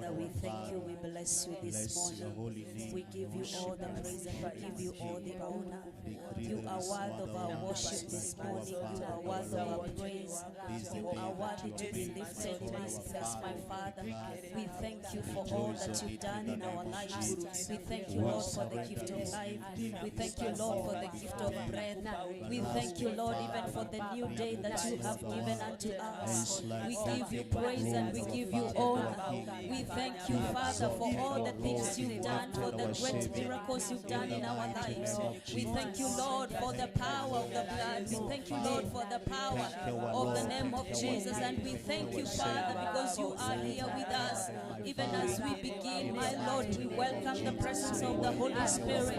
Father, we thank you, we bless you this morning. We give you all the praise and we give you all the honor. You are worthy of our worship this morning. You are worthy of our praise. You are worthy to be lifted in this place, my Father. We thank you for all that you've done in our lives. We thank you, Lord, for the gift of life. We thank you, Lord, for the gift of breath. We thank you, Lord, even for the new day that you have given unto us. We give you praise and we give you honor. We thank you, Father, for all the things you've done, for the great miracles you've done in our lives. We thank you, Lord, for the power of the blood. We thank you, Lord, for the power of the name of Jesus. And we thank you, Father, because you are here with us. Even as we begin, my Lord, we welcome the presence of the Holy Spirit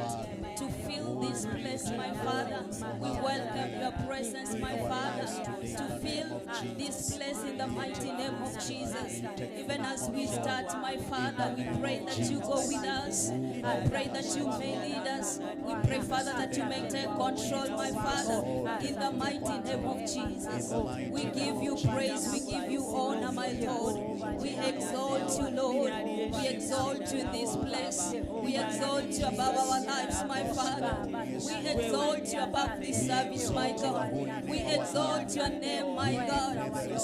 to fill this place, my Father. We welcome your presence, my Father, to fill this place in the mighty name of Jesus. Even as we start, my Father, we pray that you go with us. We pray that you may lead us. We pray, Father, that you may take control, my Father, in the mighty name of Jesus. We give you praise. We give you honor, my Lord. We exalt you, Lord. We exalt you in this place. We exalt you above our lives, my Father. We exalt you above this service, my God. We exalt your name, my God,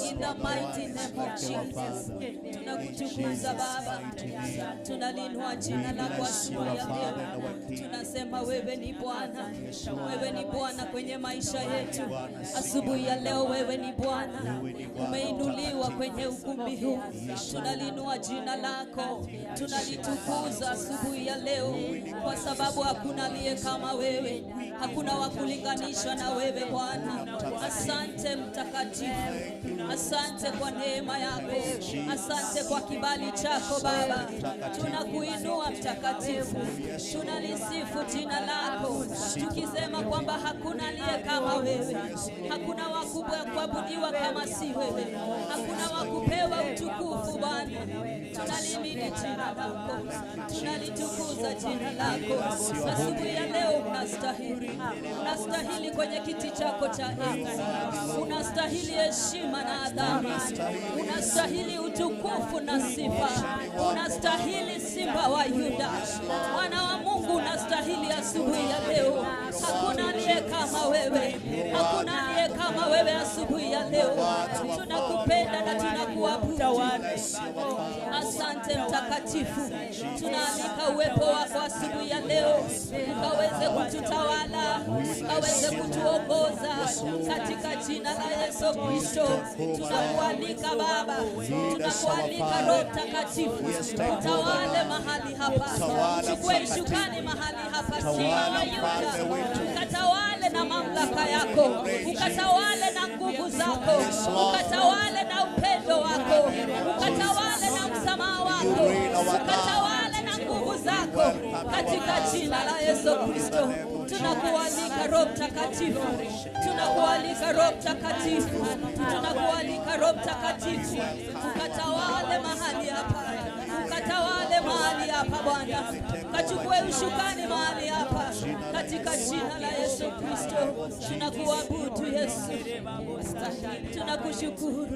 in the mighty name of Jesus. Tunakutukuza Baba, tunalinua jina lako asubuhi ya leo. Tunasema wewe ni Bwana, wewe ni Bwana kwenye maisha yetu. Asubuhi ya leo wewe ni Bwana, umeinuliwa kwenye ukumbi huu. Tunalinua jina lako, tunalitukuza asubuhi ya leo, kwa sababu hakuna aliye kama wewe, hakuna wa kulinganishwa na wewe Bwana. Asante Mtakatifu, asante kwa neema yako, asante kwa kibali chako Baba. Tunakuinua Mtakatifu, tunalisifu jina lako, tukisema kwamba hakuna aliye kama wewe, hakuna wa kuabudiwa kama si wewe, hakuna wa kupewa utukufu Bwana. Tunalimini jina lako, tunalitukuza jina lako. Asubuhi ya leo unastahili, unastahili kwenye kiti chako cha enzi, unastahili heshima na adhabu, unastahili utukufu na sifa, unastahili Simba wa Yuda, Mwana wa Mungu, unastahili asubuhi ya leo. Hakuna aliye kama wewe, hakuna aliye kama wewe asubuhi ya leo. Tunakupenda na tunakuabudu. Asante Mtakatifu, tunaalika uwepo wako asubuhi ya leo, ukaweze kututawala, ukaweze kutuongoza katika jina la Yesu Kristo. Tunakualika Baba, tunakualika Roho Mtakatifu, utawale mahali hapa, chukue usukani mahali hapa, Simba wa Yuda, ukatawale na mamlaka yako, ukatawale na nguvu zako, ukatawale na upendo wako, ukatawale na msamaha wako, ukatawale na nguvu zako, katika jina la Yesu Kristo. Tunakualika Roho Mtakatifu, tunakualika Roho Mtakatifu, tunakualika Roho Mtakatifu, ukatawale mahali hapa, ukatawale mahali hapa Bwana, ukachukue usukani mahali hapa, katika jina la Yesu Kristo. Tunakuabudu Yesu, tunakushukuru.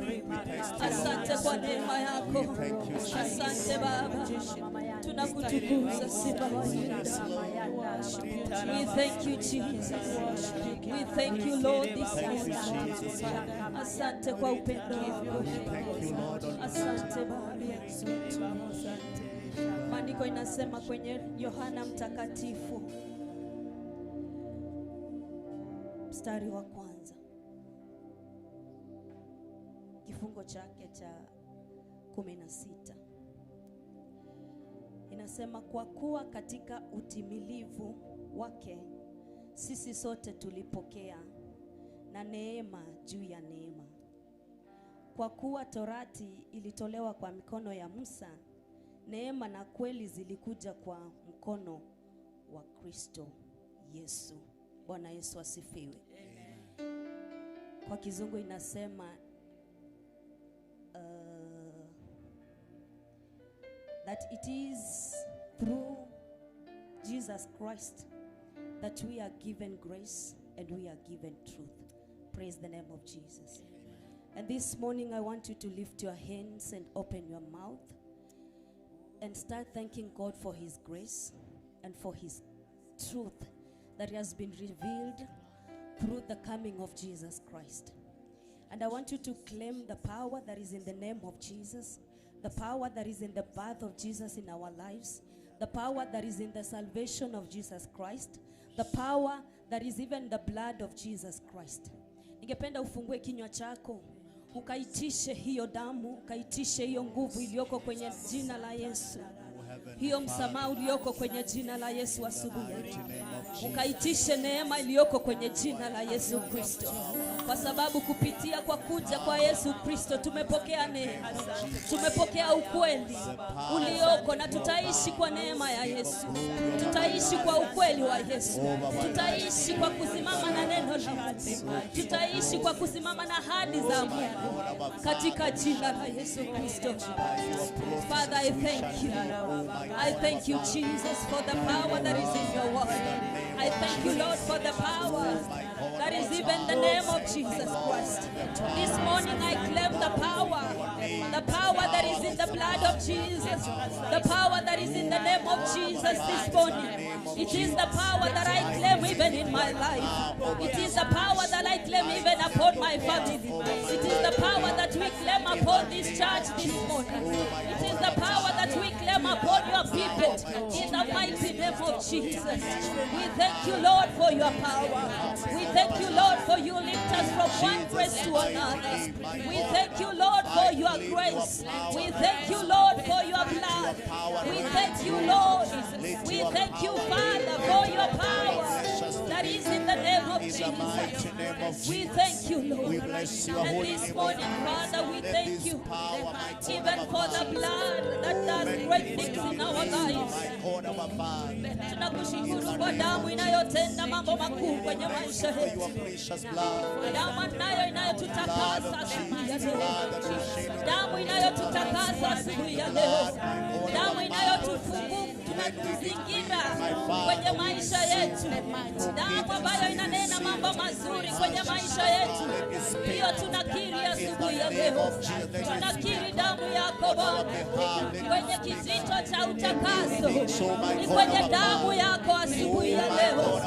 Asante kwa neema yako, asante Baba, tunakutukuza Simba wa Yuda. We thank you, Jesus. We thank you, Lord, this morning. Asante kwa upendo wako. Asante Baba. Maandiko inasema kwenye Yohana Mtakatifu mstari wa kwanza, kifungo chake cha 16, inasema kwa kuwa katika utimilivu wake sisi sote tulipokea na neema juu ya neema. Kwa kuwa torati ilitolewa kwa mikono ya Musa, neema na kweli zilikuja kwa mkono wa Kristo Yesu. Bwana Yesu asifiwe. Amen. Kwa kizungu inasema that it is through Jesus Christ that we are given grace and we are given truth. Praise the name of Jesus. Amen. And this morning I want you to lift your hands and open your mouth and start thanking God for His grace and for His truth that has been revealed through the coming of Jesus Christ. And I want you to claim the power that is in the name of Jesus, the power that is in the birth of Jesus in our lives, the power that is in the salvation of Jesus Christ, the power that is even the blood of Jesus Christ. Ningependa ufungue kinywa chako, ukaitishe hiyo damu, ukaitishe hiyo nguvu iliyoko kwenye jina la Yesu. Hiyo msamaha ulioko kwenye jina la Yesu asubuhi ya leo. Ukaitishe neema iliyoko kwenye jina la Yesu Kristo. Kwa sababu kupitia kwa kuja kwa Yesu Kristo tumepokea neema, tumepokea ukweli ulioko, na tutaishi kwa neema ya Yesu. Tutaishi kwa ukweli wa Yesu. Tutaishi kwa kusimama na neno la Mungu. Tutaishi kwa kusimama na ahadi za Mungu katika jina la Yesu Kristo. Father, I thank you. I thank you, Jesus, for the power that is in your word. I thank you, Lord, for the power that is even the name of Jesus Christ. This morning I claim the power that is in the blood of Jesus, the power that is in the name of Jesus this morning. It is the power that I claim even in my life. It is the power that I claim even upon my family. It is the power that we claim upon this church this morning. It is the power that we claim upon your people in the mighty name of Jesus. We thank you, Lord, for your power. We thank you, Lord, for you lift us from one grace to another. We thank you, Lord, for your grace. We thank you, Lord, for your blood. We thank you, Lord. We thank you, Father, for your power that is in the name of Jesus. We thank you, Lord. And this morning, Father, we thank you even for the blood that does great things in our lives. Tunakushukuru kwa damu inayotenda mambo makuu kwenye maisha yetu. Damu nayo inayotutakasa asubuhi ya leo. Damu inayotutakasa asubuhi ya leo. Damu inayotufungua tunatuzingira kwenye maisha yetu. Damu ambayo inanena mambo mazuri kwenye maisha yetu. Hiyo tunakiri asubuhi ya leo. Tunakiri damu yako Bwana kwenye kijito cha utakaso. Ni kwenye damu yako asubuhi ya leo.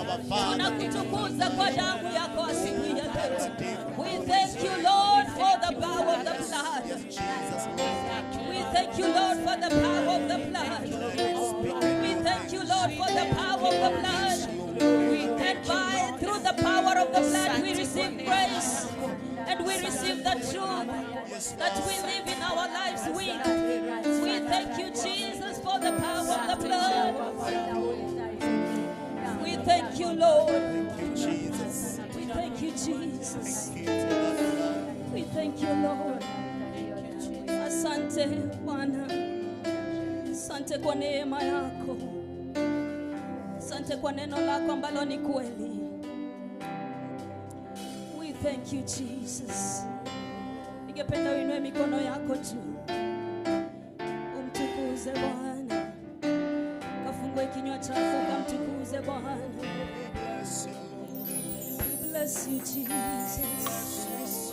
Tunakutukuza kwa damu yako asubuhi ya leo. We thank you, Lord, for the power of the blood. We thank you, Lord, for the power of the blood. We thank you, Lord, for the power of the blood. And by through the power of the blood we receive grace and we receive the truth that we live in our lives with. We thank you, Jesus, for the power of the blood. We thank you, Lord. Thank you, Jesus. We thank you, Jesus. We thank you, Lord. Asante Bwana. Asante kwa neema yako. Asante kwa neno lako ambalo ni kweli. We thank you, Jesus. Ningependa uinue mikono yako juu, umtukuze Bwana. Kafungue kinywa chako ukamtukuze Bwana. We bless you, Jesus.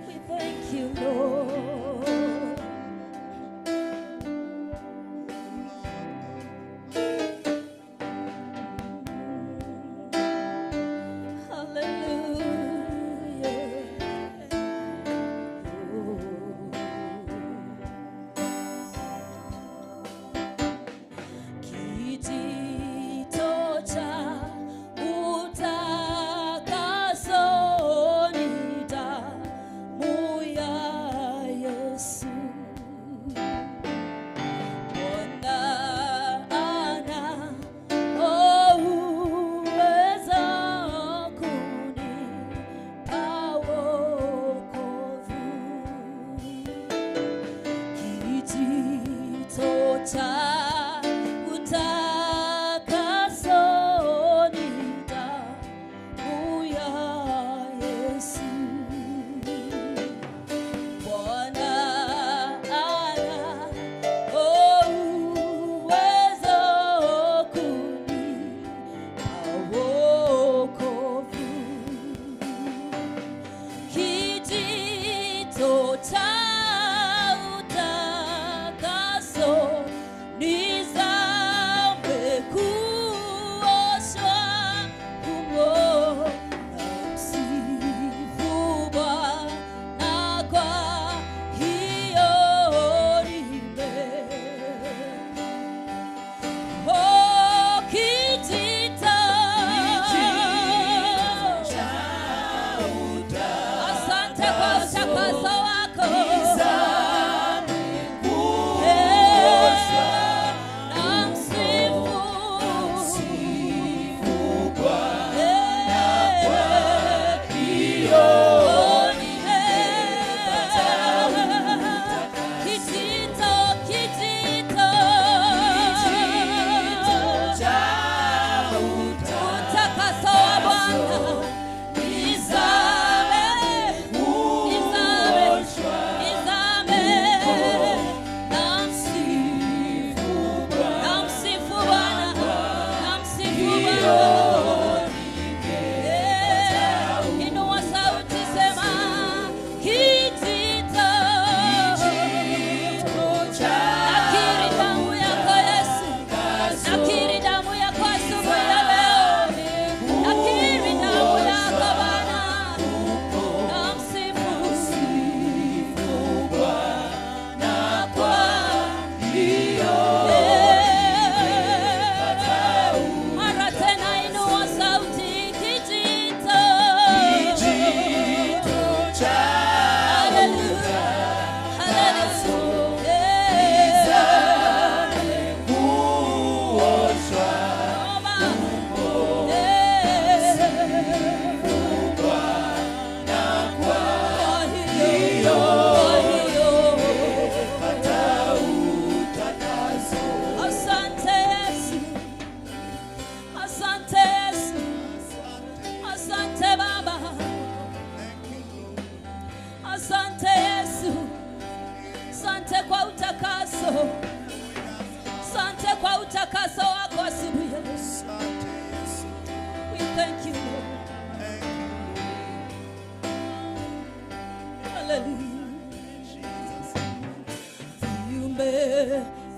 We thank you, Lord. Kijito cha utakaso.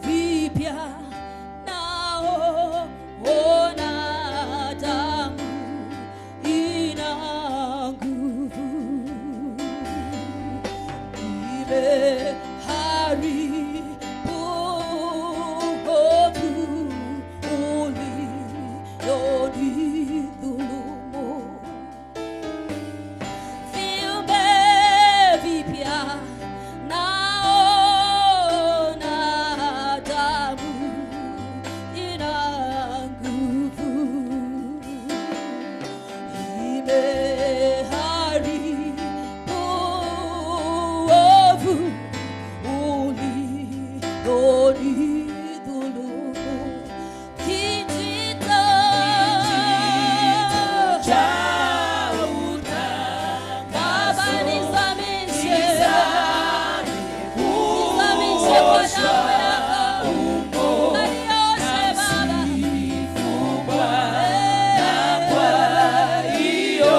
Vipya naona damu ina nguvu, imeharibu uovu ulionidhulumu. Viumbe vipya naona damu ina nguvu, imeharibu uovu ulionidhulumu. Kijito Cha Baba, nizamishe, nizamishe kwa damu yako, kanioshe Baba. Hiyo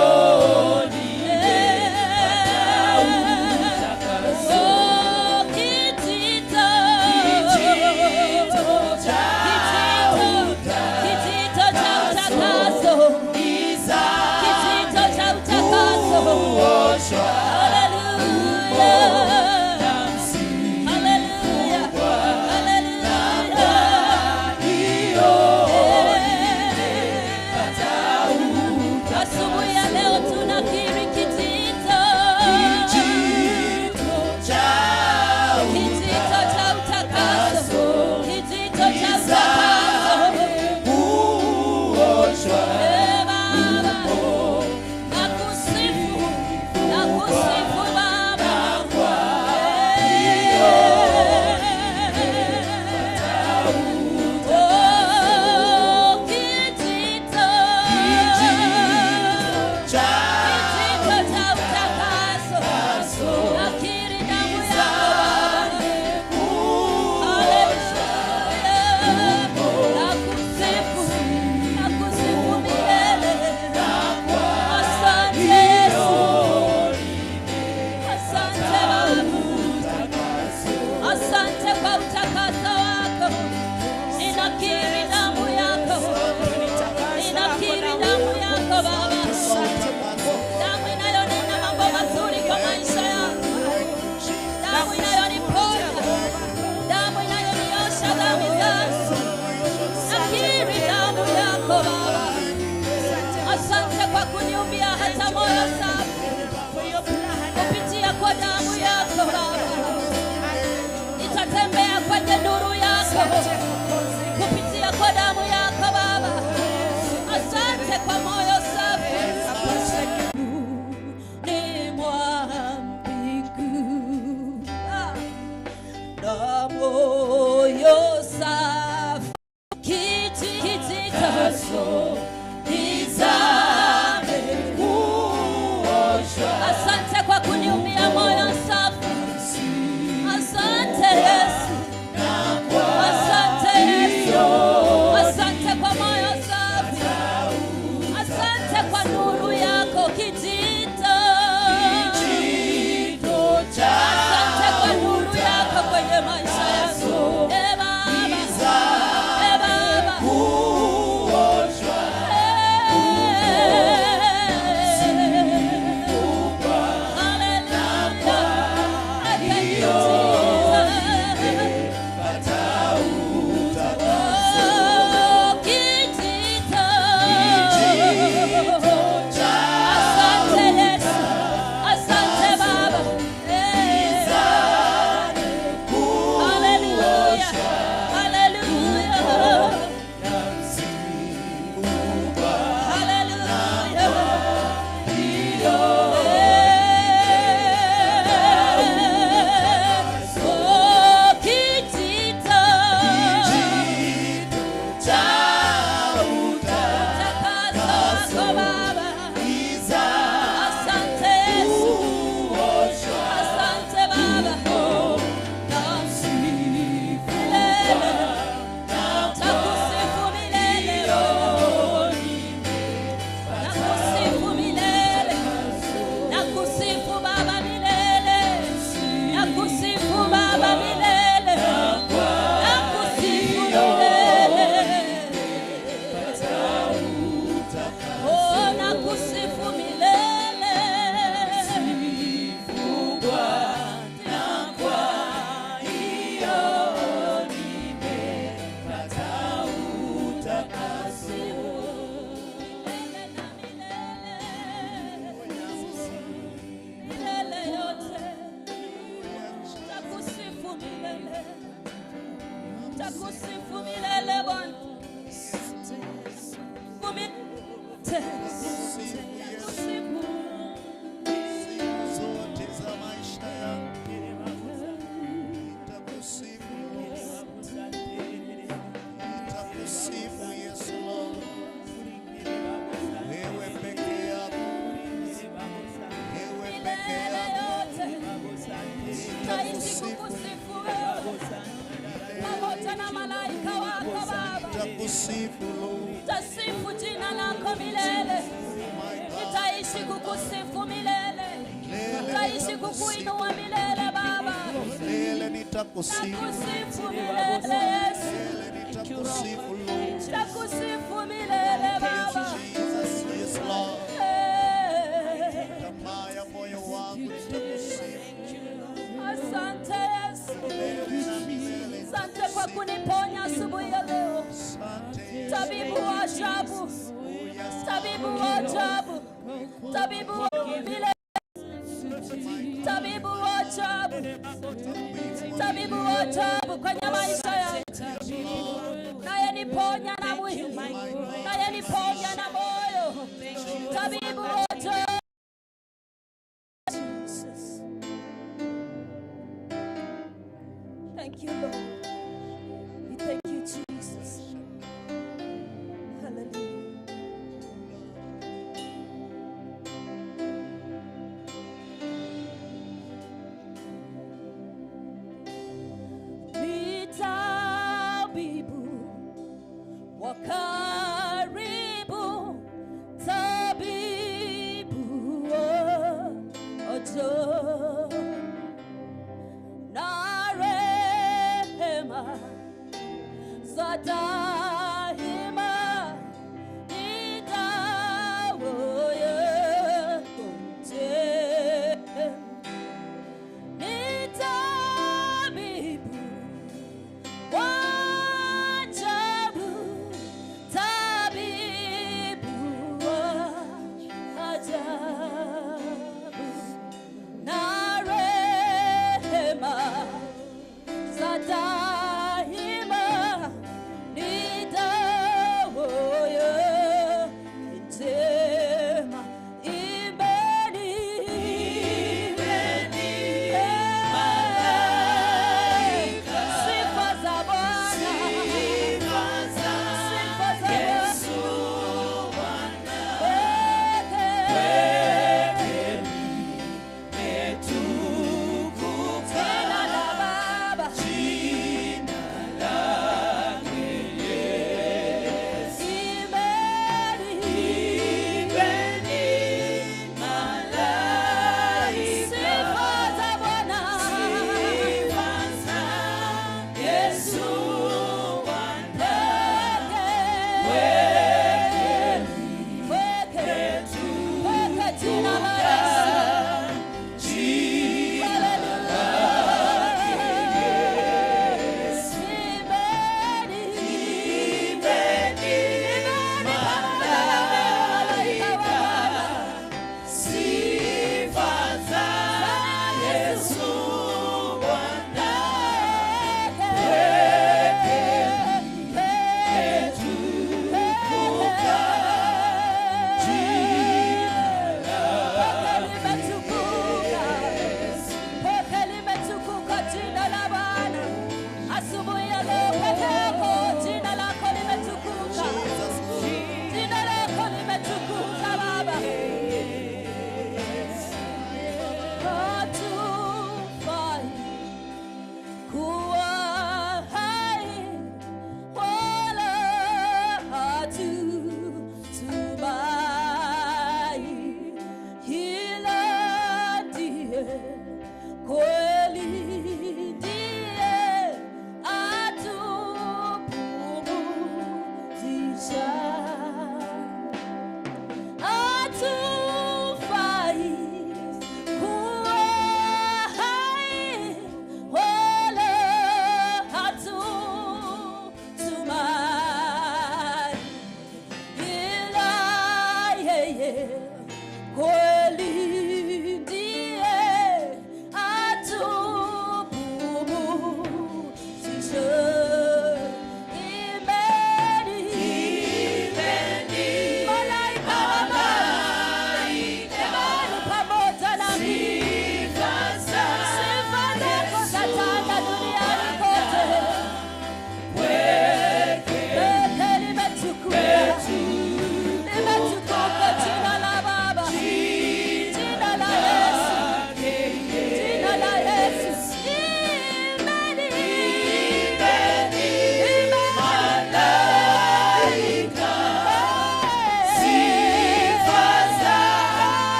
Oh, kijito, Kijito cha kijito cha utakaso, kijito cha utakaso. kuoshwa. Hallelujah. Hallelujah. Hallelujah. Hiyo Asubuhi ya leo tunakiri kijito, kijito cha kijito cha utakaso, kijito cha utakaso. Kuoshwa. Eh, Baba, nakusifu, nakusifu Baba. Eh. Oh, kijito, Cha kijito cha utakaso. Nakiri damu yako Baba. Haleluya. Nakusifu, nakusifu milele. Asante Yesu. Asante Baba. Asante kwa utakaso wako. Ninakiri damu yako. Ninakiri damu yako Baba. Damu inayonena mambo mazuri kwa maisha yangu. Damu inayoniponya. Damu inayoniosha dhambi zangu. Nakiri damu yako Baba. Asante kwa kuniumbia hata moyo safi kupitia kwa damu yako Baba. Nitatembea kwenye nuru yako kupitia kwa damu yako Baba. Asante kwa moyo safi. Ni mwa mbingu na moyo safi. Kijito nizame. Asante kwa kuniumbia moyo safi. Asante Yesu. Asante Yesu. Asante kwa moyo safi. Asante kwa nuru yako kijito. Kijito cha Asante kwa nuru yako kwenye maisha yangu. Nitakusifu milele Bwana. Nitakusifu Siku zote za maisha yangu nitakusifu, nitakusifu Yesu Lord. Wewe peke yako, wewe peke milele yako yote. Nitaishi nitakusifu, kukusifu wewe pamoja na malaika wako Baba. nitakusifu Lord. Nitasifu jina lako milele. My God, Nitaishi kukusifu milele. milele Nitaishi nitakusifu, kukuinua milele Baba. milele nitakusifu, Nitakusifu milele Yesu. milele nitakusifu Lord. Nitakusifu milele Baba. Jesus, yes Lord. Eh, Tamaa ya moyo wangu nitakusifu Asante Yesu. milele na milele. Asante kwa kuniponya asubuhi ya leo. Asante Yesu. Tabibu wa ajabu. Oh, yes, Tabibu wa ajabu. Tabibu wa milele. Tabibu wa ajabu. Tabibu wa ajabu kwenye maisha yangu. Naye niponya na mwili. Naye niponya na moyo. Tabibu wa ajabu. Jesus. Thank you, Lord. We thank you, Jesus. Hallelujah. Ni tabibu wa karibu, tabibu wa ajabu na rehema za daima ni dawa yetu. Ni tabibu wa ajabu, tabibu wa ajabu na rehema za daima ni dawa njema. Imbeni, sifa za Bwana, sifa za Bwana. Pekee jina la Baba,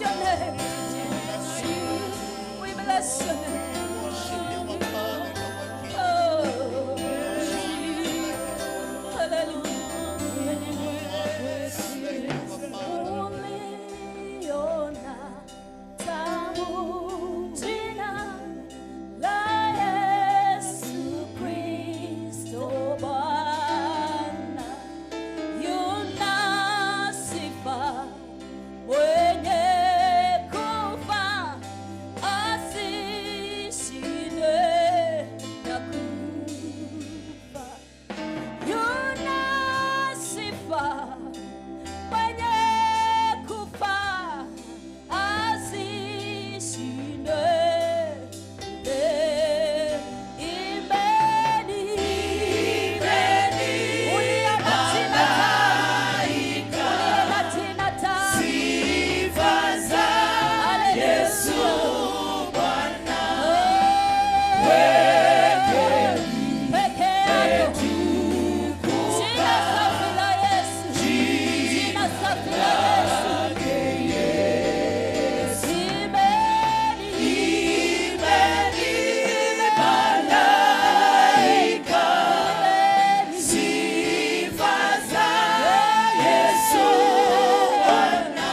bless your name. We bless your name. Worship you, our Father and our King. Oh, hallelujah. Yes, thank you, our Father. Uliona tamu jina la Yesu Kristo Bwana, yuna sifa mwenye kufa asishinde na kufa, yuna sifa mwenye kufa asishinde. Imbeni, imbeni, uliona jina tamu, uliona jina tamu, Sifa za Yesu Bwana peke yako, jina safi la Yesu, jina safi la Yesu. Imbeni, imbeni malaika, imbeni. sifa za Yesu Bwana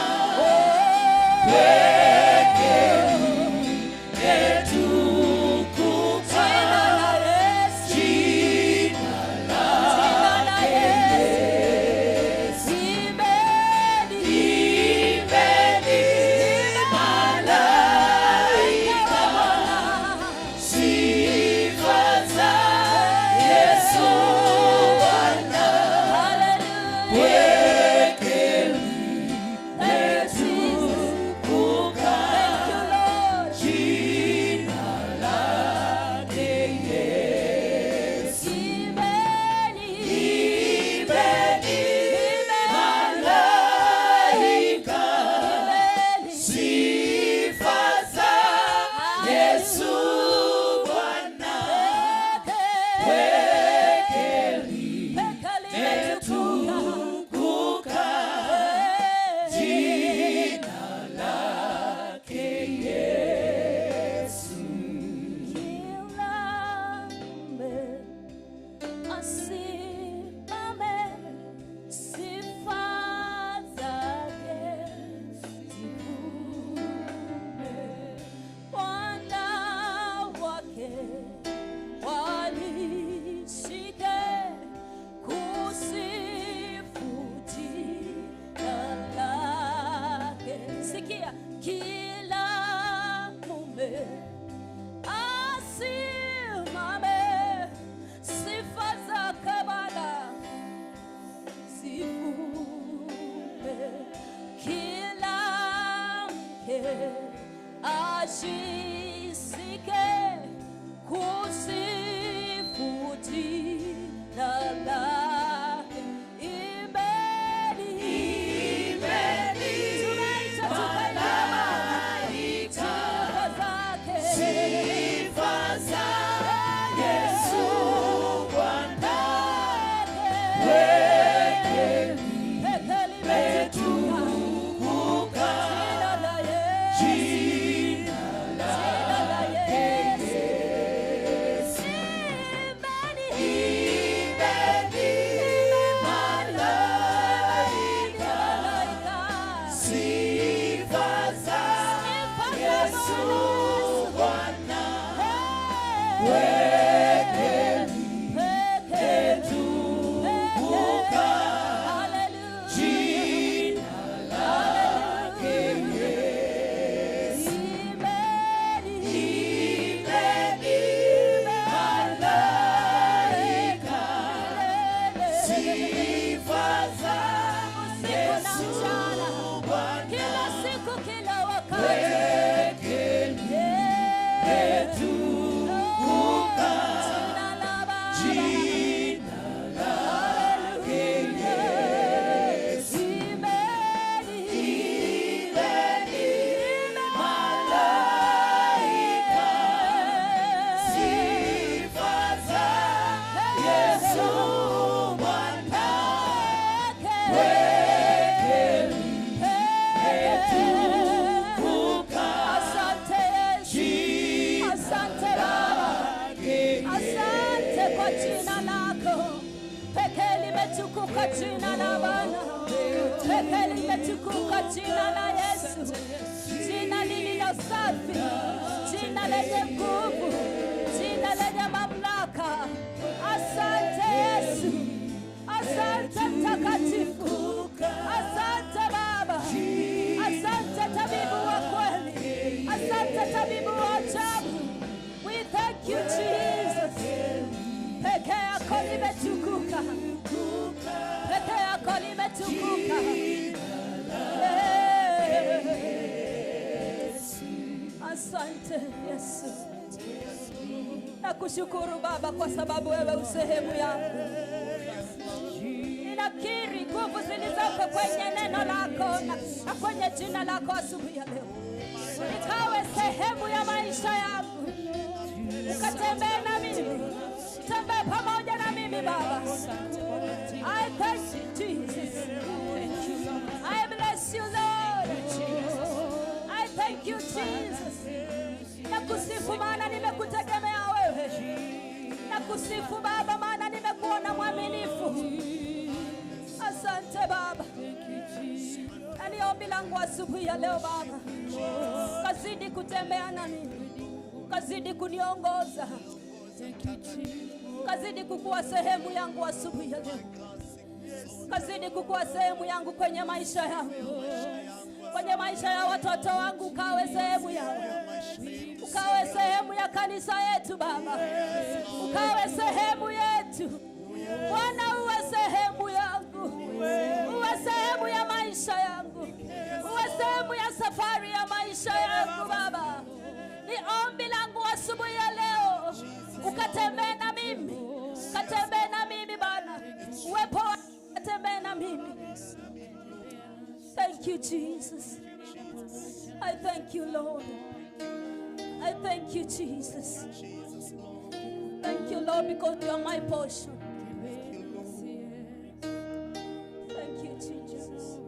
Jina la Yesu, jina jina la Yesu. Imbeni, imbeni malaika, sifa za Yesu Bwana hallelujah. Thank you, Jesus. Thank you, Lord. Jina lake Yesu. Imbeni, Imbeni malaika, imbeni. sifa za Yesu Bwana Peke limetukuka. tukuka, jina lake Yesu. Kila mume asimame, sifa zake zivume. Wanawake walishike kusifu jina lake. Sikia, kila mume asimame, sifa zake Bwana zivume. Kila mke ashike kusifu jina lake. Imbeni, Imbeni tunaita tukaimba malaika, sifa zake. sifa za Yesu Bwana Peke limetukuka. tukuka, Jina la Yesu, jina jina la Yesu. Imbeni, imbeni malaika, malaika, sifa za sifa za Yesu Bwana. Bwana Peke, tukuka, hallelujah. jina lake Yesu. Imbeni, Imbeni malaika, sifa za Usiku na Yesu mchana, Bwana kila siku, kila wakati. peke Yeah. tukuka, Limetukuka jina la Bwana. Pekee limetukuka jina la Yesu. Jina lililo safi, jina lenye nguvu, jina lenye mamlaka. Asante Yesu. Asante Mtakatifu. Asante Baba. Asante tabibu wa kweli. Asante tabibu wa ajabu. We thank you Jesus. Peke yako limetukuka. Peke yako limetukuka. Asante Yesu. Nakushukuru Baba kwa sababu wewe usehemu yangu. Ninakiri nguvu zilizoko kwenye neno lako na kwenye jina lako asubuhi ya leo. Ikawe sehemu ya maisha yangu. Ukatembee na mimi. Tembee pamoja na mimi Baba. I thank you Jesus. I bless you Lord. I thank you Jesus. Nakusifu maana nimekutegemea wewe. Nakusifu Baba maana nimekuona mwaminifu. Asante Baba. Na ni ombi langu asubuhi ya leo Baba, kazidi kutembea na mimi, kazidi kuniongoza, kazidi kukuwa sehemu yangu asubuhi ya leo, kazidi kukuwa sehemu yangu kwenye maisha yangu, kwenye maisha ya watoto wangu. Ukawe sehemu yangu, ukawe sehemu ya kanisa yetu Baba, ukawe sehemu yetu Bwana, uwe sehemu yangu, uwe sehemu ya maisha yangu, uwe sehemu ya safari ya maisha yangu Baba. Ni ombi langu asubuhi ya leo, ukatembee na mimi, ukatembee na mimi Bwana, uwepo ukatembee na mimi. Thank you Jesus. I thank you Lord. I thank you Jesus. Thank you Lord, because you are my portion. Thank you Jesus.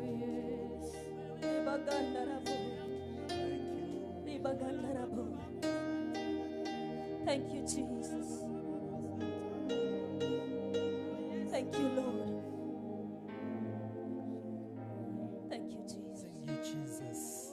Thank you Jesus. Thank you Lord. Thank you Jesus. Thank you Jesus.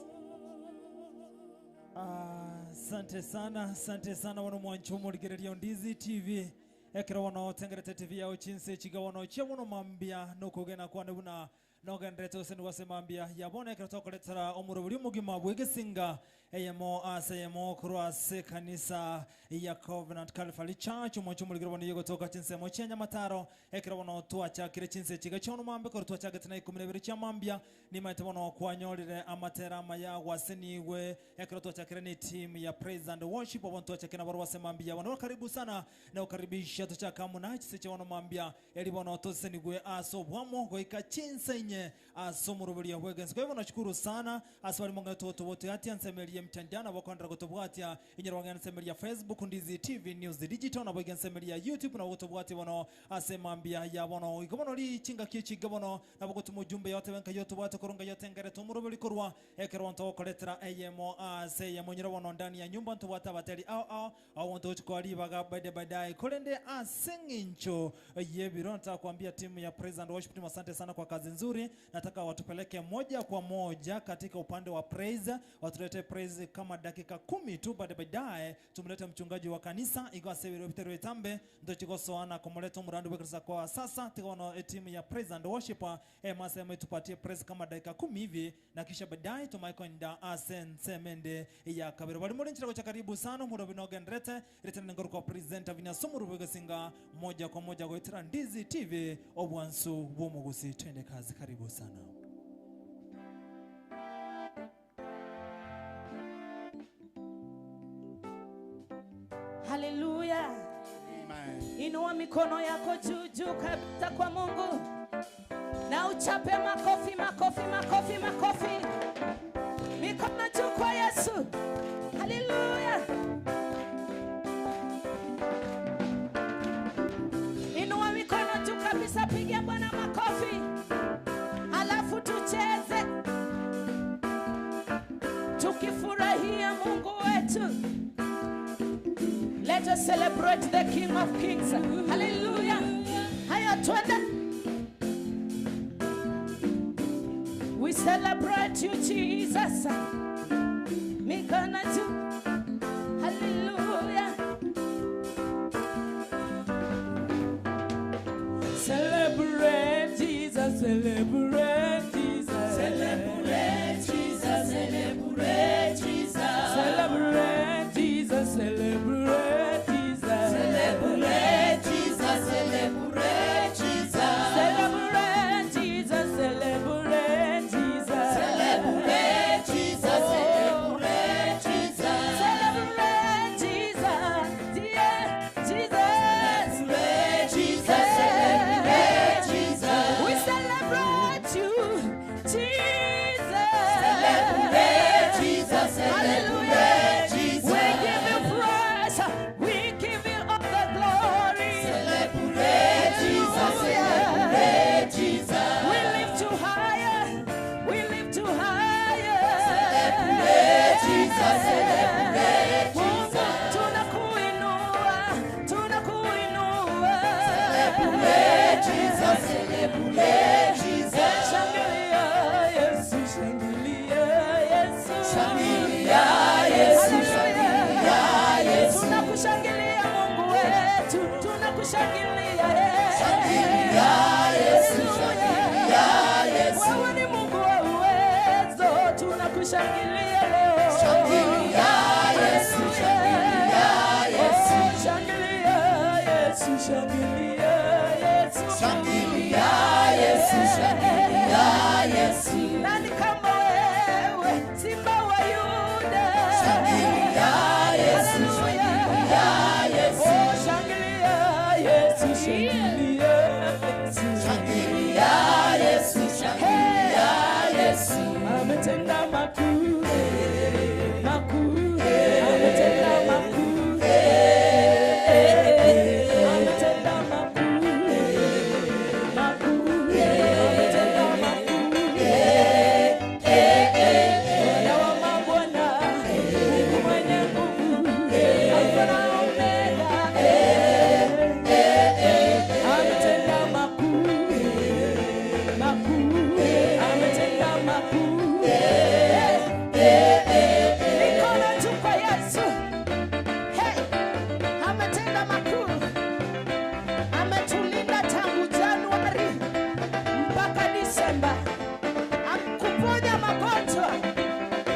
Asante sana, asante sana wano mwanchumo ligereria Ndizi TV. Ekero wano tengerete TV yao chinse chiga wano chia wano mambia nokugena kwa nebuna nogenderete ose niwase mambia yabona ekero tokoretera omurobori mugima bwegesinga eyemo ase yemo kurwase kanisa ya Covenant Calvary Church omwanchumo ligero wano yego toka chinse mo chia Nyamataro. Ekero wano twachakire chinse chiga chono mambe koro twachagete na 12 chia mambia nimaite wano kwanyorire amatera maya waseniwe. Ekero twachakire ni team ya praise and worship abantu twachakire na barwase mambia wano karibu sana na ukaribisha tuchakamu na chise cha wano mambia eli wano tosenigwe aso bwamo goika chinse nye aso murubulia bwegenzi. Kwa hivyo nashukuru sana aswali munga toto wote atia nsemelia mtandana wakondra kutobwatia inyarwanga nsemelia Facebook Ndizi TV News Digital na bwege nsemelia YouTube na wotobwati wano asemambia ya wano igobono li chinga kichi gobono na bogotumu jumbe yote wenka yote watu korunga yote ngere tumurubuli korwa ekero nto koletera eyemo ase ya munyira wano ndani ya nyumba nto watabateli au au au nto chukwa baga baadaye baadaye kolende asengincho yebiro. Nataka kuambia timu ya praise and worship team asante sana kwa kazi nzuri. Nataka watupeleke moja kwa moja katika upande wa praise, watulete praise kama dakika 10 tu, baadaye baadaye tumlete mchungaji wa kanisa igwa sebiro Peter Wetambe ndo chikosoana kumleta mrandu wekrisa kwa sasa tikaona timu ya praise and worship masema tupatie praise kama dakika 10 hivi na kisha baadaye tumaikoenda asensemende ya kabiro bali muri nchira cha karibu sana murobinogenrete retene ngoro kwa presenter vinasomuru bwegesinga moja kwa moja goitira Ndizi TV obwansu bwomugusi. Twende kazi, karibu sana. Haleluya. Amen. Inua mikono yako juu juu kabisa kwa Mungu na uchape makofi makofi makofi makofi. Mikono juu kwa Yesu. Haleluya. Inua mikono juu kabisa, piga Bwana makofi. Halafu tucheze tukifurahia Mungu wetu. Let us celebrate the King of Kings. Hallelujah. Haya twende. Celebrate you, Jesus. Mikono juu. Hallelujah. Celebrate Jesus, celebrate Jesus. Celebrate Jesus, celebrate Jesus. Celebrate Jesus, celebrate Jesus. Celebrate Jesus, celebrate Jesus. Celebrate Jesus, celebrate Jesus. Celebrate Jesus, celebrate Jesus. Celebrate Jesus, yeah, Jesus. Celebrate Jesus, celebrate Jesus. We celebrate you, Jesus. Celebrate Jesus, celebrate Jesus. We give you praise, we give you all the glory. Celebrate Jesus, celebrate Jesus. We lift you higher, we lift you higher. Celebrate Jesus, celebrate Mungu, Jesus. tunakuinua, tunakuinua. Celebrate Jesus, celebrate Jesus. Shangilia Yesu, shangilia Yesu. Shangilia Yesu, shangilia Yesu. Tunakushangilia Mungu wetu, tunakushangilia Yesu. Shangilia Yesu, shangilia Yesu. Wewe ni Mungu wa uwezo, tunakushangilia leo. Shangilia Yesu, shangilia Yesu. Oh, shangilia Yesu, shangilia Yesu. Shangilia Yesu, shangilia Yesu. Nani kama wewe, Simba wa Yuda? Shangilia Yesu, shangilia Yesu. Oh, shangilia Yesu, shangilia Yesu. Shangilia Yesu, shangilia Yesu. Ametenda makuu, makuu, ametenda makuu, ametenda makuu, makuu, ametenda makuu. Bwana wa mabwana, Mungu mwenye nguvu, Alfa na Omega, ametenda makuu, makuu, ametenda makuu. Mikono juu kwa Yesu. Hey, ametenda makuu. Ametulinda tangu Januari mpaka Disemba. Amekuponya magonjwa.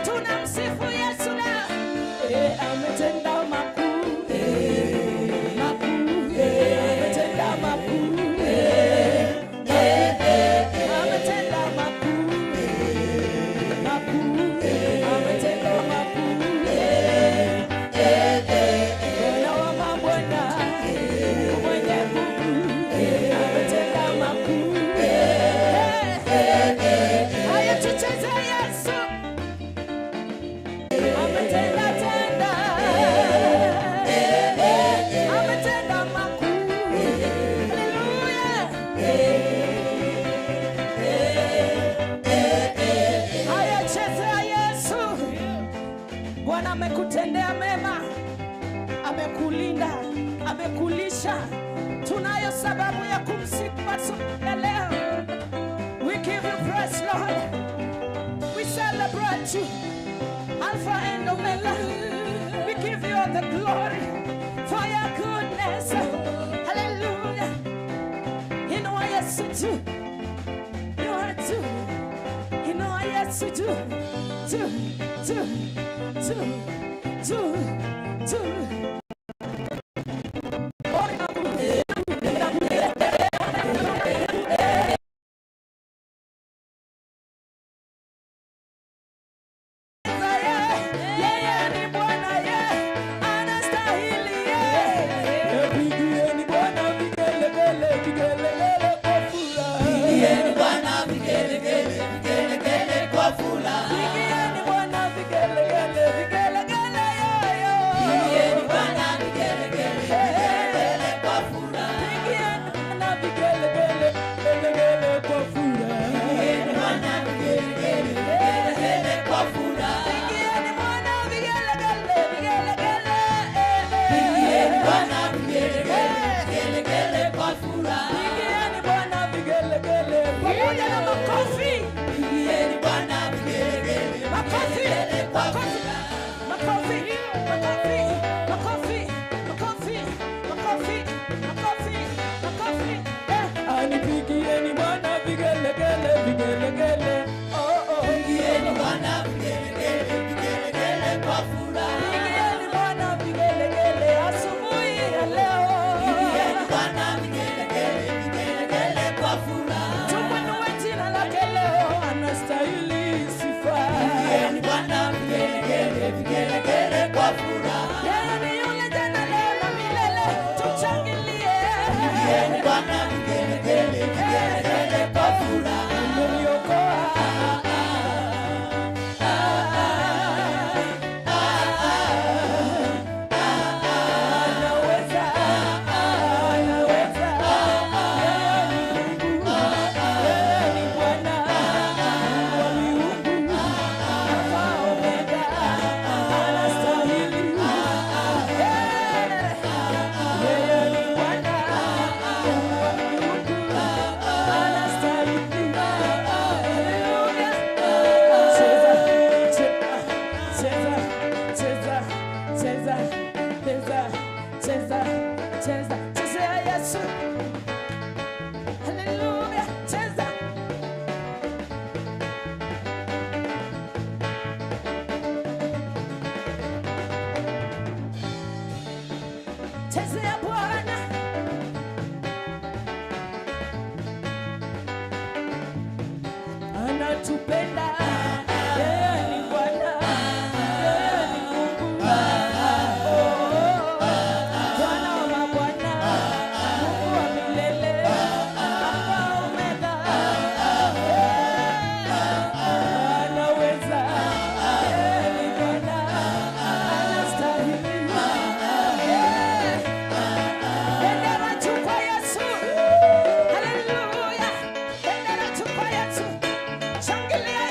Tunamsifu Yesu leo. Eh, ametenda makuu. Makuu. Ametenda makuu. Ametenda makuu. Makuu. Ametenda makuu. Bwana wa mabwana, Mungu mwenye nguvu, ametenda makuu. Haya, tucheze Yesu. Ametenda tenda. Ametenda makuu. Haleluya. Haya, chezea Yesu. Bwana amekutendea mema, amekulinda, amekulisha. Tunayo sababu ya kumsifu asubuhi ya leo. We give you praise, Lord. We celebrate you, Alpha and Omega. We give you all the glory for your goodness. Hallelujah. Inua Yesu juu, inua juu, inua Yesu juu, juu, juu, juu, juu, juu. Yeye ni Bwana, yeye anastahili, yeye. Pigieni Bwana vigelegele, vigelegele kwa furaha. Pigieni Bwana vigelegele, vigelegele kwa furaha. Pigieni Bwana vigelegele, vigelegele, yoyo. Pigieni Makofi, makofi, makofi, makofi, makofi, makofi, makofi, makofi. Anipigieni Bwana vigelegele, vigelegele. Oh, oh. Pigieni Bwana vigelegele, vigelegele kwa furaha. Pigieni Bwana vigelegele asubuhi ya leo. Pigieni Bwana vigelegele, vigelegele kwa furaha. Tumwinue jina lake leo, Anastahili sifa. Pigieni Bwana vigelegele, vigelegele kwa furaha. yeye ni yule jana, leo na milele. Tumshangilie. Pigieni Bwana vigelegele, vigelegele kwa furaha. Ameniokoa. Anaweza, anaweza. Yeye ni Mungu, yeye ni Bwana, Mungu wa miungu, Alfa Omega, anastahili. Yeye ni Bwana, Mungu wa miungu, anastahili. Haleluya. Cheza, cheza, cheza, cheza, cheza, cheza, cheza, cheza, Chezea Yesu. Haleluya, cheza. Chezea Bwana. Anatupenda, yeye ni Bwana, yeye ni Mungu. Oh, Bwana wa mabwana, Mungu wa milele, Alfa Omega. Anaweza, yeye ni Bwana, anastahili. Bendera juu kwa Yesu. Haleluya. Bendera juu kwa Yesu. Shangilia.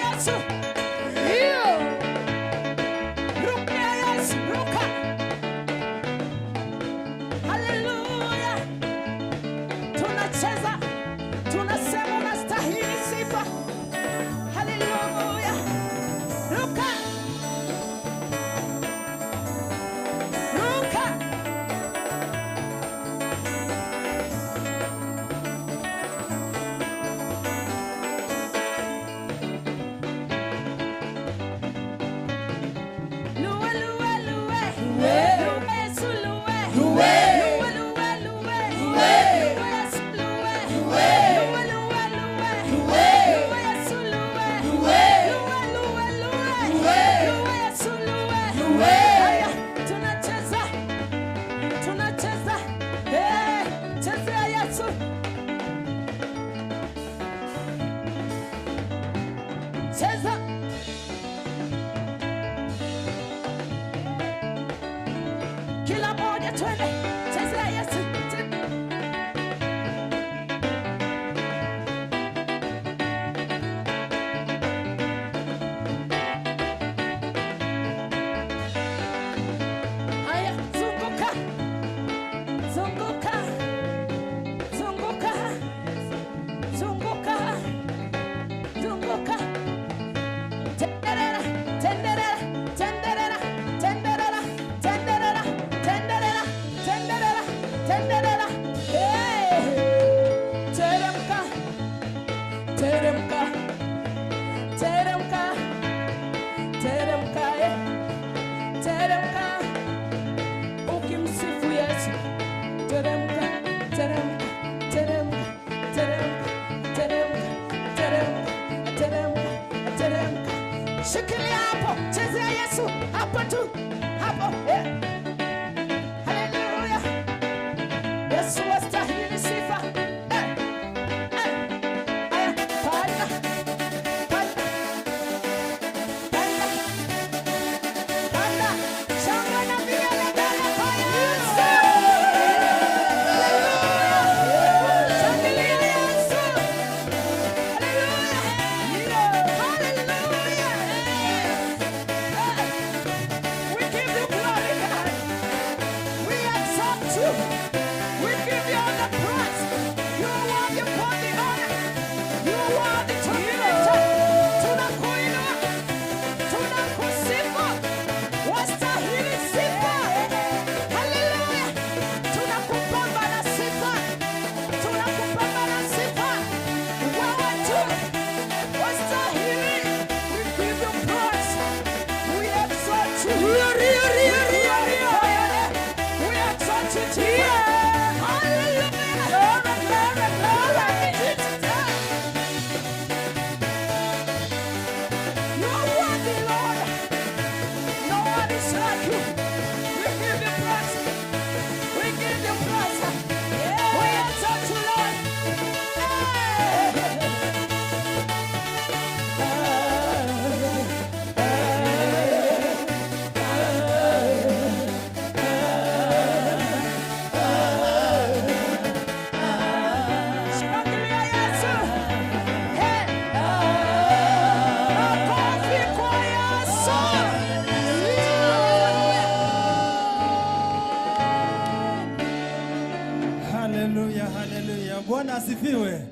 Bwana asifiwe.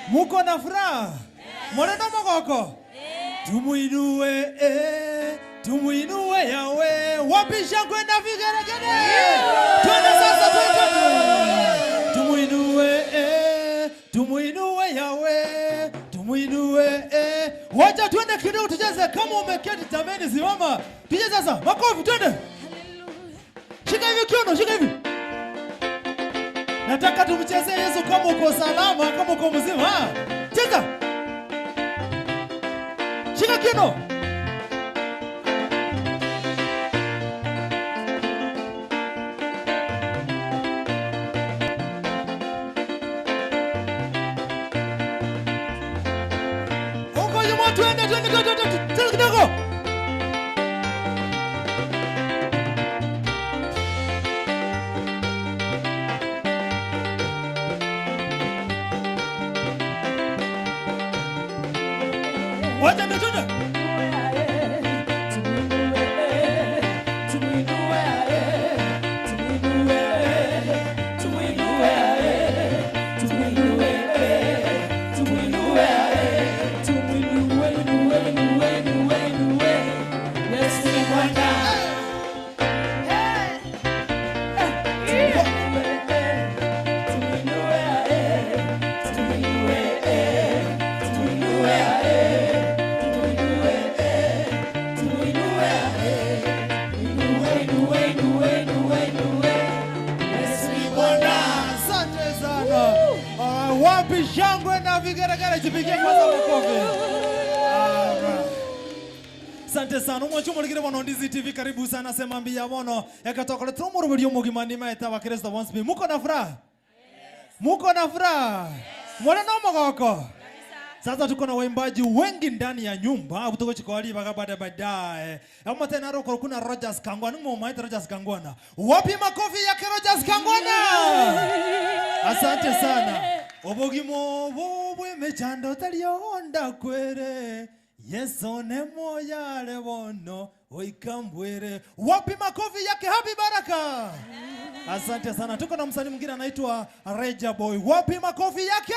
Muko na furaha? Mwaneno mogoko? Tumuinue, tumuinue Yawe. Wapi shangwe na vigelegele? Twende sasa, twende. Tumuinue, tumuinue Yawe. Tumuinue. Wacha twende kidogo tucheze. Kama umeketi tameni simama. Tucheze sasa. Makofi twende. Shika hivi kiuno, shika hivi. Nataka tumchezee Yesu kama uko salama, kama uko mzima. Cheza. Shika kiuno. Uko nyuma, twende twende twende twende kidogo. Wacha ndio twende. Wapi shangwe na vigeregere, jipigie kwanza makofi. Asante sana. Umwachu muligire bono Ndizi TV, karibu sana sema mbia bono. Yakatokole tumurubiri omugima ni maeta wa Kristo once me. Muko na furaha? Muko na furaha? Mwana no mogoko? Sasa tuko na waimbaji wengi ndani ya nyumba kutoka Chikowali baka baada baadaye. Ama tena roko kuna Rogers Kangwana, ni mwa Rogers Kangwana. Wapi makofi yake Rogers Kangwana? Asante sana. Obogimo bobwe mechando talionda kwere. Yesu ne moyale bono oikambwere. Wapi makofi yake Happy Baraka? Asante sana. Tuko na msanii mwingine anaitwa Reja Boy. Wapi makofi yake?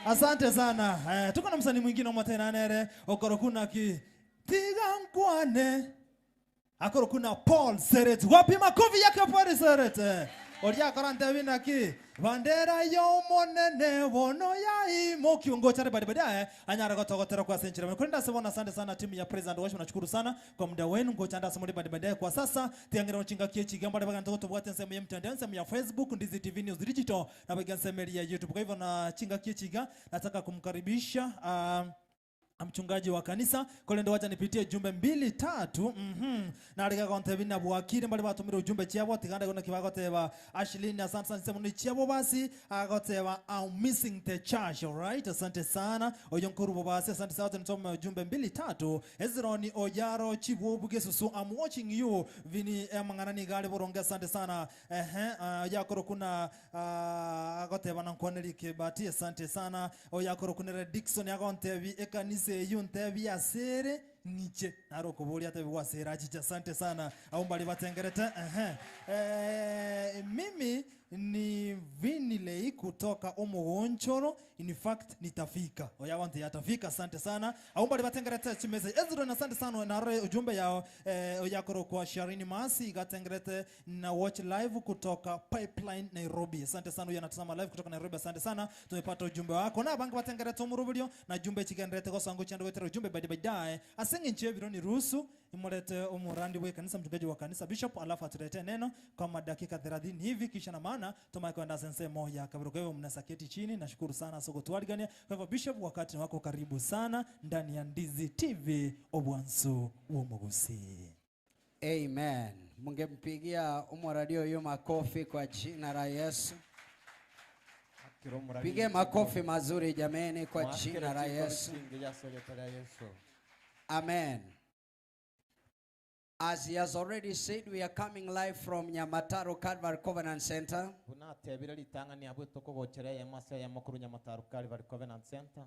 Asante sana. Tuko na msanii mwingine mwa nere okorokuna ki tigankwane. Akorokuna Paul Seret. Wapi makofi yake Paul Seret? Oria karante binaki bandera yo monene bono ya imo kiungo cha badi baadaye anyara gotogotera kwa senchira. Kwenda sabona. Asante sana timu ya Praise and Worship, nashukuru sana kwa muda wenu. Ngocha nda samuri badi baadaye kwa sasa tiangira ochinga kiechi gamba baga ntoto bwate nsemo ya mtandao, nsemo ya Facebook Ndizi TV News Digital na baga nsemo ya YouTube. Kwa hivyo na chinga kiechiga nataka kumkaribisha mchungaji wa kanisa kolendo. Wacha nipitie jumbe 2 3. Na alika konte bina bwakire mbali batumira ujumbe chiabo tiganda gona kibago teba Ashley, asante sana sema ni chiabo basi agoteba I'm missing the church. All right, asante sana oyonkuru basi, asante sana. Nisome ujumbe 2 3. Ezroni Oyaro Chibu Bugesusu, I'm watching you vini mangana ni gale boronga, asante sana. Yakoro kuna agoteba na nkwanelike bati, asante sana. Oyakoro kuna Dickson yagonte bi ekanisa yunte biasere niche naroko boli ate bwasera chicha, asante sana au mbali batengerete. Mimi ni Vinilei kutoka Omugonchoro, in fact nitafika. Oya wanti yatafika, asante sana. Au mbali batengerete chimese Ezra, asante sana na ujumbe yao. Oyakoro kwa Sharini Masi gatengerete na watch live kutoka Pipeline Nairobi. Asante sana, huyu anatazama live kutoka Nairobi, asante sana. Tumepata ujumbe wako na bangi batengerete omurubulio na jumbe chigenderete gosango chando wetere ujumbe baadaye baadaye. Asenge nche bironi ruhusu imulete omurandi we kanisa, mchungaji wa kanisa bishop, alafu atulete neno kama dakika 30 hivi, kisha na maana tumakwenda sense moja kabro. Kwa hivyo mnasaketi chini, nashukuru sana soko tualigania. Kwa hivyo bishop, wakati wako karibu sana ndani ya Ndizi TV obwansu womugusi. Amen. Mungempigia umoradio hiyo makofi kwa jina la Yesu. Pige makofi mazuri jameni kwa jina la Yesu. Amen. As he has already said, we are coming live from Nyamataro Calvary Covenant Center.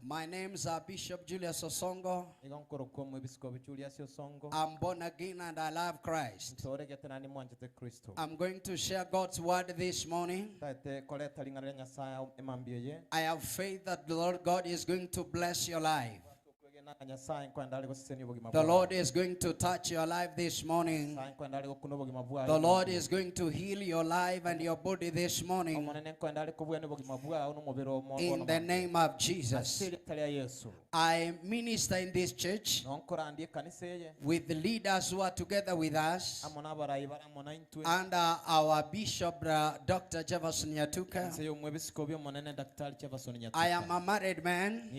My name's Bishop Julius Osongo. I'm born again and I love Christ. I'm going to share God's word this morning. I have faith that the Lord God is going to bless your life. The Lord is going to touch your life this morning. The Lord is going to heal your life and your body this morning. In the name of Jesus. I minister in this church with the leaders who are together with us under our Bishop Dr. Jefferson Nyatuka. I am a married man.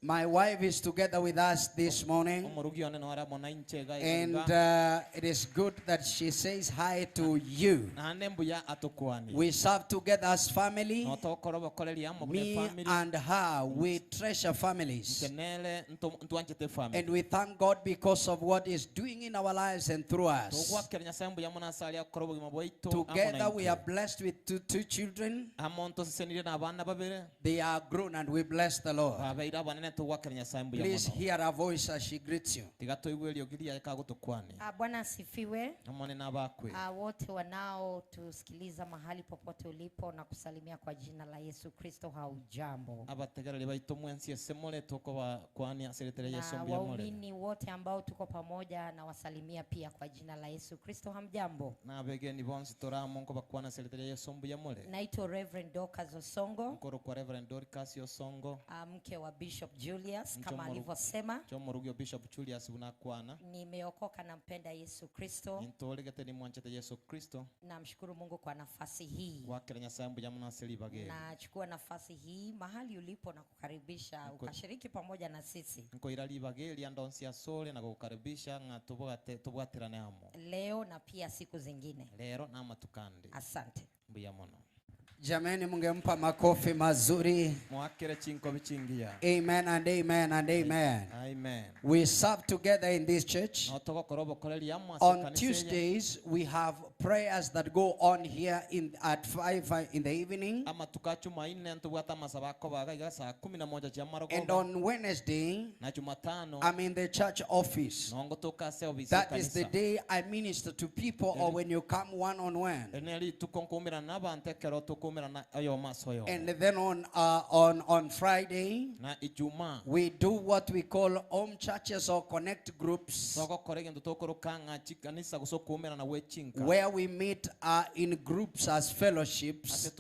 My wife is together with us this morning, and it is good that she says hi to you. We serve together as family. Me and her, we treasure families, and we thank God because of what is doing in our lives and through us. Together we are blessed with two children. They are grown and we bless the Lord. Please hear her voice as she greets you. Bwana asifiwe. Wote wanaotusikiliza mahali popote ulipo na kusalimia kwa jina la Yesu Kristo, haujambo. Na waumini wote ambao tuko pamoja na wasalimia pia kwa jina la Yesu Kristo, hamjambo. Naitwa Reverend Dorcas Osongo, mke wa Bishop Julius kama alivyosema. Nimeokoka na mpenda Yesu Kristo. Namshukuru Mungu kwa nafasi hii. Nachukua nafasi hii mahali ulipo na kukaribisha ukashiriki pamoja na sisi leo na pia siku zingine. Asante. Jamani, mungempa makofi mazuri. Amen and amen and amen. Amen. We serve together in this church. On Tuesdays, we have prayers that go on here at 5 in the evening. And on Wednesday, I'm in the church office. That is the day I minister to people, or when you come one on one. And then on Friday, we do what we call home churches or connect groups, where we meet in groups as fellowships.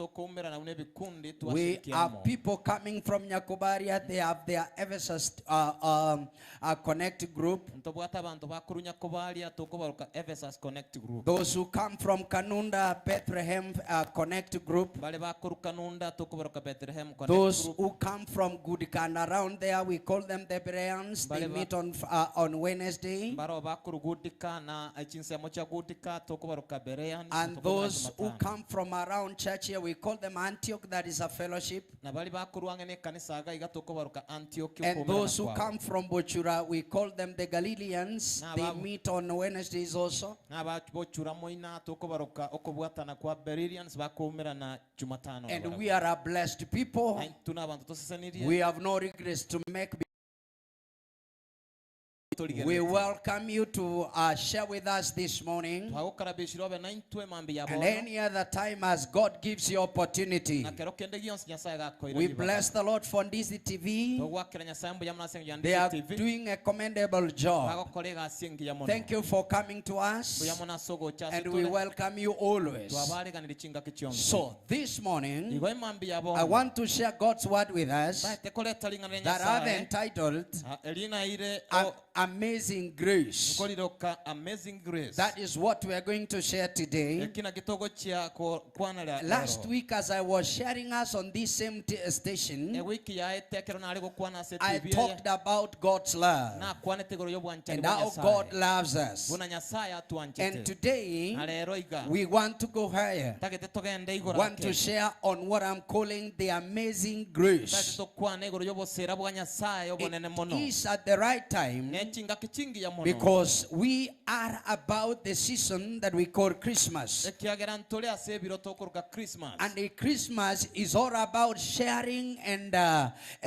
We have people coming from Nyakobaria. They have their Ephesus connect group. Those who come from Kanunda, Bethlehem connect group. Those who come from Gudikan around there, we call them the Bereans. They meet on Wednesday. And those who come from around church here, we call them Antioch. That is a fellowship. And those who come from Bochura, we call them the Galileans. They meet on Wednesdays also. And we are a blessed people. We have no regrets to make. We welcome you to share with us this morning and any other time as God gives you opportunity. We bless the Lord for Ndizi TV. They are doing a commendable job. Thank you for coming to us, and we welcome you always. So this morning, I want to share God's word with us that I've entitled Amazing Grace. Amazing Grace. That is what we are going to share today. Last week, as I was sharing us on this same station, I talked about God's love and how God loves us. And today, we want to go higher. Want to share on what I'm calling the amazing grace. It is at the right time, because we are about the season that we call Christmas. Ekiagera ntore ase ebiro tokoroka Christmas. And the Christmas is all about sharing and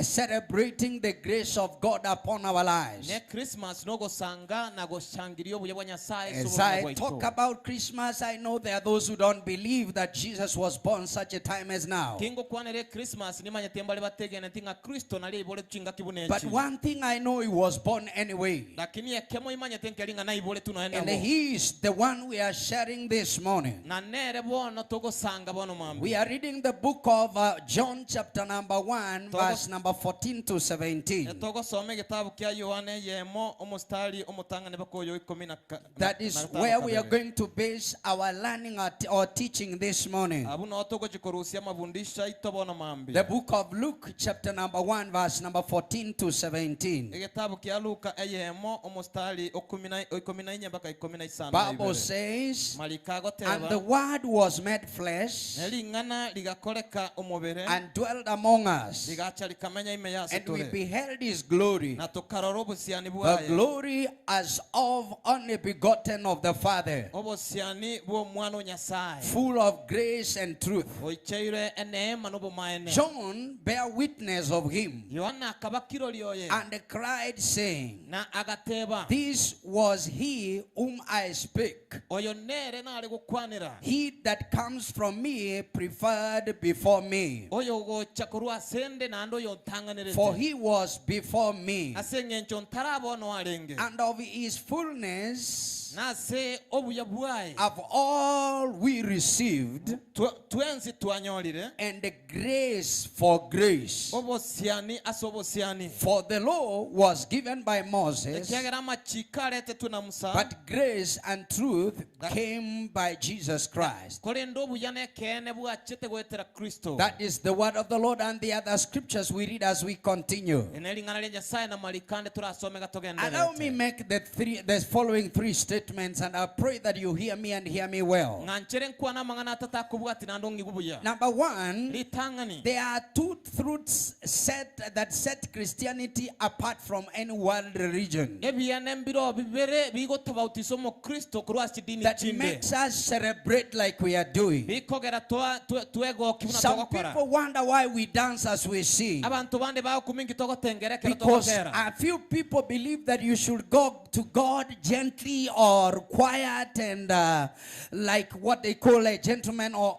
celebrating the grace of God upon our lives. Ne Christmas nogosanga na goshangiria obuya bwa Nyasaye As I talk about Christmas, I know there are those who don't believe that Jesus was born such a time as now. Kingokwanere Christmas nimanyete mbale bategene tinga Kristo nali ibole chinga kibune. But one thing I know, he was born anyway. Lakini ekemo imanyete nkelinga na ibole tunaenda. And he is the one we are sharing this morning. Na nere bono togosanga bono mambi. We are reading the book of John chapter number 1 verse number 14 to 17. Togosome gitabu kya Yohane yemo omustari omutangane bakoyo 10 na. That is where we are going to base our learning or teaching this morning. Abuno togojikorusia mabundisha itobono mambi. The book of Luke chapter number 1 verse number 14 to 17. Egetabu kya Luka eyemo omustari 14 mpaka 15. Bible says, and the word was made flesh Nelingana ligakoreka omubere and dwelt among us, ligacha likamenya ime ya and we beheld his glory, na tukarora obusiani the bwaye, glory as of only begotten of the Father, obusiani bwo mwana Nyasaye, full of grace and truth. Oicheire eneema n'obumaene. John bare witness of him Yohana akabakiro lyoye and cried, saying, na agateba, this was he whom I speak. Oyo nere nare gukwanira, He that comes from me preferred before me, oyo gocha korwa sende nando yo ntanganerete, for he was before me. Ase ng'encho ntarabono arenge, And of his fullness nase obuya bwaye of all we received, twensi twanyorire, and the grace for grace. Obosiani ase obosiani. For the law was given by Moses, Ekiagera amachiko aretetwe na Musa, but grace and truth came by Jesus Christ. Korende obuya nekeene bwachete goetera Kristo. That is the word of the Lord, and the other scriptures we read as we continue. Ene ring'ana ria Nyasaye na marikande turasomeka togenderete. Allow me make the following three statements, and I pray that you hear me and hear me well. Ng'anchere nkwana amang'ana atatakobwati nando ng'igu buya. Number one, Ritang'ani. there are two truths that set Christianity apart from any world religion. Ebiene mbiro bibere bigotobautisa omokristo korwa chidini That chinde. makes us celebrate like we are doing. Bikogera twegoki buna Some togokora. people wonder why we dance as we sing. Abantu bande bakumingi togotengerekero Because togotera. a few people believe that you should go to God gently or quiet and like what they call a gentleman or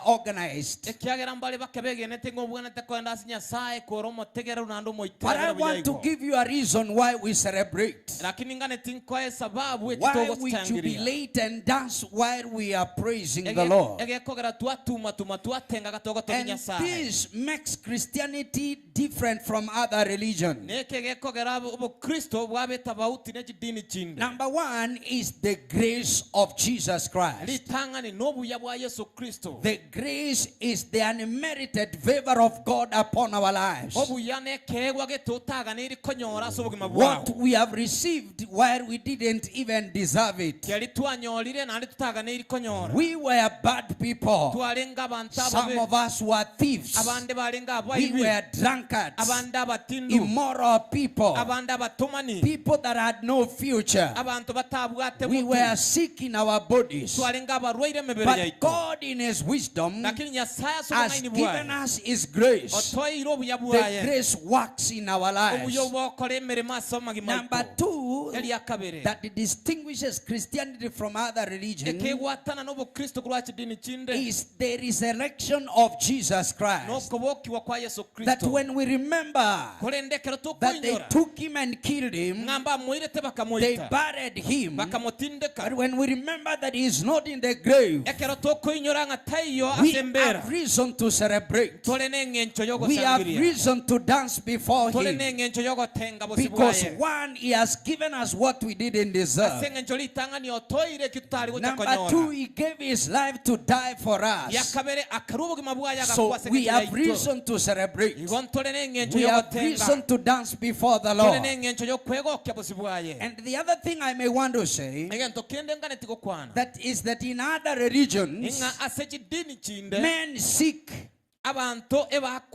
organized. Ekiagera mbare bakebegenete ng'obwanete koenda ase Nyasaye kora omotegereru nando But I want to omoitereru give you a reason why we celebrate. Lakini ngane tinkoe sababu Why we jubilate and dance while we are praising the Lord. Egekogera twatuma tuma twatenga gatogotogi And Nyasaye. this makes Christianity different from other religions. Neke gekogera obokristo bwabetabauti nechidini chinde. Number one is the grace of Jesus Christ. Ritang'ani n'obuya bwa Yesu Kristo. The grace is the unmerited favor of God upon our lives. Obuya nekeegwa getutaganiri konyora ase obogima What bwao. we have received while we didn't even deserve it. Keri twanyorire nandi tutaganiri konyora. We were bad people. Twarenga abantu Some ababe. of us were thieves. Abande barenga We abaibi. were drunkards, Abande abatindu. immoral people, Abande abatomani. people that had no future. Abantu batabwate We mutu. were sick in our bodies. Twarenga abarwaire emibere But yaitu. God in his wisdom Lakini Nyasaye ase has obong'aini given bwaye. us his grace. Otoire obuya The bwaye. grace works in our lives. Obuya bokora emirimo ase amagima Number aitu. two, Eria kabere. that distinguishes Christianity from other religions Ekegwatana n'obukristo korwa chidini chinde. is the resurrection of Jesus Christ. N'okobokiwa kwa Yesu That Kristo. when we remember Korende ekero that they tokoinyora. took him and killed him, Ng'amba amoirete they bakamoita. buried him. Bakamotindeka. But when we remember that he is not in the grave, Ekero tokoinyora ng'a taiyo we ase embera. have reason to celebrate. Tore n'eng'encho We have y'ogoshangiria. reason to dance before Tore him. n'eng'encho y'ogotenga bosi Because bwaye. one, he has given us what we didn't deserve. Ase eng'encho ritang'ani otoire eki tutari gocha Number two, konyora. he gave his life to die for us. Yakabere akarua obogima bwaye So agakwa ase we eng'encho have yaito. reason to celebrate. Igo ntore n'eng'encho We have y'ogotenga. reason to dance before the Tore Lord. n'eng'encho y'okwegokia bosi bwaye. And the other thing I may want to say, Egento kende nganeti gokwana. that is that in other religions, Ing'a ase chidini chinde men seek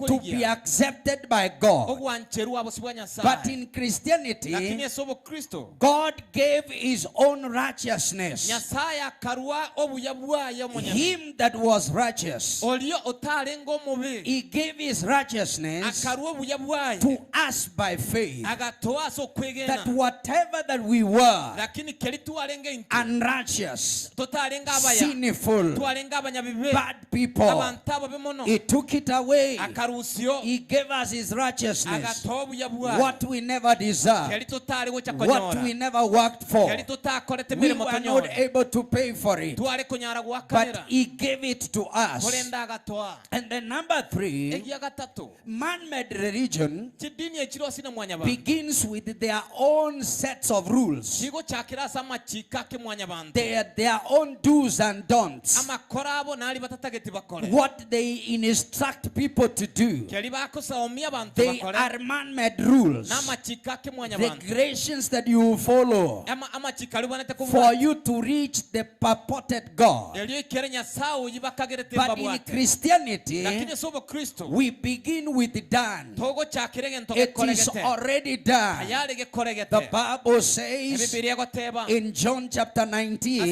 To be accepted by God. But in Christianity, God gave his own righteousness. Him that was righteous, he gave his righteousness to us by faith. That whatever that we were, unrighteous, sinful, bad people, he took it away. He gave us his righteousness, what we never deserved, what we never worked for. We were not able to pay for it, but he gave it to us. And then number three, man-made religion begins with their own sets of rules, their own do's and don'ts, what they instruct people to do. They are man-made rules, regulations that you follow for you to reach the purported God. But in Christianity, we begin with done. It is already done. The Bible says in John chapter 19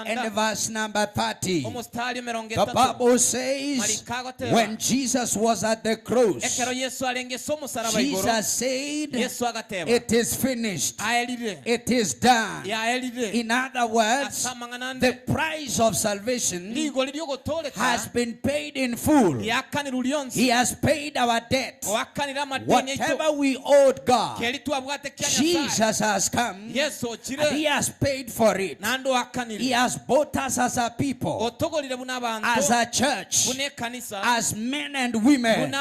and verse number 30, the Bible says when Jesus was at the cross, Jesus said, it is finished. It is done. In other words, the price of salvation has been paid in full. He has paid our debt. Whatever we owed God, Jesus has come and he has paid for it. He has bought us as a people, as a church, as men and women.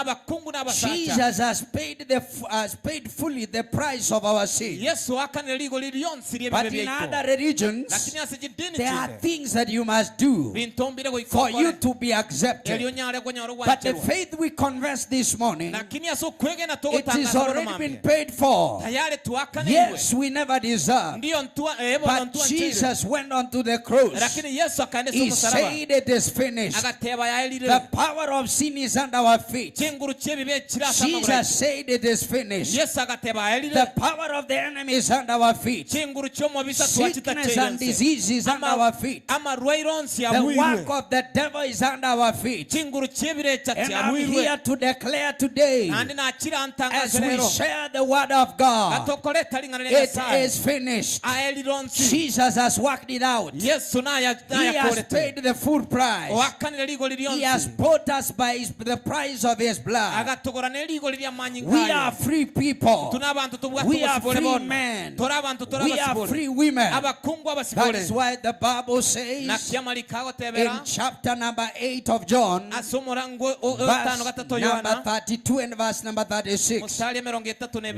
Jesus has paid fully the price of our sin. But in other religions, there are things that you must do for you to be accepted. But the faith we confess this morning, it is already been paid for. Yes, we never deserved. But Jesus went onto the cross. He said it is finished. The power of sin is under our feet. Jesus said it is finished. The power of the enemy is under our feet. Sickness and disease is under our feet. The work of the devil is under our feet. And I'm here to declare today, as we share the word of God, it is finished. Jesus has worked it out. He has paid the full price. He has bought us by the price of his blood. We are free people. We are free men. We are free women. That is why the Bible says in chapter number 8 of John, verse number 32 and verse number 36,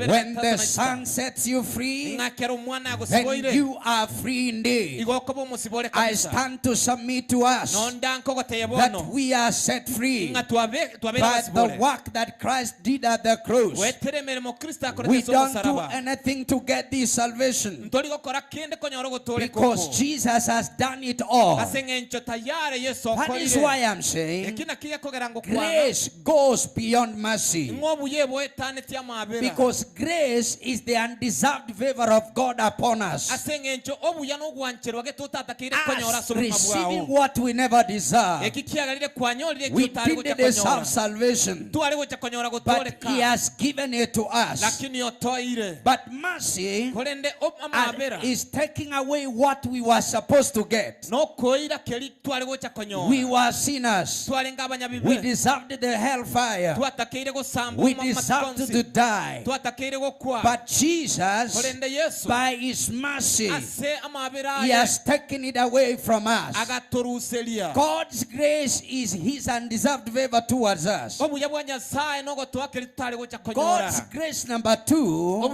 when the Son sets you free, then you are free indeed. I stand to submit to us that we are set free by the work that Christ did at the cross. We don't do anything to get this salvation, because Jesus has done it all. That is why I'm saying grace goes beyond mercy, because grace is the undeserved favor of God upon us. Us receiving what we never deserved. We didn't deserve salvation, but he has given it to us. But mercy is taking away what we were supposed to get. We were sinners. We deserved the hellfire. We deserved to die. But Jesus, by his mercy, he has taken it away from us. God's grace is his undeserved favor towards us. God's grace number two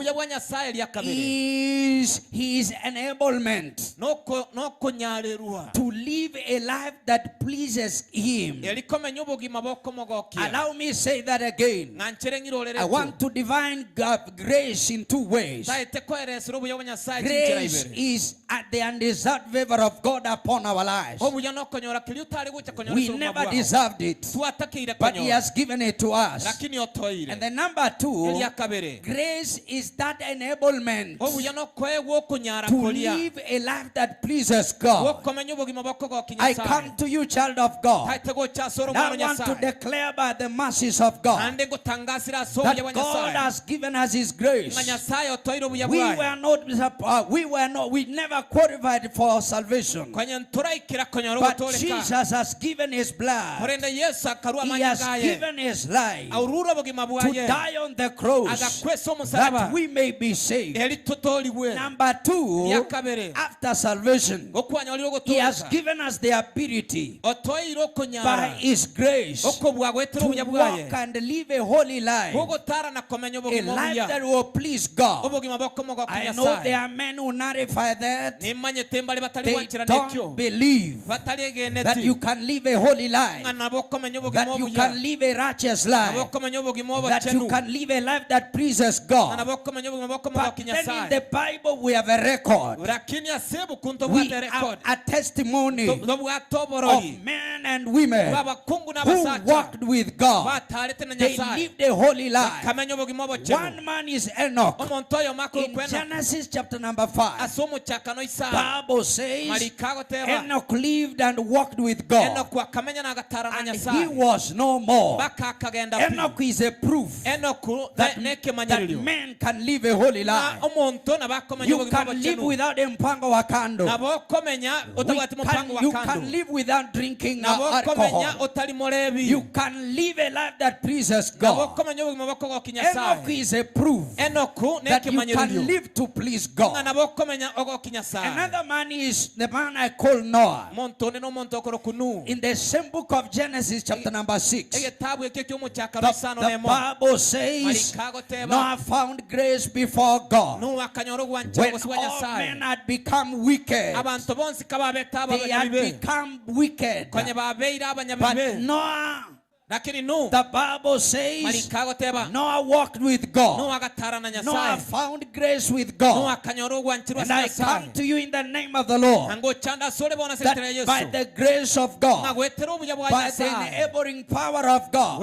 is his enablement to live a life that pleases him. Allow me say that again. I want to define grace in two ways. Grace is at the undeserved favor of God upon our lives. We never deserve deserved it, but he has given it to us. And then number two, grace is that enablement to live a life that pleases God. I come to you, child of God. I want to declare by the mercies of God that God has given us his grace. We never qualified for salvation. But Jesus has given his blood. He has given his life to die on the cross that we may be saved. Number two, after salvation, he has given us the ability by his grace to walk and live a holy life, a life that will please God. I know there are men who nullify that. They don't believe that you can live a holy life, that you can live a righteous life, that you can live a life that pleases God. But then in the Bible we have a record. We have a testimony of men and women who walked with God. They lived a holy life. One man is Enoch. In Genesis chapter number 5, Bible says Enoch lived and walked with God, and he was no more. Enoch is a proof that men can live a holy life. You can live without mpango wa kando. You can live without drinking alcohol. You can live a life that pleases God. Enoch is a proof that you can live to please God. Another man is the man I call Noah. In the same book of Genesis chapter number 6, the Bible says Noah found grace before God. When all men had become wicked, they had become wicked. But Noah, the Bible says Noah walked with God. Noah found grace with God. And I come to you in the name of the Lord, that by the grace of God, by the enabling power of God,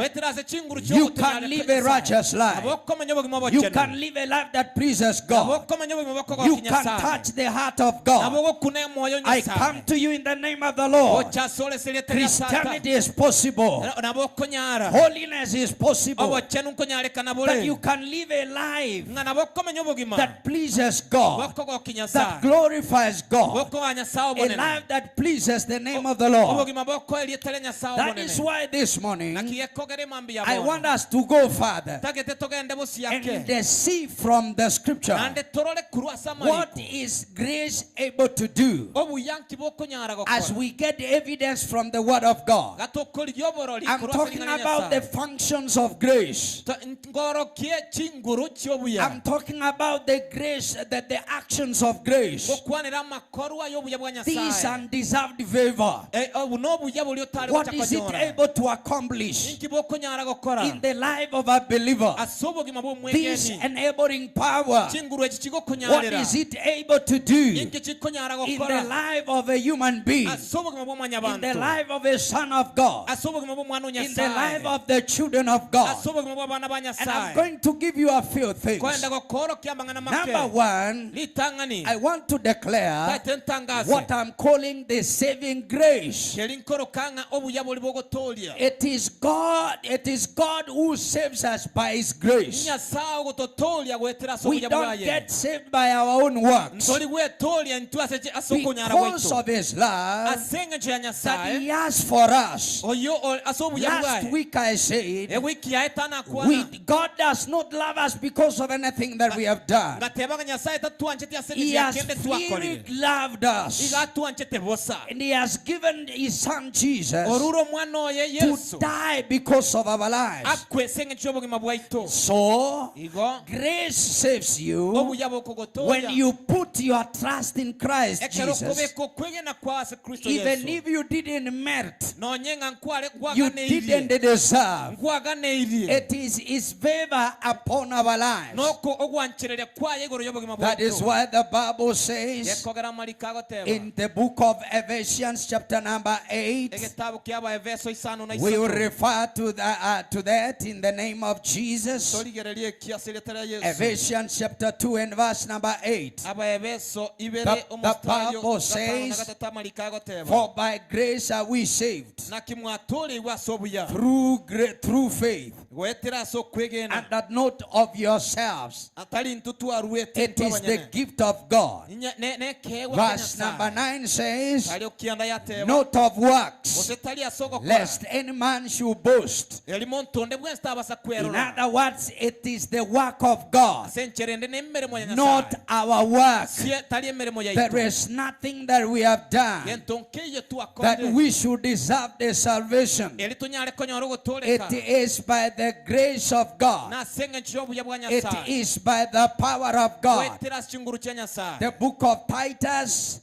you can live a righteous life. You can live a life that pleases God. You can touch the heart of God. I come to you in the name of the Lord. Christianity is possible. Holiness is possible. That you can live a life that pleases God, that glorifies God, a life that pleases the name of the Lord. That is why this morning I want us to go further and see from the scripture what is grace able to do as we get evidence from the word of God. I'm talking about the functions of grace. I'm talking about the grace, that the actions of grace. This undeserved favor. What is it able to accomplish in the life of a believer? This enabling power. What is it able to do in the life of a human being? In the life of a son of God? In the life of the children of God? And I'm going to give you a few things. Number one, I want to declare what I'm calling the saving grace. It is God, it is God who saves us by his grace. We don't get saved by our own works. Because of his love that he has for us. Last week I said, God does not love us because of anything that we have done. He has freely loved us. And he has given his son Jesus to die because of our lives. So, grace saves you when you put your trust in Christ Jesus. Even if you didn't merit, you didn't didn't deserve. It is his favor upon our lives. That is why the Bible says in the book of Ephesians chapter number 8, we will refer to that in the name of Jesus. Ephesians chapter 2 and verse number 8. The Bible says, for by grace are we saved through faith, and that not of yourselves. It is the gift of God. Verse number 9 says, not of works, lest any man should boast. In other words, it is the work of God, not our work. There is nothing that we have done that we should deserve the salvation. It is by the grace of God. It is by the power of God. The book of Titus,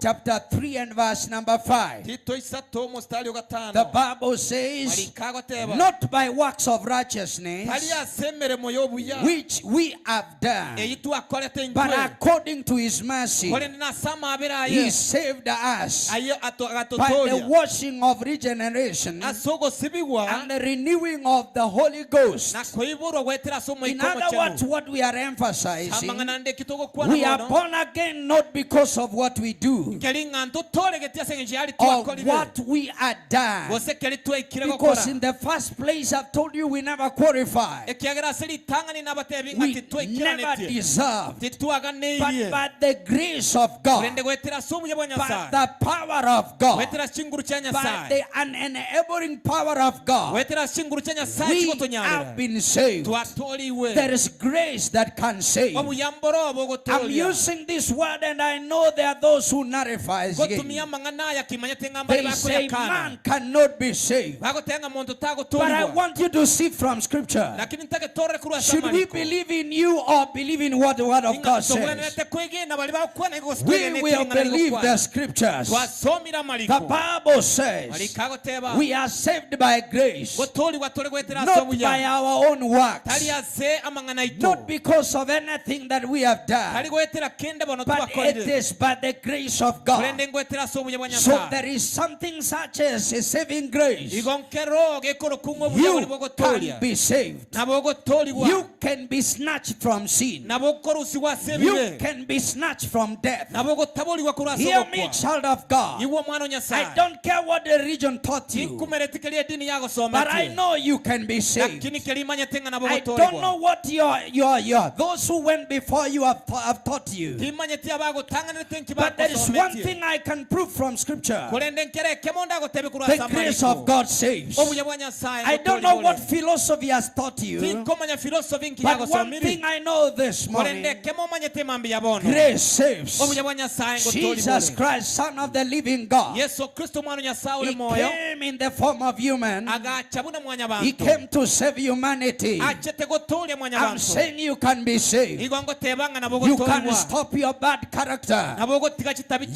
chapter 3 and verse number 5. The Bible says, not by works of righteousness, which we have done, but according to his mercy, he saved us by the washing of regeneration and the renewing of the Holy Ghost. In other words, what we are emphasizing, we are born again not because of what we do or what we are done. Because in the first place, I've told you, we never qualify. We never deserve. But by the grace of God, by the power of God, by the enabling power of God, we have been saved. There is grace that can save. I'm using this word, and I know there are those who nullify it. They say man cannot be saved. But I want you to see from scripture. Should we believe in you or believe in what the word of God says? We will believe the scriptures. The Bible says we are saved by grace, not by our own works, not because of anything that we have done, but it is by the grace of God. So there is something such as a saving grace. You can be saved. You can be snatched from sin. You can be snatched from death. Hear me, child of God. I don't care what the religion taught you, but I know you can be saved. I don't know what your those who went before you have taught you. But there is one thing I can prove from scripture. The grace of God saves. I don't know what philosophy has taught you, but one thing I know this morning, grace saves. Jesus Christ, Son of the living God, he came in the form of human. He came to save humanity. I'm saying you can be saved. You can stop your bad character.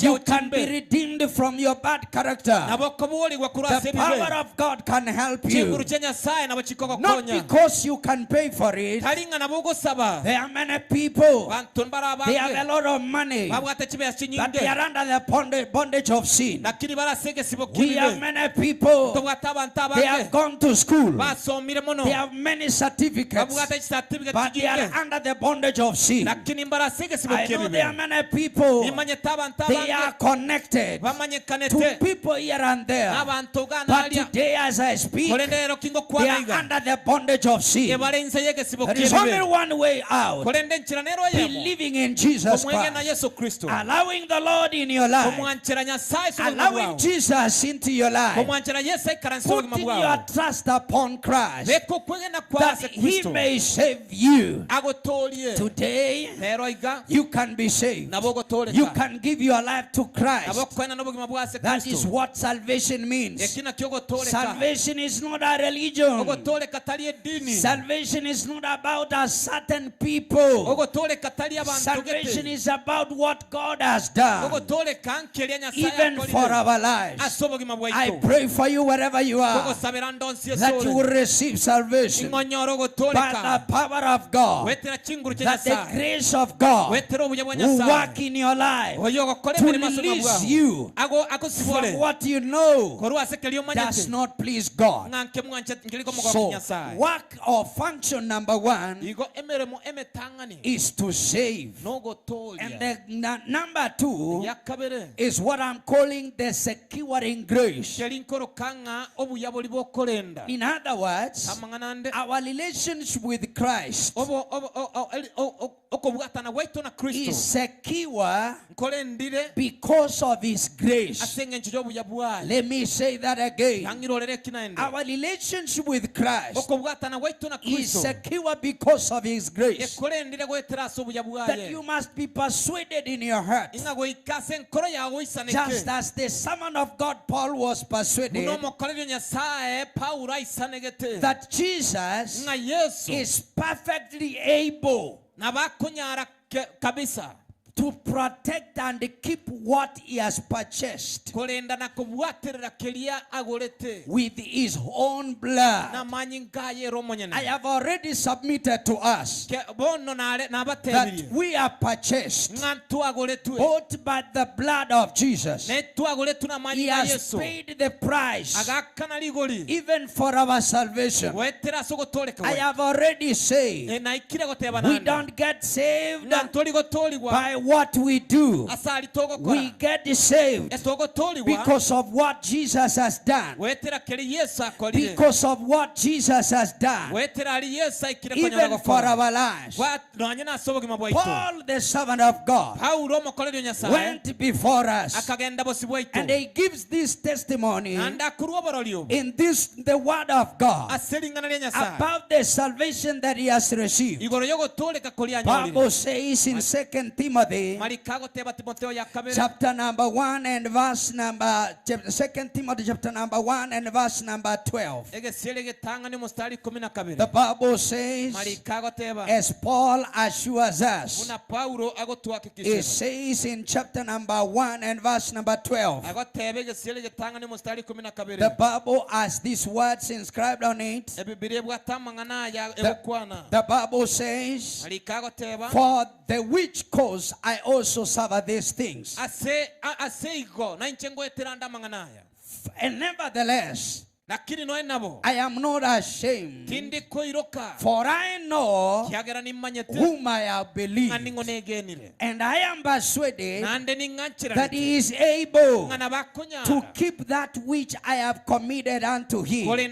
You can be redeemed from your bad character. The power of God can help you. Not because you can pay for it. There are many people, they have a lot of money, but they are under the bondage of sin. We have many people, they have gone to school, they have many certificates, but they are under the bondage of sin. I know there are many people, they are connected to people here and there, but today as I speak, they are under the bondage of sin. There is only one way out: believing in Jesus Christ, allowing the Lord in your life, allowing Jesus into your life, putting your trust upon Christ, that he may save you. Today, you can be saved. You can give your life to Christ. That is what salvation means. Salvation is not a religion. Salvation is not about a certain people. Salvation is about what God has done, even for our lives. I pray for you you wherever you are that you will receive salvation by the power of God, that the grace of God will work in your life to release you from what you know does not please God. So, work or function number one is to save. And the number two is what I'm calling the securing grace. In other words, our relationship with Christ is secure because of His grace. Let me say that again. Our relationship with Christ is secure because of His grace. That you must be persuaded in your heart, just as the servant of God Paul was persuaded that Jesus is perfectly able to protect and keep what he has purchased with his own blood. I have already submitted to us that we are purchased bought by the blood of Jesus. He has paid the price even for our salvation. I have already said we don't get saved by what we do. We get saved because of what Jesus has done. Because of what Jesus has done. Even for our lives. Paul, the servant of God, went before us, and he gives this testimony in this, the word of God, about the salvation that he has received. Bible says in 2 Timothy chapter number 1 and verse number 2 Timothy chapter number 1 and verse number 12. The Bible says, as Paul assures us, it says in chapter number 1 and verse number 12, the Bible has these words inscribed on it. The Bible says, for the which cause I also suffer these things. And nevertheless, I am not ashamed, for I know whom I have believed, and I am persuaded that he is able to keep that which I have committed unto him against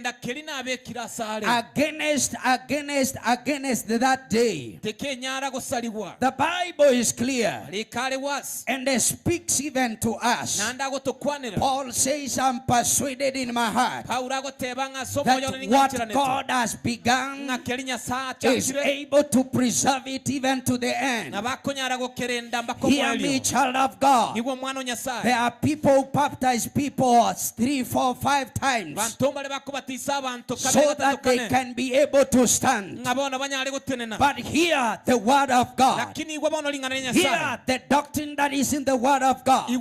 that day. The Bible is clear, and it speaks even to us. Paul says, I'm persuaded in my heart that what God has begun is able to preserve it even to the end. Hear me, child of God. There are people who baptize people 3, 4, 5 times so that they can be able to stand. But hear the word of God. Hear the doctrine that is in the word of God. The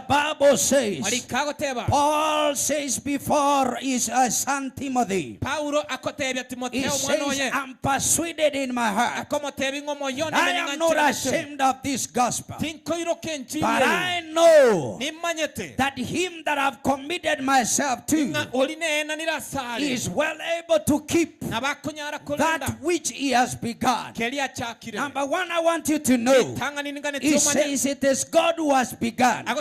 Bible says, Paul says before his son Timothy, he says, I'm persuaded in my heart. I am not ashamed of this gospel, but I know that him that I've committed myself to is well able to keep that which he has begun. Number one, I want you to know, he says it is God who has begun. And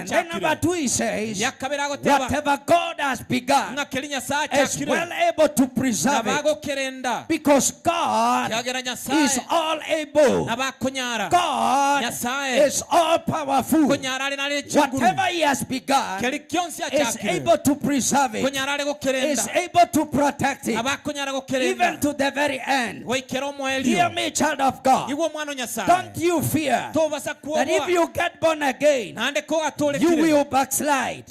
then number two, he says, whatever God has begun is well able to preserve it, because God is all able. God is all powerful. Whatever he has begun is able to preserve it, is able to protect it, even to the very end. Hear me, child of God. Don't you fear that if you get born again, you will backslide.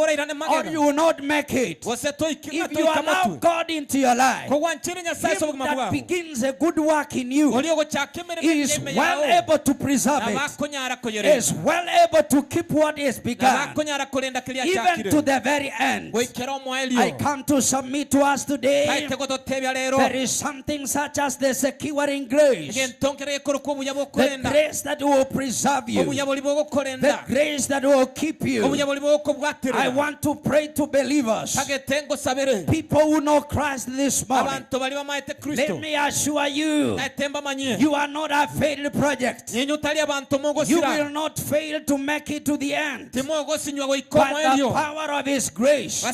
Or you will not make it. If you allow God into your life, him that begins a good work in you is well able to preserve it, is well able to keep what is begun, even to the very end. I come to submit to us today, there is something such as the securing grace, the grace that will preserve you, the grace that will keep you. I want to pray to believers, people who know Christ this morning. Let me assure you, you are not a failed project. You will not fail to make it to the end. By the power of His grace, I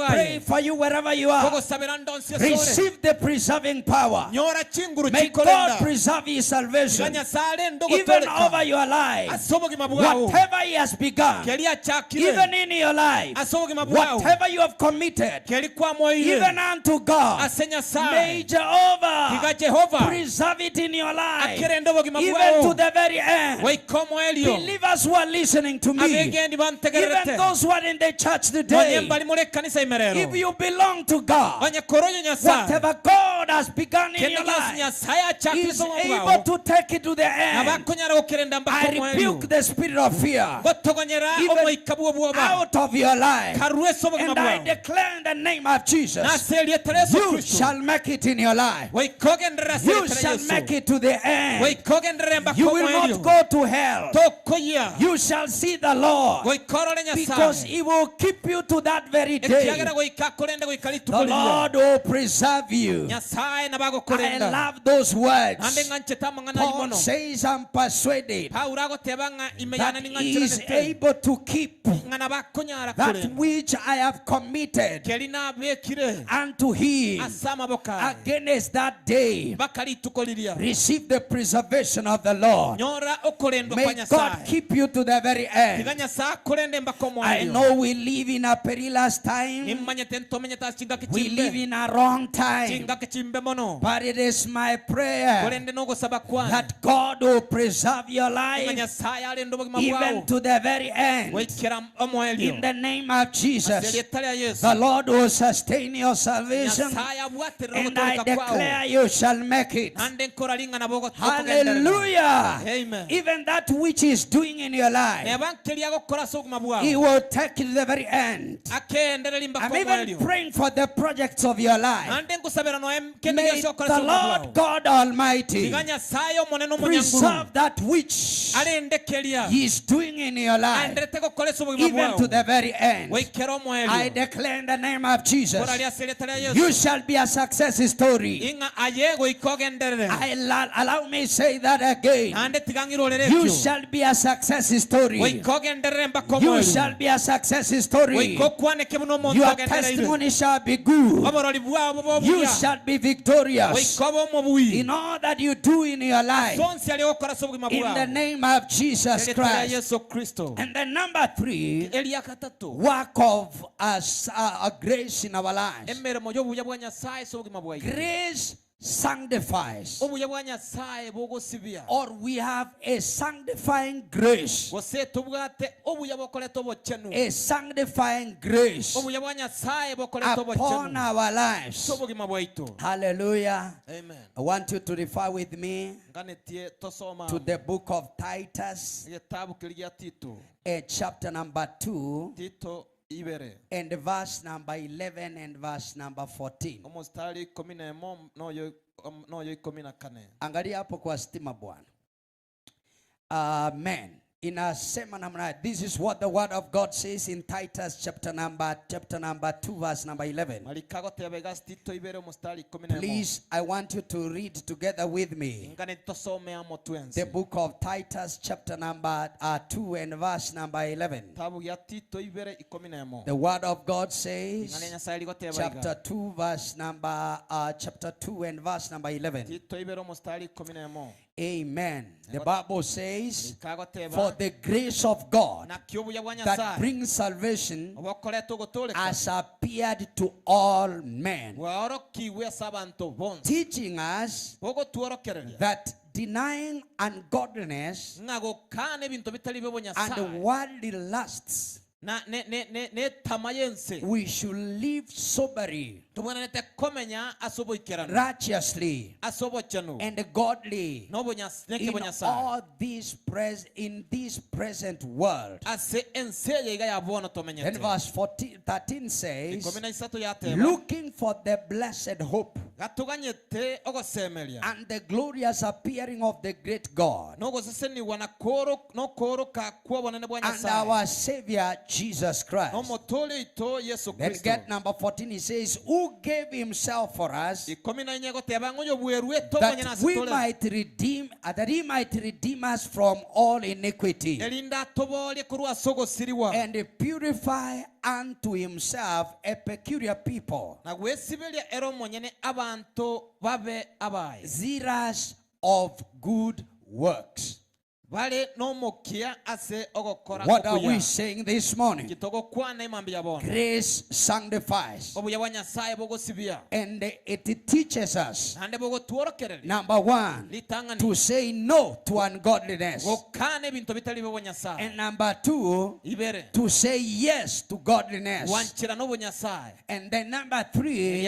pray for you wherever you are. Receive the preserving power. May God preserve His salvation, even over your life. Whatever He has begun, even in your life, whatever you have committed, even unto God, may Jehovah preserve it in your life, even to the very end. Believers who are listening to me, even those who are in the church today, if you belong to God, whatever God has begun in your life, is able to take it to the end. I rebuke the spirit of fear even out of your life, and I declare in the name of Jesus, you shall make it in your life. You shall make it to the end. You will not go to hell. You shall see the Lord, because He will keep you to that very day. The Lord will preserve you. I love those words. Paul says, I'm persuaded that he is able to keep that which I have committed unto him against that day. Receive the preservation of the Lord. May God keep you to the very end. I know we live in a perilous time. We live in a wrong time. But it is my prayer that God will preserve your life even to the very end. In the name of Jesus, the Lord will sustain your salvation, and I declare you shall make it. Hallelujah. Amen. Even that which is doing in your life, He will take it to the very end. I'm even praying for the projects of your life. May the Lord God Almighty preserve that which He is doing in your life, even to the very end. I declare in the name of Jesus, you shall be a success story. Allow me say that again. You shall be a success story. You shall be a success story. Your testimony shall be good. You shall be victorious in all that you do in your life. In the name of Jesus Christ. And then number 3, work of a grace in our lives. Grace sanctifies, or we have a sanctifying grace, a sanctifying grace upon our lives. Hallelujah. Amen. I want you to refer with me to the book of Titus, chapter number 2. And verse number 11 and verse number 14. Angalia hapo kwa stima bwana. Amen. Inasema namna, this is what the word of God says in Titus chapter number 2 verse number 11. Please, I want you to read together with me the book of Titus chapter number 2 and verse number 11. The word of God says, chapter 2 verse number chapter 2 and verse number 11. Amen. The Bible says, for the grace of God that brings salvation has appeared to all men, teaching us that denying ungodliness and worldly lusts, We should live soberly, righteously, and godly in all this in this present world. Then verse 13 says, looking for the blessed hope and the glorious appearing of the great God and our Savior Jesus Christ. Then get number 14, he says, who gave himself for us that we might redeem, that he might redeem us from all iniquity and purify unto himself a peculiar people, zealous of good works. What are we saying this morning? Grace sanctifies, and it teaches us, number one, to say no to ungodliness, and number two, to say yes to godliness, and then number three,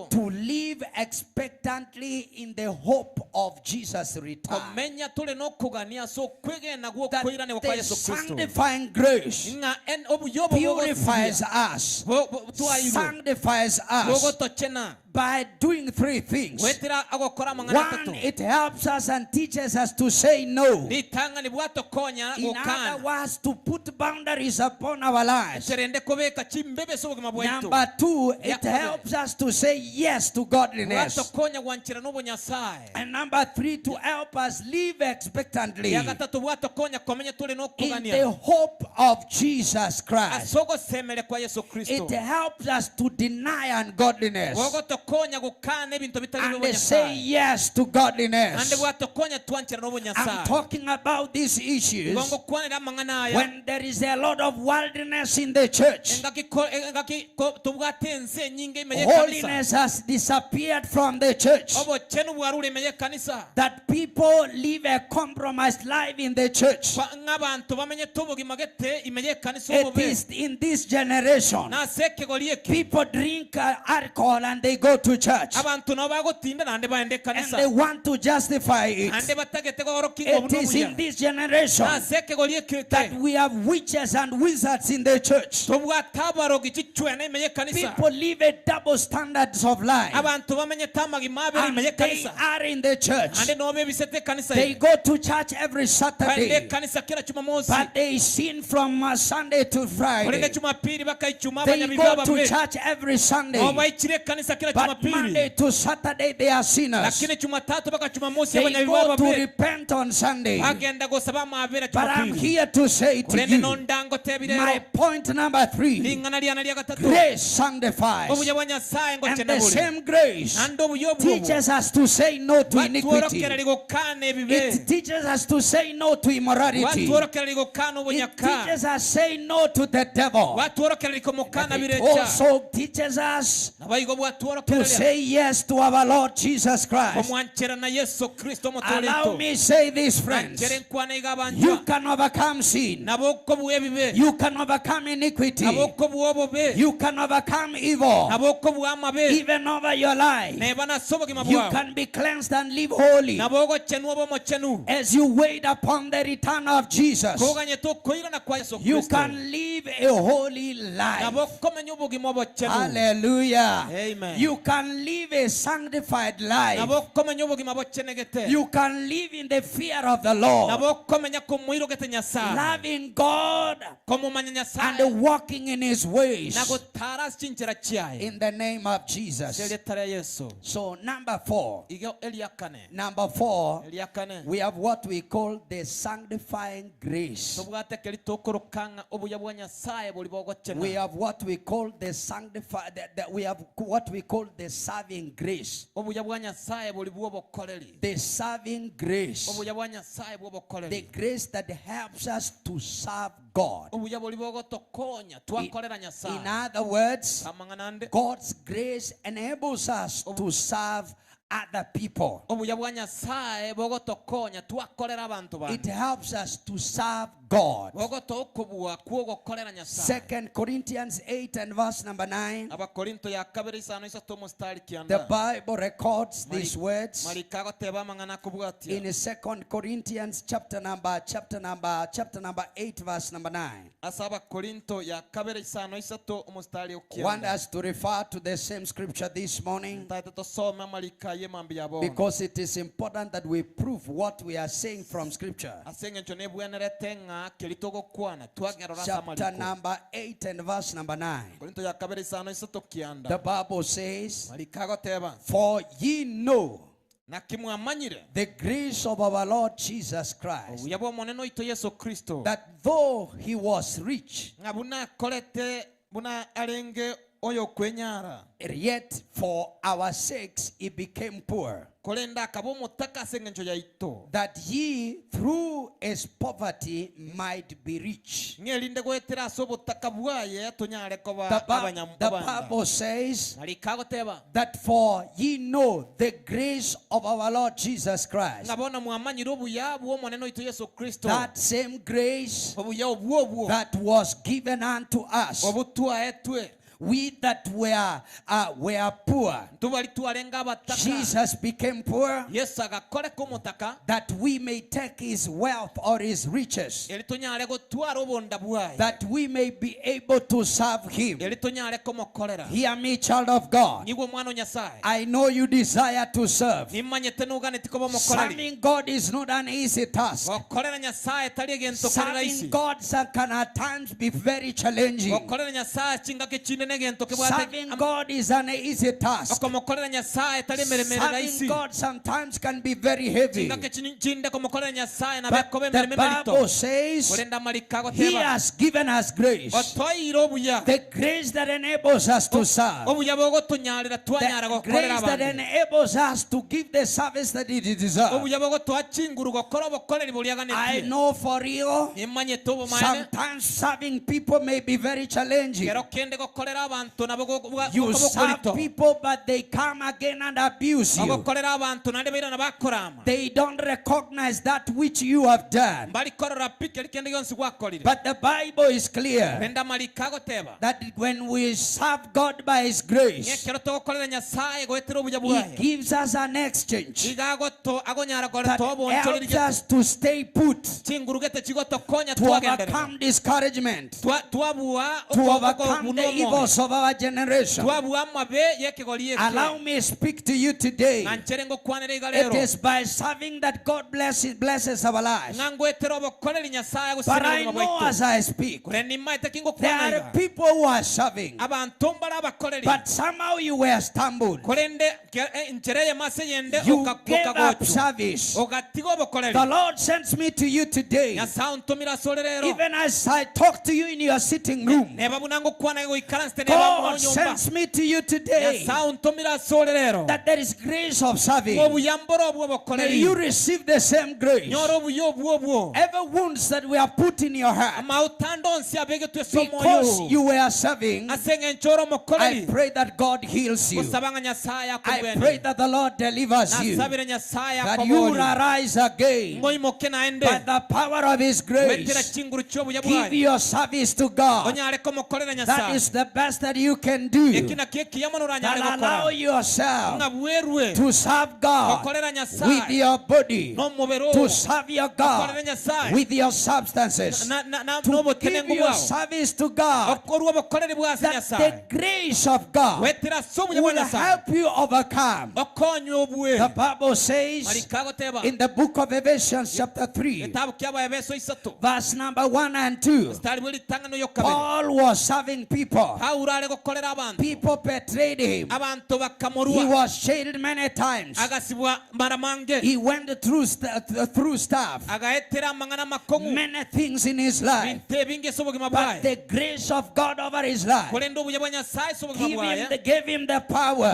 to live expectantly in the hope of Jesus' return. That the sanctifying grace purifies us, sanctifies us by doing three things. One, it helps us and teaches us to say no. In other words, to put boundaries upon our lives. Number two, it helps us to say yes to godliness. And number three, to help us live expectantly in the hope of Jesus Christ. It helps us to deny ungodliness and they say yes to godliness. I'm talking about these issues when there is a lot of worldliness in the church. Holiness has disappeared from the church. That people live a compromised life in the church. It is in this generation people drink alcohol and they go to church, and they want to justify it. It is in this generation that we have witches and wizards in the church. People live a double standards of life, and they are in the church. They go to church every Saturday, but they sin from Sunday to Friday. They go to church every Sunday, but Monday to Saturday they are sinners. They go to repent on Sunday. But I'm here to say to you, my point number three, grace sanctifies. And the same grace teaches us to say no to iniquity. It teaches us to say no to immorality. It teaches us say no to the devil. It also teaches us to say yes to our Lord Jesus Christ. Allow me say this, friends. You can overcome sin. You can overcome iniquity. You can overcome evil. Even over your life. You can be cleansed and live holy as you wait upon the return of Jesus. You can live a holy life. Hallelujah. Amen. You can live a sanctified life. You can live in the fear of the Lord, loving God and walking in his ways. In the name of Jesus. So number four, we have what we call the sanctifying grace. We have what we call the sanctify, we have what we call the serving grace. The serving grace. The grace that helps us to serve God. In other words, God's grace enables us to serve other people. It helps us to serve God. 2 Corinthians 8 and verse number 9. The Bible records these words in 2 Corinthians chapter number 8 verse number 9. Want us to refer to the same scripture this morning, because it is important that we prove what we are saying from scripture. Chapter number 8 and verse number 9. The Bible says, for ye know the grace of our Lord Jesus Christ, that though he was rich, yet for our sakes he became poor, that ye through his poverty might be rich. The Bible says that for ye know the grace of our Lord Jesus Christ, that same grace that was given unto us, we that were poor. Jesus became poor that we may take his wealth or his riches, that we may be able to serve him. Hear me, child of God. I know you desire to serve. Serving God is not an easy task. Serving God can at times be very challenging. Serving God is an easy task. Serving God sometimes can be very heavy. But the Bible says he has given us grace. The grace that enables us to serve. The grace that enables us to give the service that it deserves. I know for real, sometimes serving people may be very challenging. You serve people, but they come again and abuse you. They don't recognize that which you have done. But the Bible is clear that when we serve God by his grace, he gives us an exchange that helps us to stay put, to overcome discouragement, to overcome the evils of our generation. Allow me to speak to you today. It is by serving that God blesses our lives. But I know as I speak, there are people who are serving, but somehow you were stumbled. You gave up service. The Lord sends me to you today. Even as I talk to you in your sitting room, God sends me to you today that there is grace of serving. May you receive the same grace. Every wounds that we have put in your heart because you were serving, I pray that God heals you. I pray that the Lord delivers you, that you will arise again by the power of his grace. Give your service to God. That is the best that you can do. That allow yourself to serve God with your body, to serve your God with your substances, to give your service to God, that the grace of God will help you overcome. The Bible says in the book of Ephesians chapter 3, verse number 1 and 2, Paul was serving people. People betrayed him. He was jailed many times. He went through stuff, many things in his life. But the grace of God over his life gave him the power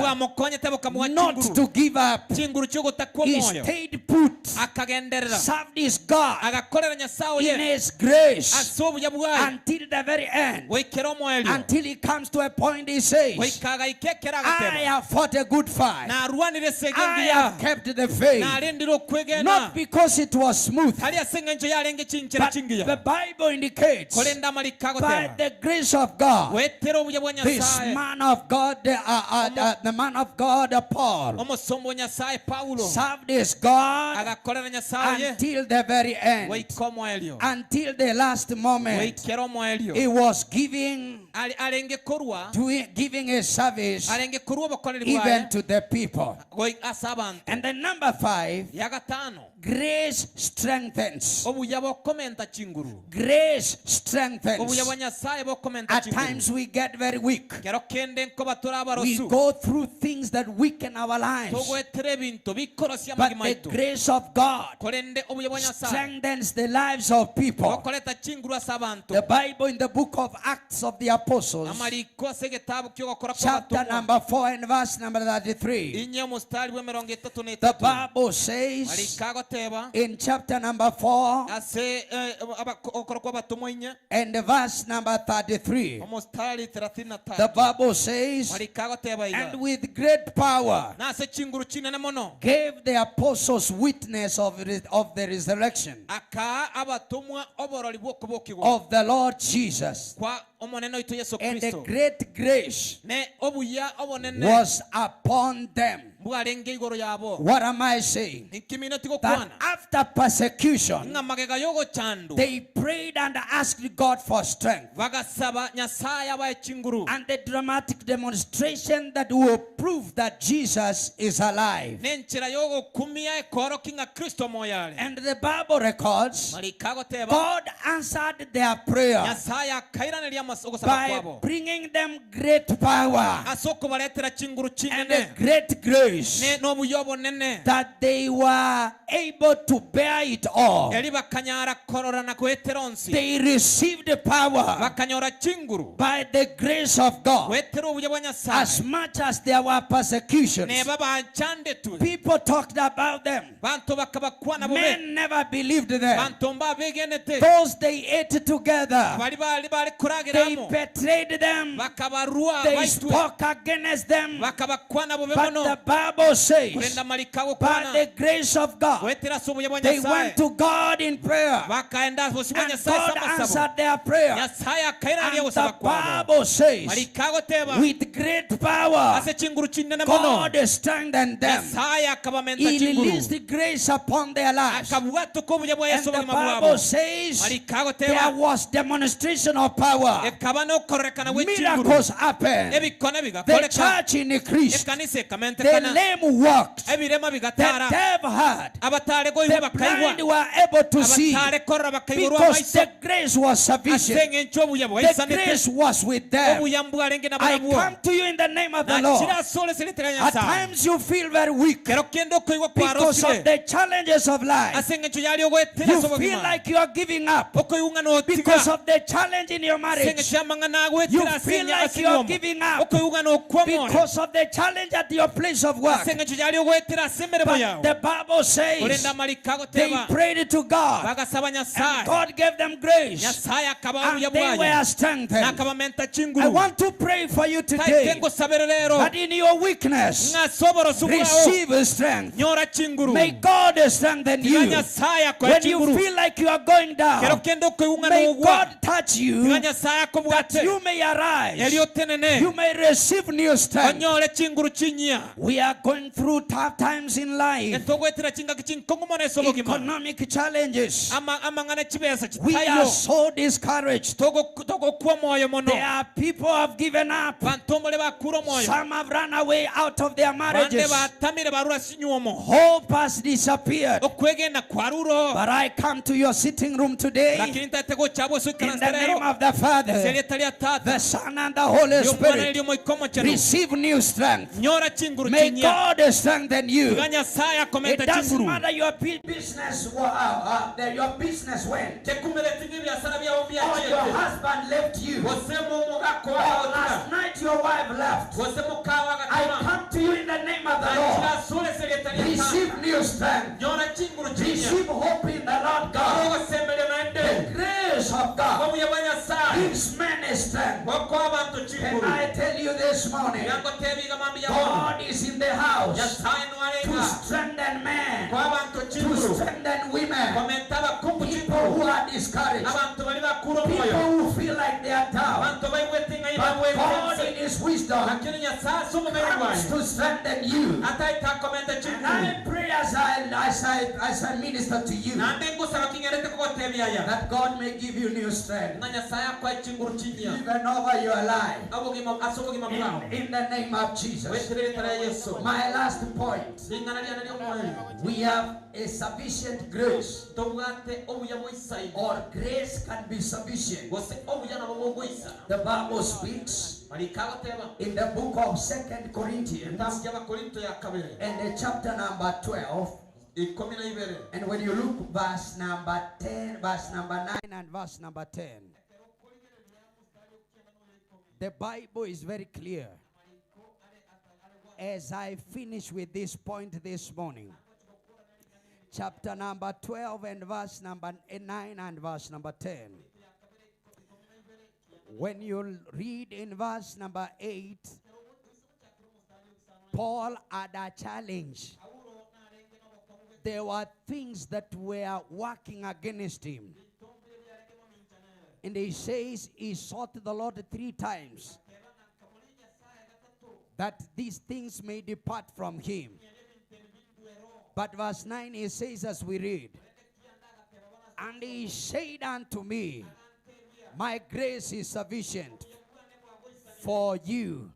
not to give up. He stayed put, served his God in his grace until the very end, until he comes to a point, he says, I have fought a good fight. I have kept the faith. Not because it was smooth, but the Bible indicates by the grace of God, this man of God, the man of God, Paul, served his God until the very end, until the last moment. He was giving his service even to the people. And then number 5, grace strengthens. Grace strengthens. At times we get very weak. We go through things that weaken our lives. But the grace of God strengthens the lives of people. The Bible in the book of Acts of the Apostles, chapter number 4 and verse number 33. The Bible says in chapter number 4 and verse number 33, the Bible says, and with great power gave the apostles witness of the resurrection of the Lord Jesus, and the great grace was upon them. What am I saying? That after persecution, they prayed and asked God for strength. And the dramatic demonstration that will prove that Jesus is alive. And the Bible records, God answered their prayer by bringing them great power and a great grace, that they were able to bear it all. They received the power by the grace of God. As much as there were persecutions, people talked about them. Men never believed them. Those they ate together, they betrayed them. They spoke against them. But the Bible says, by the grace of God, they went to God in prayer, and God answered their prayer. And the Bible says, with great power, God strengthened them. He released grace upon their lives. And the Bible says, there was demonstration of power. Miracles happened. The church increased. The lame walked. The deaf heard. The blind were able to see, because the grace was sufficient. The grace was with them. I come to you in the name of the Lord. At times you feel very weak because of the challenges of life. You feel like you are giving up because of the challenge in your marriage. You feel like you are giving up because of the challenge at your place of work. But the Bible says they prayed to God, and God gave them grace, and they were strengthened. I want to pray for you today that in your weakness, receive strength. May God strengthen you. When you feel like you are going down, may God touch you that you may arise. You may receive new strength. We are going through tough times in life. Economic challenges. We are so discouraged. There are people who have given up. Some have run away out of their marriages. Hope has disappeared. But I come to your sitting room today in the name of the Father, the Son, and the Holy Spirit. Receive new strength. May God strengthen you. It doesn't matter your business, your business went, or your husband left you, or last night your wife left. I come to you in the name of the Lord. Receive new strength. Receive hope in the Lord God. The grace of God gives men strength. Can I tell you this morning, God is in the house to strengthen men, to strengthen women, people who are discouraged, people who feel like they are down. But God in His wisdom comes to strengthen you. And I pray as I minister to you, that God may give you new strength, even over your life, in the name of Jesus. My last point, we have a sufficient grace, or grace can be sufficient. The Bible speaks in the book of 2 Corinthians and the chapter number 12. And when you look verse number 10, verse number 9 and verse number 10, the Bible is very clear. As I finish with this point this morning, chapter number 12 and verse number 9 and verse number 10. When you read in verse number 8, Paul had a challenge. There were things that were working against him. And he says he sought the Lord 3 times that these things may depart from him. But verse 9, he says, as we read, and he said unto me, my grace is sufficient for you,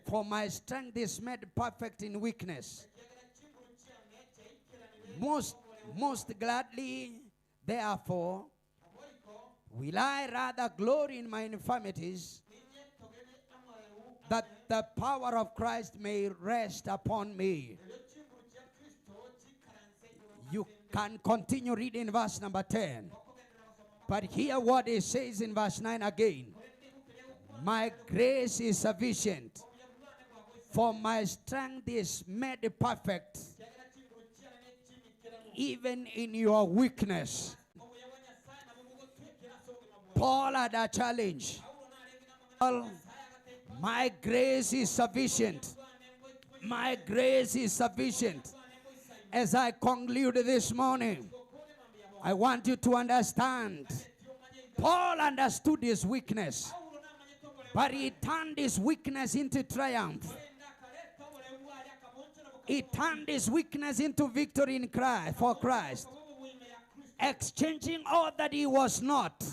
for my strength is made perfect in weakness. Most gladly, therefore, will I rather glory in my infirmities, that the power of Christ may rest upon me. You can continue reading verse number 10. But hear what it says in verse 9 again. My grace is sufficient, for my strength is made perfect, even in your weakness. Paul had a challenge. My grace is sufficient. My grace is sufficient. As I conclude this morning, I want you to understand, Paul understood his weakness, but he turned his weakness into triumph. He turned his weakness into victory in Christ, for Christ, exchanging all that he was not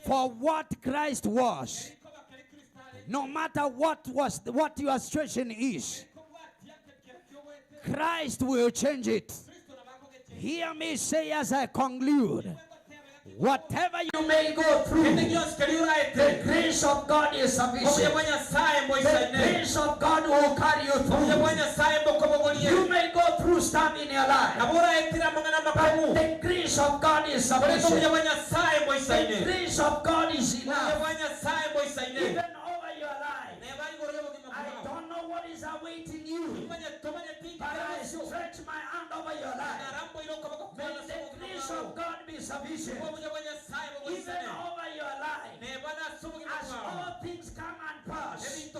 for what Christ was. No matter what your situation is, Christ will change it. Hear me say as I conclude, whatever you may go through, the grace of God is sufficient. The grace of God will carry you through. You may go through stuff in your life, but the grace of God is sufficient. The grace of God is enough. Even over your life. I don't know what is awaiting you, but I stretch my hand over your life. May the grace of God be sufficient, even over your life. As all things come and pass, may the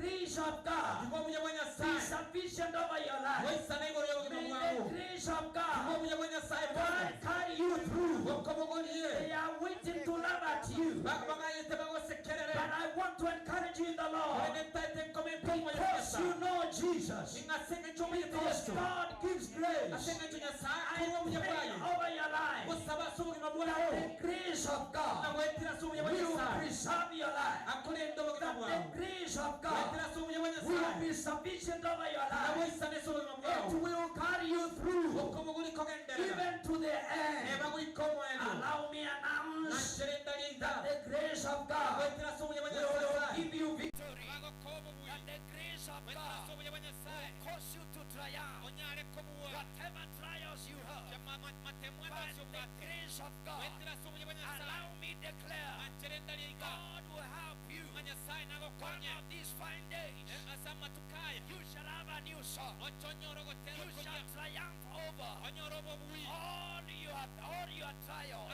grace of God be sufficient over your life. May the grace of God carry you through. They are waiting to laugh at you, but I want to encourage you in the Lord, because you know Jesus, because God gives grace. I pray over your life that the grace of God will preserve your life, that the grace of God will be sufficient over your life. It will carry you through, even to the end. Allow me announce that the grace of God will give you victory. That the grace of God will cause you to triumph. Whatever trials you have, by the grace of God, allow me declare, God will help you. One of these fine days, you shall have a new song. You shall triumph over all your trials.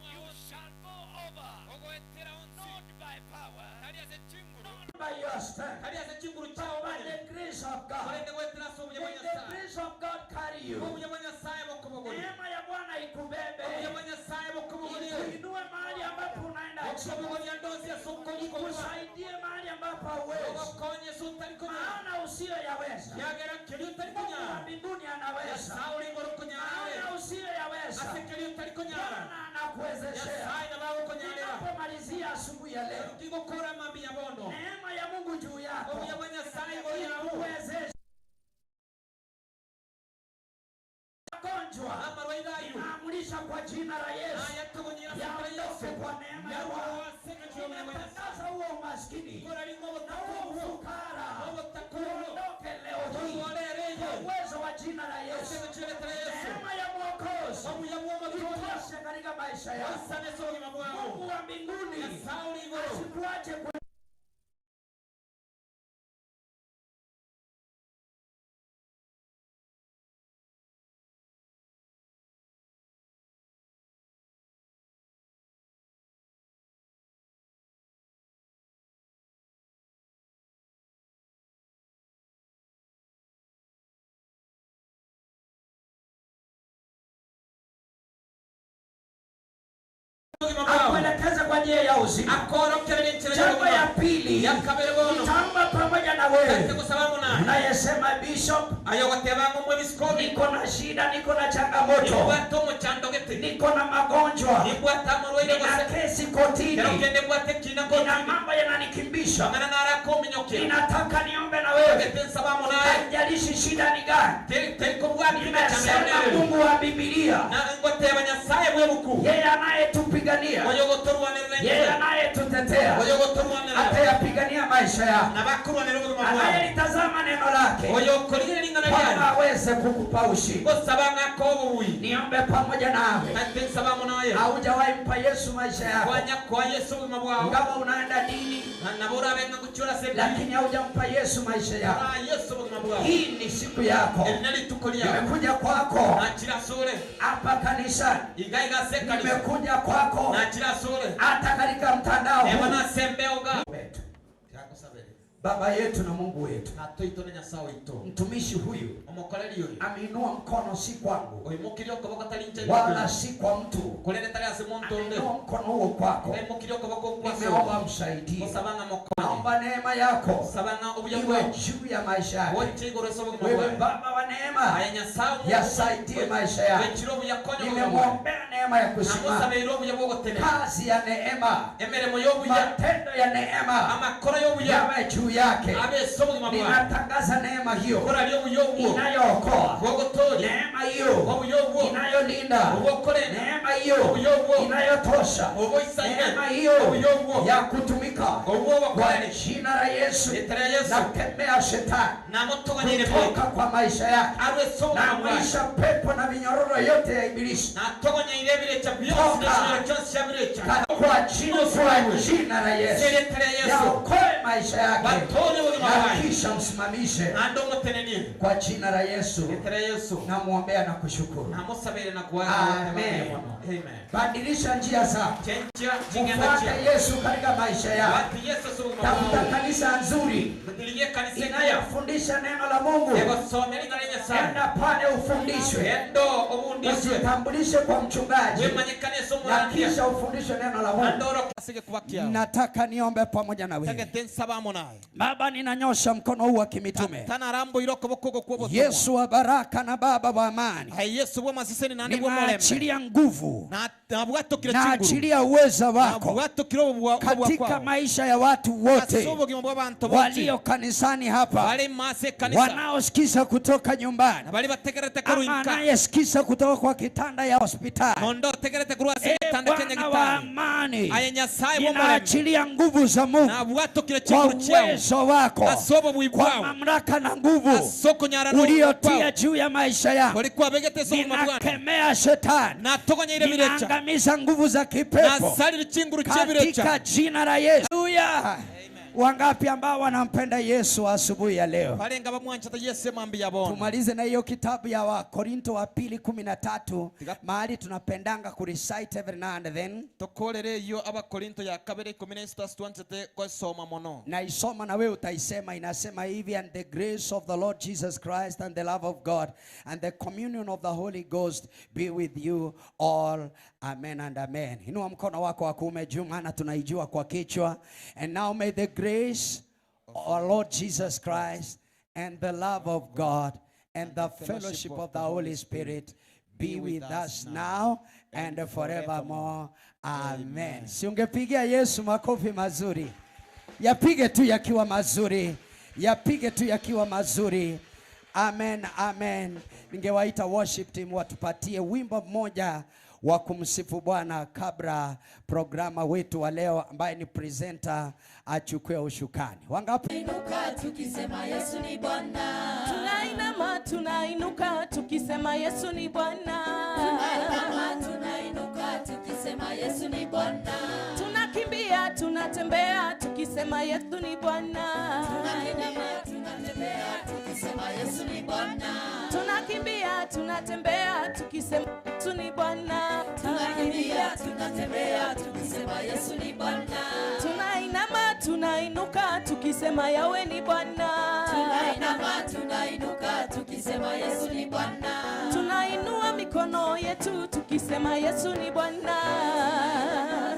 You Shall go over. Not by power. Not by your strength, but by the grace of God. May the grace of God carry you. Neema ya Bwana ikubebe, ikuinue mahali ambapo unaenda chini, ikusaidie mahali ambapo hauwezi, maana usiyoyaweza Mungu wa mbinguni anaweza. Maana usiyoyaweza Bwana anakuwezeshea. Ninapomalizia asubuhi ya leo, neema ya Mungu juu yako ikuwezeshe. Magonjwa ninaamrisha kwa jina la Yesu yaondoke kwa neema ya Bwana. Ninatangaza huo umaskini na huo ufukara uondoke leo hii kwa uwezo wa jina la Yesu. Neema ya Mwokozi itoshe katika maisha yako. Mungu wa mbinguni asikuache akuelekeze kwa njia ya uzima. Jambo ya pili, nitaomba pamoja na wewe unayesema, Bishop, niko na shida, niko na changamoto, niko na magonjwa, nina kesi kotini, nina mambo yananikimbisha, ninataka niombe na wewe. Haijalishi shida ni gani, nimesema Mungu wa Biblia, yeye anayetupigania, yeye anayetutetea, atayapigania maisha yako. Anayelitazama neno lake kwamba aweze kukupa ushindi. Niombe pamoja nawe. Haujawahi mpa Yesu maisha yako, ingawa unaenda dini, lakini haujampa Yesu maisha yako. Hii ni siku yako. Nimekuja kwako hapa kanisani, nimekuja kwako hata katika mtandao. Baba yetu na Mungu wetu, mtumishi huyu ameinua mkono si kwangu wala si kwa mtu, ameinua mkono huo kwako. Nimeomba msaidie, naomba neema yako iwe juu ya maisha yake. Wewe Baba wa neema, yasaidie maisha yake. Nimemwombea neema ya kusimama, kazi ya neema, matendo ya neema yawe juu yake. Ninatangaza neema hiyo inayookoa, neema hiyo inayolinda, neema hiyo inayotosha, neema hiyo ya kutumika. Kwa jina la Yesu nakemea shetani kutoka kwa maisha yake, naamrisha pepo na minyororo yote ya ibilisi kwa jina la Yesu yaokoe maisha yake na kisha msimamishe kwa jina la Yesu. Namuombea na kushukuru. Amen. Badilisha njia zako, mfuate Yesu katika maisha yako. Tafuta kanisa nzuri inayofundisha neno la Mungu. Enda pale ufundishwe, usitambulishe kwa mchungaji, na kisha ufundishwe neno la Mungu. Nataka niombe pamoja na wewe. Baba, ninanyosha mkono huu wa kimitume. Yesu wa baraka na Baba wa amani, ninaachilia nguvu, naachilia uweza wako katika maisha ya watu wote walio kanisani hapa, wanaosikiza kutoka nyumbani, ama anayesikiza kutoka kwa kitanda ya hospitali. Bwana wa amani, ninaachilia nguvu za Mungu kwa uwezo wako, kwa mamlaka na nguvu uliotia juu ya maisha yako. Ninakemea shetani, ninaangamiza nguvu za kipepo katika jina la Yesu. Haleluya. Wangapi ambao wanampenda Yesu asubuhi ya leo? Tumalize na hiyo kitabu ya Wakorinto wa pili 13, mahali tunapendanga ku recite every now and then. Na isoma na wewe utaisema. Inasema hivi: and the grace of the Lord Jesus Christ and the love of God and the communion of the Holy Ghost be with you all. Amen and amen. Inua mkono wako wa kuume juu, maana tunaijua kwa kichwa. And now may the grace of our Lord Jesus Christ and the love of God and the fellowship of the Holy Spirit be with us now and forevermore. Amen. Si ungepigia Yesu makofi mazuri? Yapige tu yakiwa mazuri. Yapige tu yakiwa mazuri. Amen, amen. Ningewaita worship team watupatie wimbo mmoja wa kumsifu Bwana kabla programa wetu wa leo ambaye ni presenter achukue ushukani. Wangapi? Inuka tukisema Yesu ni Bwana. Tunainama tunainuka tukisema Yesu ni Bwana. Tunainama tunainuka tukisema Yesu ni Bwana. Tunakimbia tunatembea tukisema Yesu ni Bwana. Tunainama tunatembea tukisema Yesu ni Bwana. Tunakimbia tunatembea tukisema Yesu ni Bwana. Tunakimbia tunatembea tukisema Yesu ni Bwana. Tunainama tunainuka tukisema Yawe ni Bwana. Tunainama tunainuka tukisema Yesu ni Bwana. Tunainua mikono yetu tukisema Yesu ni Bwana.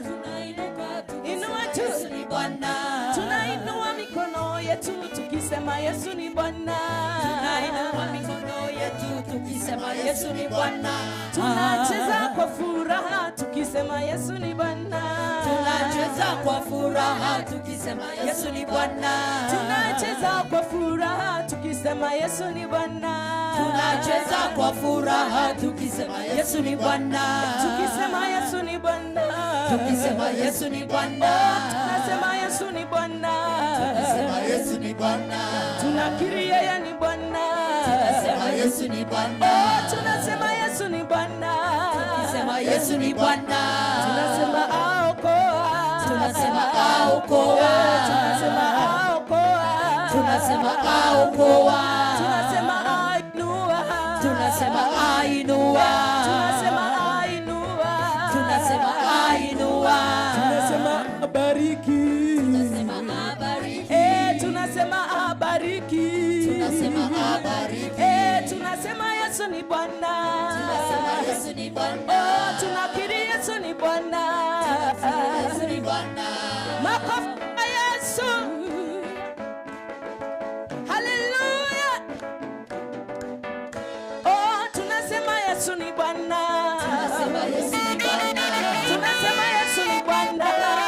Tunainuka tukisema Yesu ni Bwana. Tunainua mikono yetu tukisema Yesu ni Bwana. Tunainua mikono yetu tukisema Yesu ni Bwana. Tunacheza kwa furaha tukisema Yesu ni Bwana. Tunacheza kwa furaha tukisema Yesu ni Bwana. Tunacheza kwa furaha tukisema Yesu ni Bwana. Tunacheza kwa furaha tukisema Yesu ni Bwana. Tukisema Yesu ni Bwana. Tukisema Yesu ni Bwana. Tunasema Yesu ni Bwana. Tunasema Yesu ni Bwana. Tunakiri yeye ni Bwana. Tunasema Yesu ni Bwana. Tunasema Yesu ni Bwana. Tunasema Yesu ni Bwana. Tunasema aokoa. Tunasema aokoa. Tunasema aokoa. Tunasema aokoa. Tunasema ainua. Tunasema ainua. Tunasema ainua. Tunasema ainua. Tunasema abariki. Tunasema abariki. Tunasema abariki. Tunasema abariki. Tunasema Yesu ni Bwana. Tunasema Yesu ni Bwana. Oh, tunakiri Yesu ni Bwana. Yesu ni Bwana. Makofi kwa Yesu. Hallelujah. Oh, tunasema Yesu ni Bwana. Tunasema Yesu ni Bwana. Tunasema Yesu ni Bwana.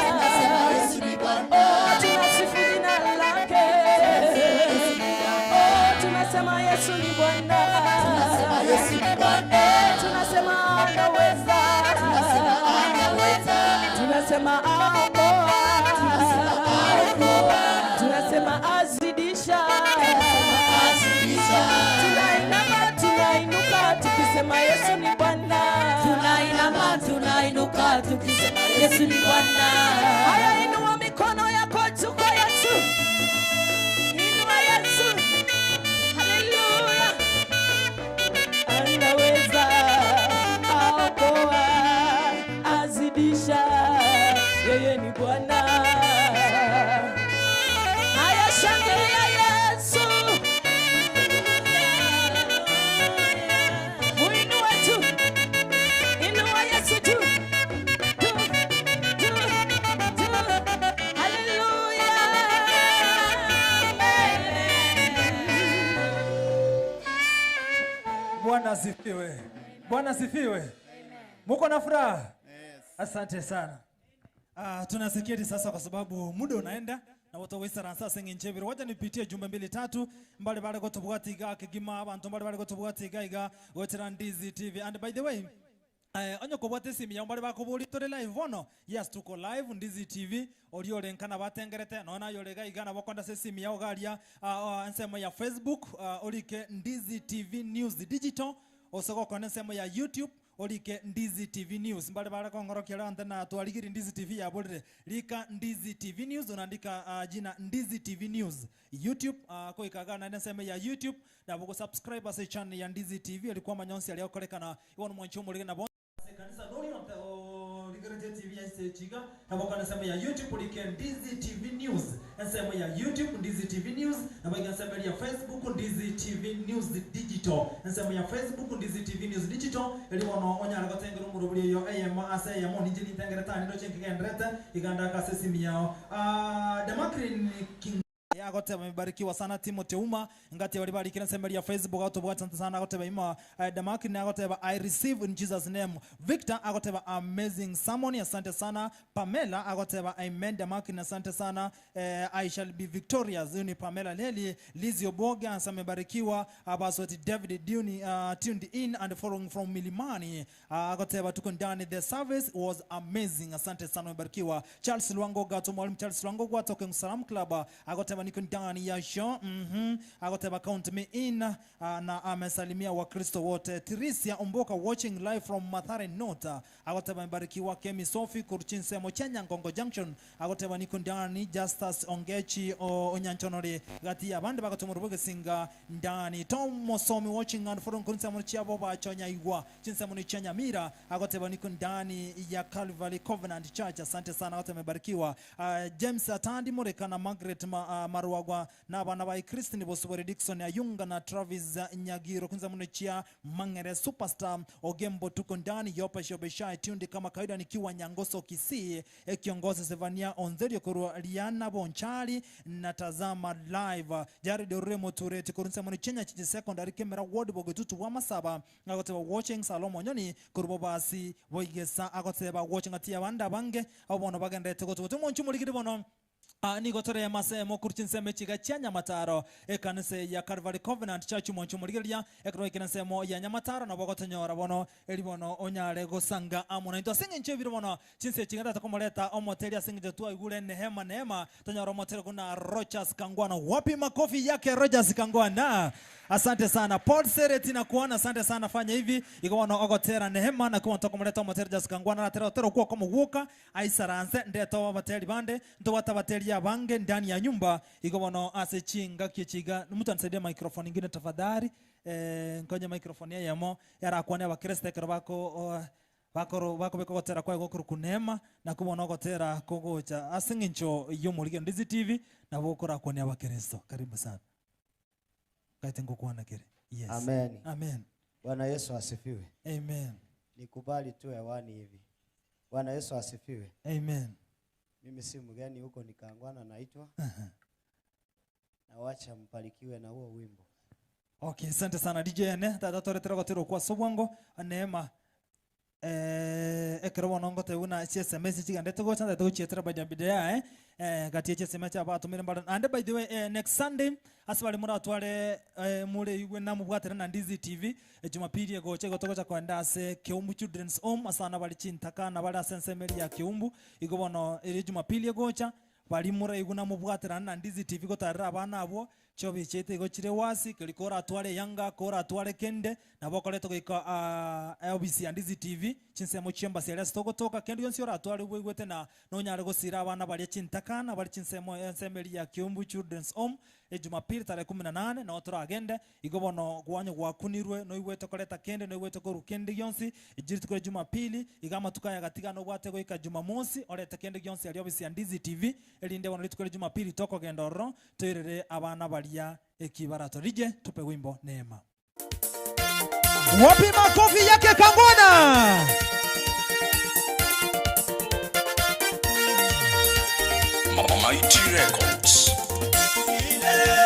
Tunasema Yesu ni Bwana. Oh, tunasifu jina lake. Oh, tunasema Yesu ni Bwana. Tunasema Yesu ni Bwana. Tunasema anaweza. Tunasema anaweza. Tunasema aokoa. Tunasema aokoa. Tunasema azidisha. Azidisha. Tunainama tunainuka tukisema Yesu ni Bwana. Tunainama tunainuka tukisema Yesu ni Bwana. Haya, inua mikono yako juu kwa Yesu. Inua Yesu. Hallelujah. Anaweza, aokoa, azidisha. Yeye ni Bwana. Haya, shangilia Yesu. Muinue juu. Inua Yesu juu. Juu, juu, juu. Hallelujah. Bwana asifiwe. Bwana asifiwe. Muko na furaha? Yes. Asante sana. Tunasiketi sasa kwa sababu muda unaenda na watu wa sasa nginchebiro. Wacha nipitie jumbe mbili tatu mbali bale ko tubwatiga kigima abantu mbali bale ko tubwatiga iga gotera Ndizi TV. And by the way, onyo kobwate simu ya mbali bakobori tore live ono. Yes, tuko live Ndizi TV oliolenkana batengerete naona yolega igana bakonda se simu yao garia nsemo ya Facebook olike Ndizi TV News Digital osoko kone nsemo ya YouTube Orike Ndizi TV News mbale bale kongorokera antena twarigiri Ndizi TV yaborire rika Ndizi TV News unaandika jina Ndizi TV News YouTube koikaga na nseme ya YouTube na bugo subscribe ase channel ya Ndizi TV alikuwa manyonsi aliyokorekana iwono mwancho mulege na kanisa dori rigereje TV ya sechiga na boka nseme ya YouTube like Ndizi TV News nseme ya YouTube Ndizi TV News na boka nseme ya Facebook Ndizi TV News Digital nseme ya Facebook Ndizi TV News Digital eliwono onyara gotengera umuruburi yo AM ase ya mo ninje nitengera tani ndo chenkigenderete iganda kase simu yao Demakrin King agoteba amebarikiwa sana Timothy Uma ngati wali barikira nseme ya Facebook autobwa asante sana agoteba ima Demakrin agoteba I receive in Jesus name. Victor agoteba amazing sermon asante sana. Pamela agoteba amen Demakrin asante sana. I shall be victorious. Ni Pamela Leli Lizio Boga amebarikiwa. Abaswati David Duni tuned in and following from Milimani agoteba tuko ndani the service was amazing asante sana amebarikiwa. Charles Lwango gato mwalimu Charles Lwango gwatoka Salam Club agoteba niko ndani ya show agoteba count me in na amesalimia Wakristo wote. Trisia Omboka watching live from Mathare North agoteba amebarikiwa. Kemi Sophie Kurchinse Mochenya Ngongo Junction agoteba niko ndani. Justus Ongechi Onyanchonore gati abandi bagatumura singa ndani. Tom Mosomi watching and following kunsa muchiabo bachonya igwa chinsa munichanya mira agoteba niko ndani ya Calvary Covenant Church asante sana wote amebarikiwa. James Atandi Moreka na Margaret Marwagwa na abana ba Christine Bosubori Dickson Ayunga na Travis Nyagiro kunza munichia Mangere Superstar Ogembo tuko ndani yopa shobesha tunde kama kawaida nikiwa Nyangoso Kisii kiongozi Sevania Onzerio kurwa Liana Bonchali natazama live Jared Oremo Tureti kurunsa munichenya chichi secondary Kemera Ward Bogetutu wa Masaba agoteba watching Salomo Nyoni kurubo basi boigesa agoteba watching atia banda bange abono bagendete gotutu monchu muligire bono nigotore masemo kurchinse mechiga cha Nyamataro ekanise ya Calvary Covenant Church monchu muligeria ekro ekanise ya Nyamataro na bogotonyora bono eribono onyare gosanga amona into singe nche birobono chinse chiganda takomoleta omoteri asinge tu igure nehema neema tonyora omoteri kuna Rogers Kangwana. Wapi makofi yake Rogers Kangwana? Asante sana Paul Sereti na kuona asante sana fanya hivi ikono ogotera nehema na kuona tokomoleta omoteri Rogers Kangwana na tero tero kwa komuguka aisaranse ndeto abateri bande ndo watabateri bange ndani ya nyumba ikobono ase chinga kichiga. Mtu anisaidie microphone nyingine tafadhali. Nkonye microphone yamo yarakwane abakristo ekero bako bakoro bako bekogotera kwa gokuru kunema na kubona gotera kogocha asingincho yomurige Ndizi TV na bokora kwane abakristo. Karibu sana kaite ngokwana kere. Yes. Amen. Amen. Bwana Yesu asifiwe. Amen. Nikubali tu hewani hivi. Bwana Yesu asifiwe. Amen. Mimi si mgeni huko nikaangwana naitwa. Na wacha mpalikiwe na huo wimbo. Okay, asante sana DJ ne tata toretera gotero kwa sobwango neema ekero bonongo teuna SMS chigandete gocha ndete gochietera bajambidea gatie SMS abatumire mbara. And by the way next Sunday asibali muratware mure igwe na mubwatera na Ndizi TV Jumapili goche gotogocha kwenda ase Kiumbu Children's Home asana bali chintaka na bali asensemeri ya Kiumbu igobono iri Jumapili gocha bali mure igwe na mubwatera na Ndizi TV gotarira abana abo chobichete gochire wasi kelikora atware yanga kora atware kende nabo koleto goika OBC ya Ndizi TV chinsemo chemba sele stogotoka kende yonsi ora atware bwegwete na nonyare gosira abana bali chintakana bali chinsemo ensemeri ya Kiumbu Children's Home Jumapili tarehe 18 na otora agende igobono gwanyo gwakunirwe no igwete koleta kende no igwete koru kende yonsi ijiri tukore Jumapili igama tukaya gatiga no gwate goika Jumamosi orete kende yonsi ali OBC ya Ndizi TV elinde bono litukore Jumapili toko gendoro toirere abana bali ya ekibarato. Rije tupe wimbo neema. Wapi makofi yake Kangwana? Mighty Records. Tite,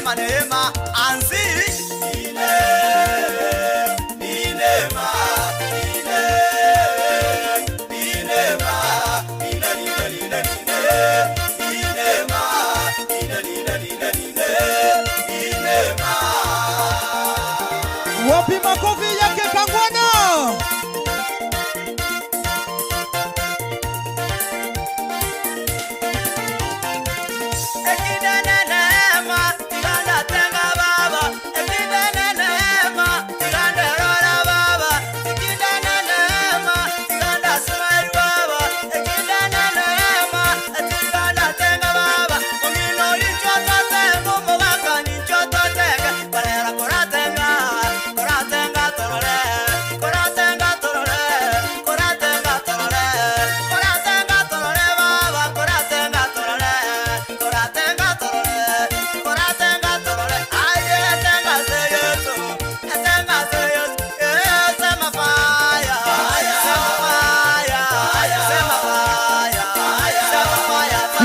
Neema neema anzi ni neema ni neema ni ni ni ni ni neema ni ni ni ni ni neema. Wapi makofi yake Kangwana?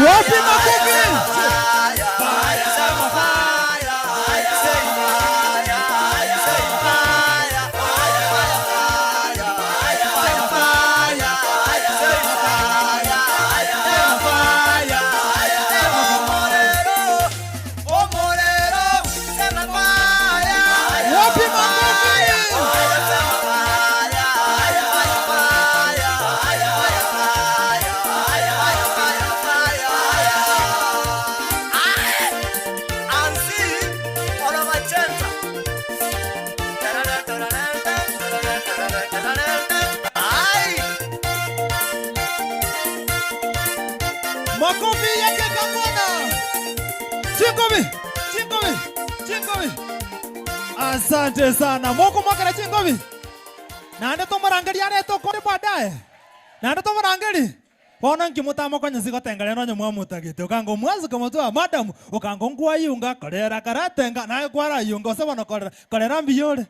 Wapi makofi? Wapi makofi? Makofi yake Kangwana. Chingobi, chingobi, chingobi. Asante sana. Moko mwakara chingobi. Nande tomorangeri areto kore baadaye. Nande tomorangeri. Bona nkimutama kwa nyasi gotengere no nyamwamutagite ukango mwazi kama madam ukango ngwayunga korera karatenga naye kwarayunga osabona korera korera mbiyore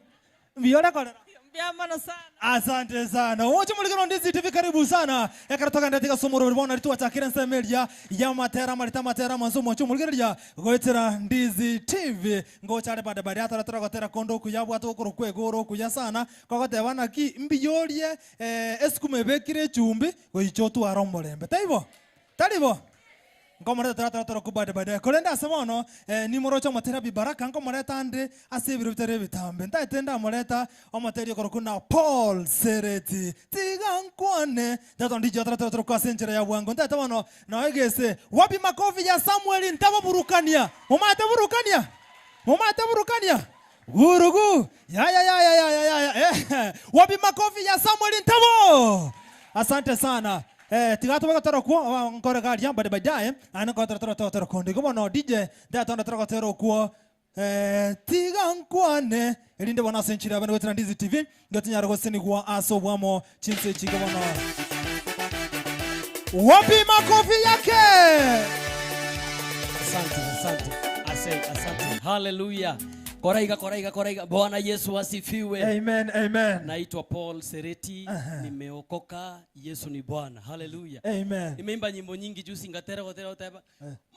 mbiyore korera. Sana. Asante sana. Wote mulikano Ndizi TV karibu sana. Ekaratoka ndatika somo bona ritu atakira nsemeria ya matera marita matera manzo mwacho muligeria goetera Ndizi TV ngochare bada bada atara tara gotera kondo kuyabwa to kwegoro kuya sana kwagoteba naki mbiyorie esikume bekire chumbi goicho twara mulembe. Taibo. Taribo. Nkomoreta tara tara tara kubada bada kolenda asemono ni morocho matera bibaraka nkomoreta ande asebiro bitere bitambe ntaitenda moreta omateri korokuna Paul Sereti tiga nkwane ndato ndijo tara tara tara kwa senjera ya bwango ntaita na egese wapi makofi ya Samuel ntabo burukania mumate burukania mumate burukania gurugu ya ya ya ya ya ya ya wapi makofi ya Samuel ntabo. Asante sana. Tigato bagatara kuo nkore gari bade baadaye ana ko tara tara tara kondi gobo no DJ ndato ndo tara tara kuo tiga nkwane erinde bona senchira bana gotera Ndizi TV ngatinyara goseni kwa aso bwamo chinse chigabona. Wapi makofi yake? Asante, asante. Asante, asante. Hallelujah. Koraiga, koraiga, koraiga. Bwana Yesu asifiwe. Amen, amen. Naitwa Paul Sereti. Nimeokoka. Yesu ni Bwana. Hallelujah. Amen. Nimeimba nyimbo nyingi juzi ngatera gotera goteba.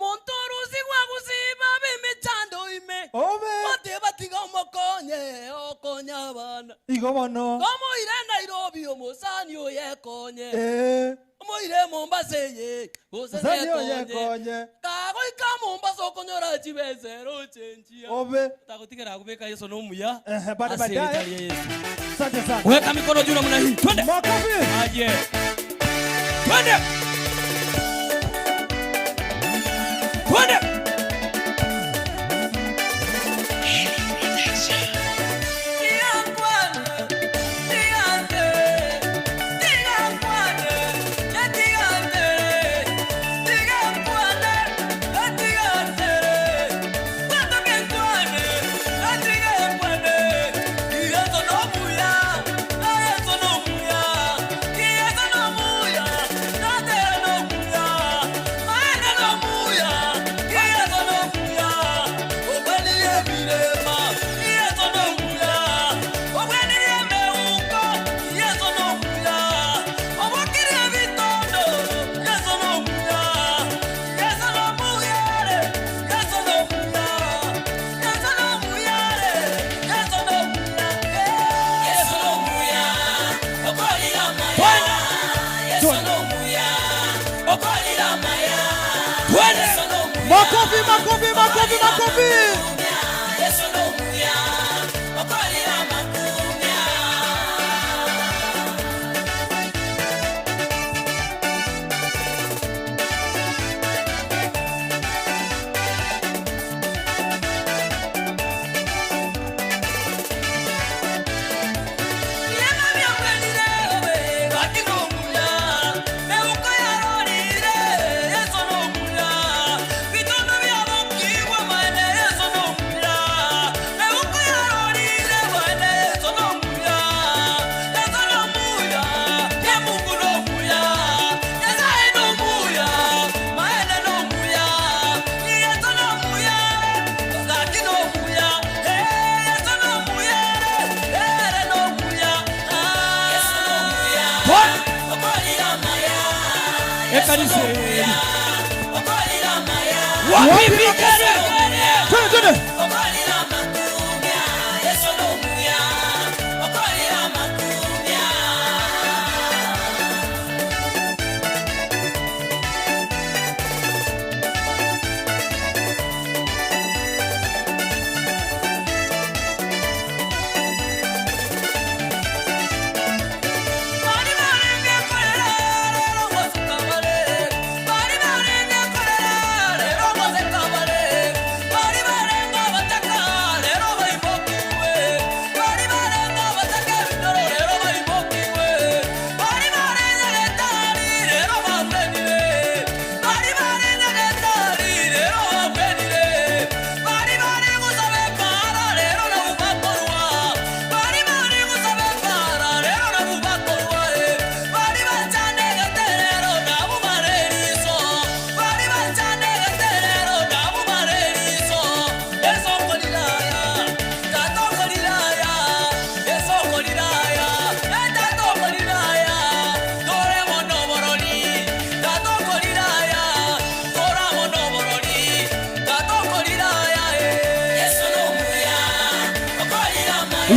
Montoruzi gwa gusiba bimichando ime. Ome. Bote batiga omokonye okonya bana. Igo bono. Komo ire Nairobi omosani oyekonye. Omoire Mombasa ye. Osani oyekonye. Kagoika Mombasa okonyora chibesero chenjia. Obe. Takutigera kubeka Yesu no muya. Baada baadaye. Asante sana. Weka mikono juu namna hii. Twende. Makofi. Aje. Twende. Twende. Wapi Twende. Makofi, makofi, makofi, makofi. Wapi vigere? Twende, twende.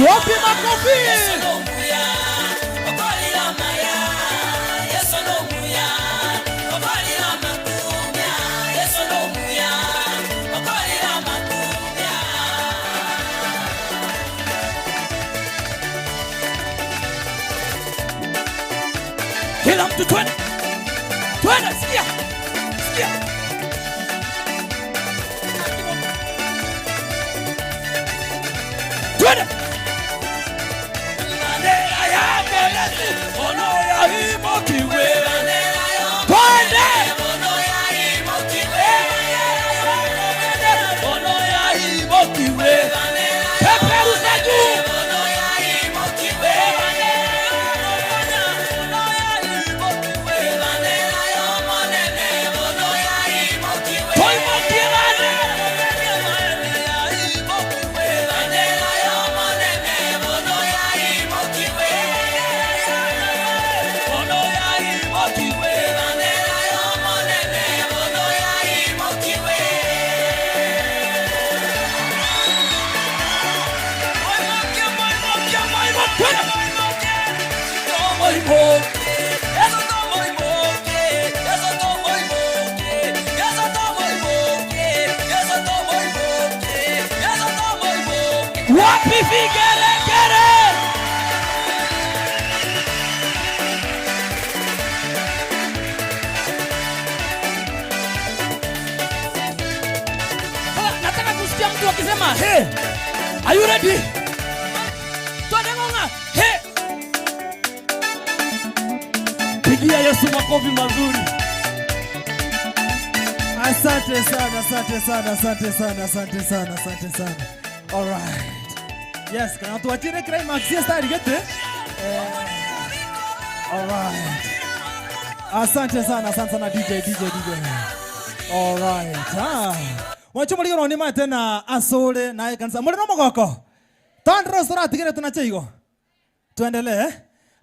Wapi makofi? Kila mtu twende. Twende, sikia. Sikia. Twende. Bandera yake Yesu, ono ya imokiwe. Twende. Ono ya imokiwe. Peperusha juu. Wapi vigelegele? Nataka kusikia mtu akisema hey, are you ready? Twende ngonga. Hey. Pigia Yesu makofi mazuri. Asante sana, asante sana, asante sana, asante sana, asante sana. All right. Yes, kana tuachire climax yes tayari gete. All right. Asante sana, asante sana DJ, DJ, DJ. All right. Wacho muri ni mate na asore na kanisa. Muri no mogoko. Tandro sora tigere tunacheigo. Tuendelee.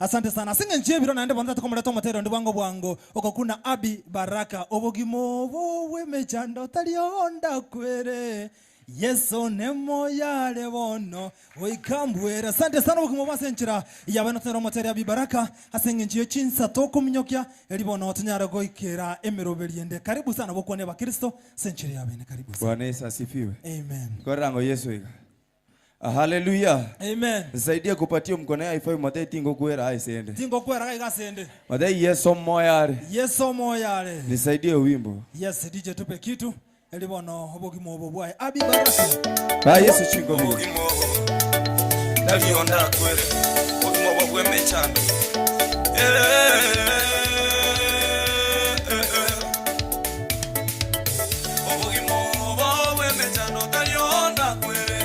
Asante sana. Singe nje biro naende bonza tukomuleta omotero ndi bwango bwango. Okokuna Abi Baraka obogimo bowe mechando talionda kwere. Yesu nemo yale bono oikambwera. Asante sana bokimo basenchera yabana tera moteri abibaraka asengenchiyo chinsa tokuminyokia elibono tunyara goikera emeroberiende. Karibu sana bokone ba Kristo senchera yabene karibu sana. Bwana Yesu asifiwe. Amen. Korango Yesu iga. Hallelujah. Amen. Saidia kupatia mkono ya ifai matai tingo kwera aisende. Tingo kwera igasende. Matai Yesu moyare. Yesu moyare. Nisaidie wimbo. Yes DJ tupe kitu. Elibono obogimo obobwaye abibaraka. Ba Yesu chingo biyo. Ndabionda kwere. Obogimo obwemechando. Obogimo obwemechando talionda kwere.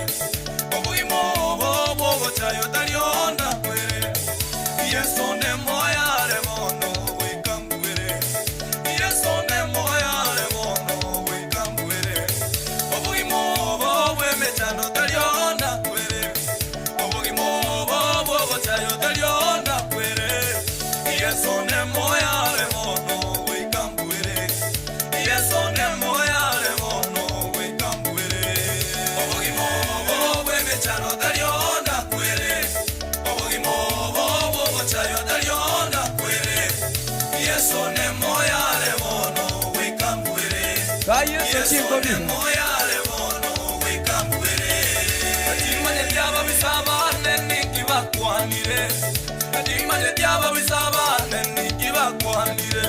Obogimo obobochayo talionda kwere. Yesu ne moyare mono wikambwere. Yesu ne moyare mono wikambwere. Obogimo obwemechando talionda kwere. Obogimo obobochayo talionda kwere. Yesu ne moyare mono wikambwere. Yesu ne moyare mono wikambwere. Obogimo obwemechando talionda kwere. Obogimo obobochayo talionda kwere. Yesu ne moyare mono wikambwere. Ba Yesu chingo ne biyo. moyare mono wikambwere. Atimanye byaba bisabane nikibakwanire. Atimanye byaba bisabane nikibakwanire.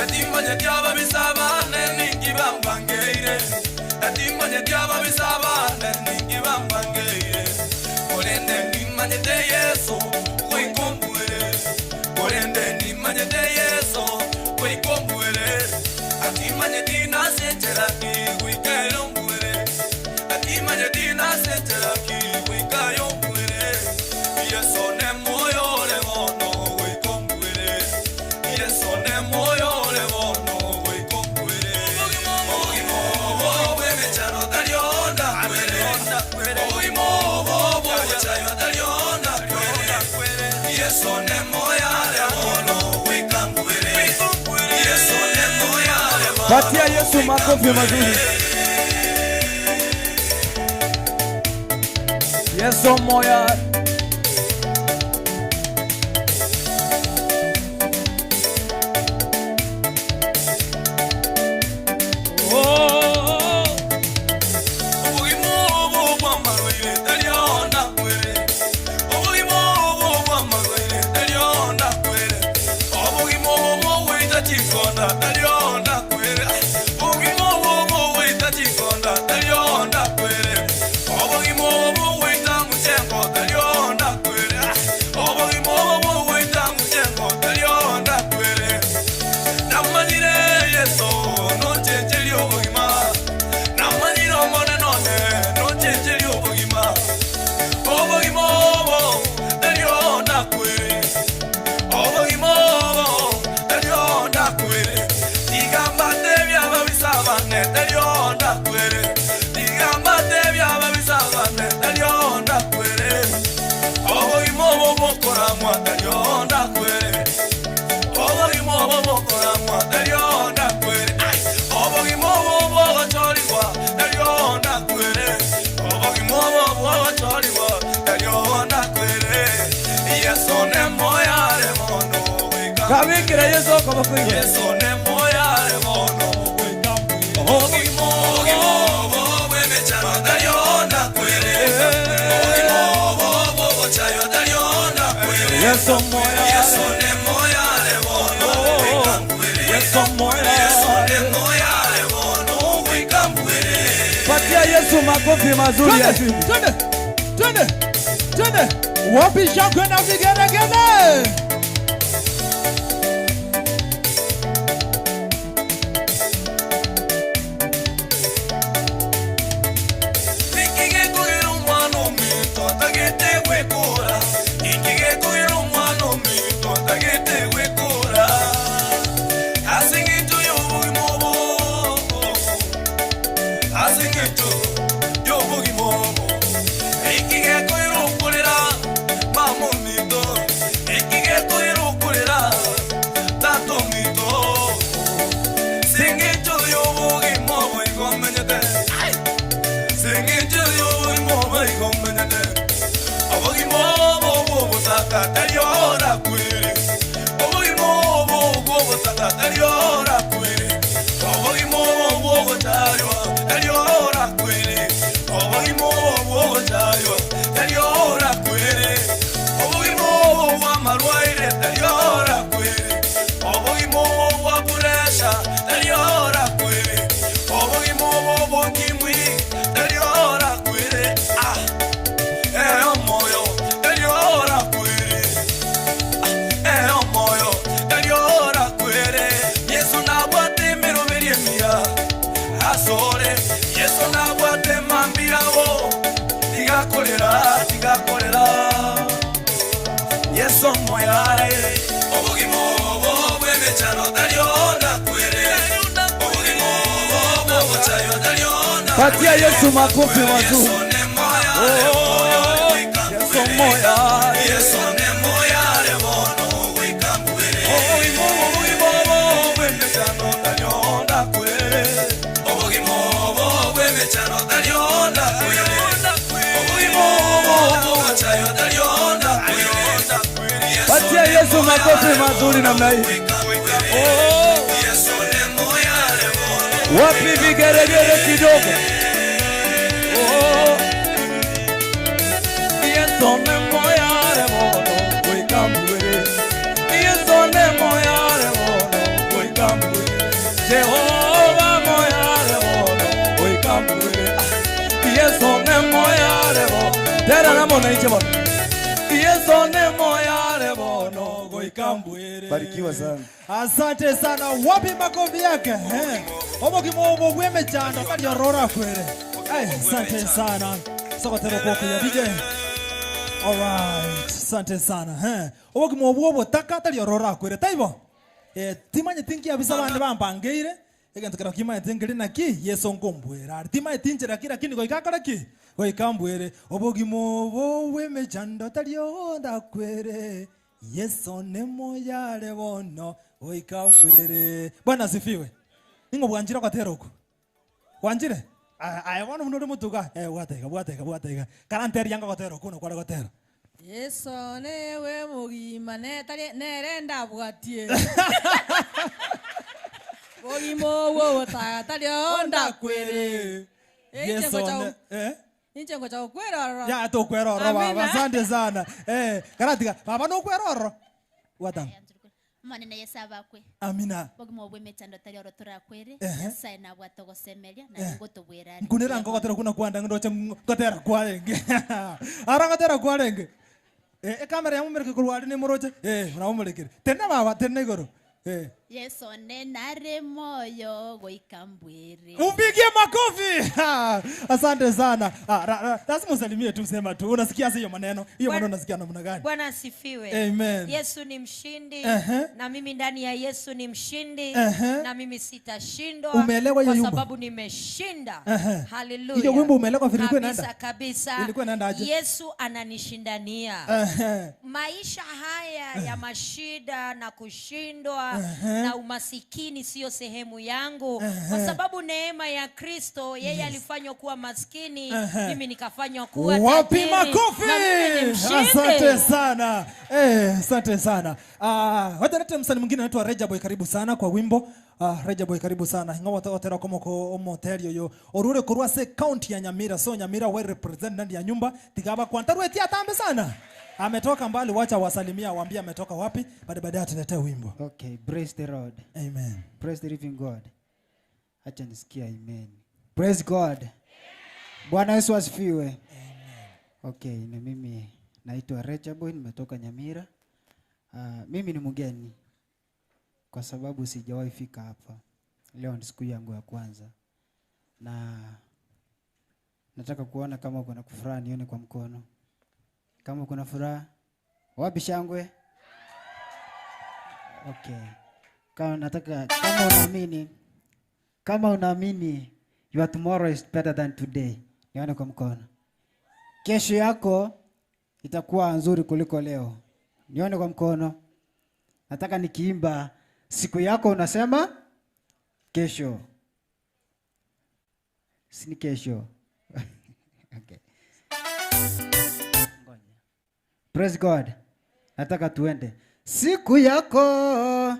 Atimanye byaba bisabane nikibambangeire. Atimanye byaba bisabane nikibambangeire. Korende nimanyete Yesu wikombwere. Korende nimanyete Yesu wikombwere. Atimanye dinasencheraki wikerombwere. Atimanye dinasencheraki wikayombwere. Yesu ne moyore bono wikombwere. Yesu ne moyore bono wikombwere. Obogimo obwemechano talionda kwere. Obogimo obobochayo talionda kwere. Yesu ne moyare bono wikambwere. Yesu ne moyare bono. Patia Yesu makofi mazuri. Yesu moya. Obogimo obw'amarwaire talionda kwere. Obogimo obw'amarwaire talionda kwere. Obogimo obw'ogoita chikonda talionda kwere. Obogimo obw'ogoita chikonda talionda kwere. Obogimo obw'ogoita muchengo talionda kwere. Obogimo obw'ogoita muchengo talionda kwere. Namanyire Yesu nochencheria obogima. Namanyire omonene nochencheria obogima. Obogima obo talionda kwere. Obogima obo talionda kwere. Tigambate byaba bisabane talionda kwere. Tigambate byaba bisabane talionda kwere. Obogima obo bokoramwa talionda kwere. Obogima obo bokoramwa talionda kwere. Obogima obo bogochorigwa talionda kwere. Obogima obo bogochorigwa talionda kwere. Yesu ne moyare mono wikambwere. Kabikira Yesu okoboko. Yesu ne moyare mono wikambwere. Obogima obwemechano talionda kwere. Obogima obobochayo talionda kwere. Yesu moya. Yesu ne moyare mono wikambwere. Yesu moya. Yesu ne moyare mono wikambwere. Patia Yesu makofi mazuri ya Twende, twende, twende, twende. Wapi shangwe na vigelegele? Nikigekugera omwana ominto atagete gwekora. Nikigekugera omwana ominto atagete gwekora. Ase eng'encho y'obogima obo. Ase eng'encho y'obogima obo. Nikigekugera okorera mama ominto. Nikigekugera moyare Obogimo bw'emechano taliona kwere Obogimo bw'obuchayo taliona. Patia Yesu makofi mazuri. Oh, Yesu moyare. Yesu ne moyare bono wikambwere. Obogimo bw'emechano taliona kwere. Obogimo bw'emechano taliona kwere. Obogimo bw'obuchayo taliona kwere. Patia Yesu makofi mazuri namna hii. Oh, Yesu ne moyare bono. wapi vigeregere kidogo. Oh, Yesu ne moyare bono wikambwere. Yesu ne moyare bono wikambwere. Jehova moyare bono wikambwere. Yesu ne moyare bono. Tera na mona iche bono. Yesu ne moyare bono wikambwere. Barikiwa sana. Asante sana. Wapi makofi yake? Obogimo bw'emechando taliorora kwere. Asante sana. Sokotero kwa ya DJ. All right. Asante sana. Obogimo bw'obotaka taliorora kwere. Taibo. Timanye tinki abisa bandi bambangeire. Egento kero kimanye tinkiri naki Yesu nkombwera. Timanye tinchera kira kini goikakora ki? Goikambwere. Obogimo bw'emechando talionda kwere. Yesu ne moyare bono goikambwere. Bwana asifiwe. Ningo bwanjira kwa teroko. Bwanjire? Aya bono muno mutuka. Bwatega bwatega bwatega. Karanteri yanga kwa teroko no kwa kwa tero. Yesu newe mugima nerenda bwatie. Bogimo wo talionda kwere. Yesu ne Inche ngocha okweroro. Ya tokweroro baba. Asante sana. Karatika baba no kweroro. Watang. Manene Yesu abakwe. Amina. Bogimo bw'emechando talioro torakwere. Nyasaye nabwatogosemeria na ngotobwera. Nkunera ngogotera kuna kwanda ndoche ngotera kwarenge. Ara ngotera kwarenge. Kamera yamumereke kurwari ni moroche. Unamumerekere. Tena baba tena igoro. Yesu nenare moyo goikambwere. Umpigie makofi. Asante sana. Lazima usalimie tu, sema tu. Unasikia hiyo maneno? Hiyo maneno unasikia namna gani? Bwana asifiwe. Amen. Yesu ni mshindi. Na mimi ndani ya Yesu ni mshindi. Na mimi sitashindwa kwa sababu nimeshinda. Haleluya. Hiyo wimbo umeelewa vile ilikuwa inaenda? Kabisa. Ilikuwa inaenda aje? Yesu ananishindania. Maisha haya ya mashida na kushindwa na umasikini sio sehemu yangu, kwa sababu neema ya Kristo yeye alifanywa kuwa maskini, mimi nikafanywa kuwa tajiri. Wapi makofi? Asante sana. Asante sana. Wacha nete msanii mwingine anaitwa Reja Boy, karibu sana kwa wimbo. Reja Boy karibu sana. Ingawa otera komoko omoterio yo. Orure korwa se county ya Nyamira. So Nyamira we represent ndani ya nyumba. Tigaba kwantarwe atambe sana. Ametoka mbali, wacha wasalimia waambie ametoka wapi, baadaye atuletee wimbo. Okay, praise the Lord. Amen. Praise the living God. Acha nisikie amen. Praise God. Bwana Yesu asifiwe. Amen. Okay, na mimi naitwa Reja Boy, nimetoka Nyamira. Mimi ni mgeni kwa sababu sijawahi fika hapa. Leo ni siku yangu ya kwanza. Na nataka kuona kama kuna furaha, nione kwa mkono. Kama kuna furaha, wapi shangwe? Okay. Kama nataka, kama unaamini your tomorrow is better than today, nione kwa mkono. Kesho yako itakuwa nzuri kuliko leo. Nione kwa mkono. Nataka nikiimba siku yako unasema kesho. Si ni kesho. Okay. Praise God. Nataka tuende. Siku yako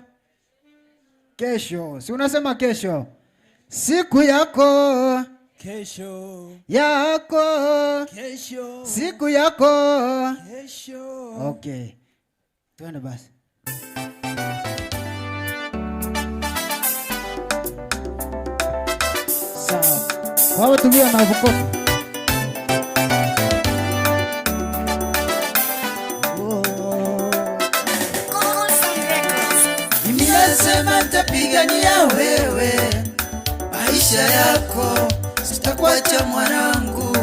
kesho. Si unasema kesho? Siku yako kesho. Yako kesho. Siku yako kesho. Okay. Tuende basi. Sawa. Wao tumia na vukofu. Nasema nitapigania wewe maisha yako, sitakuacha mwanangu.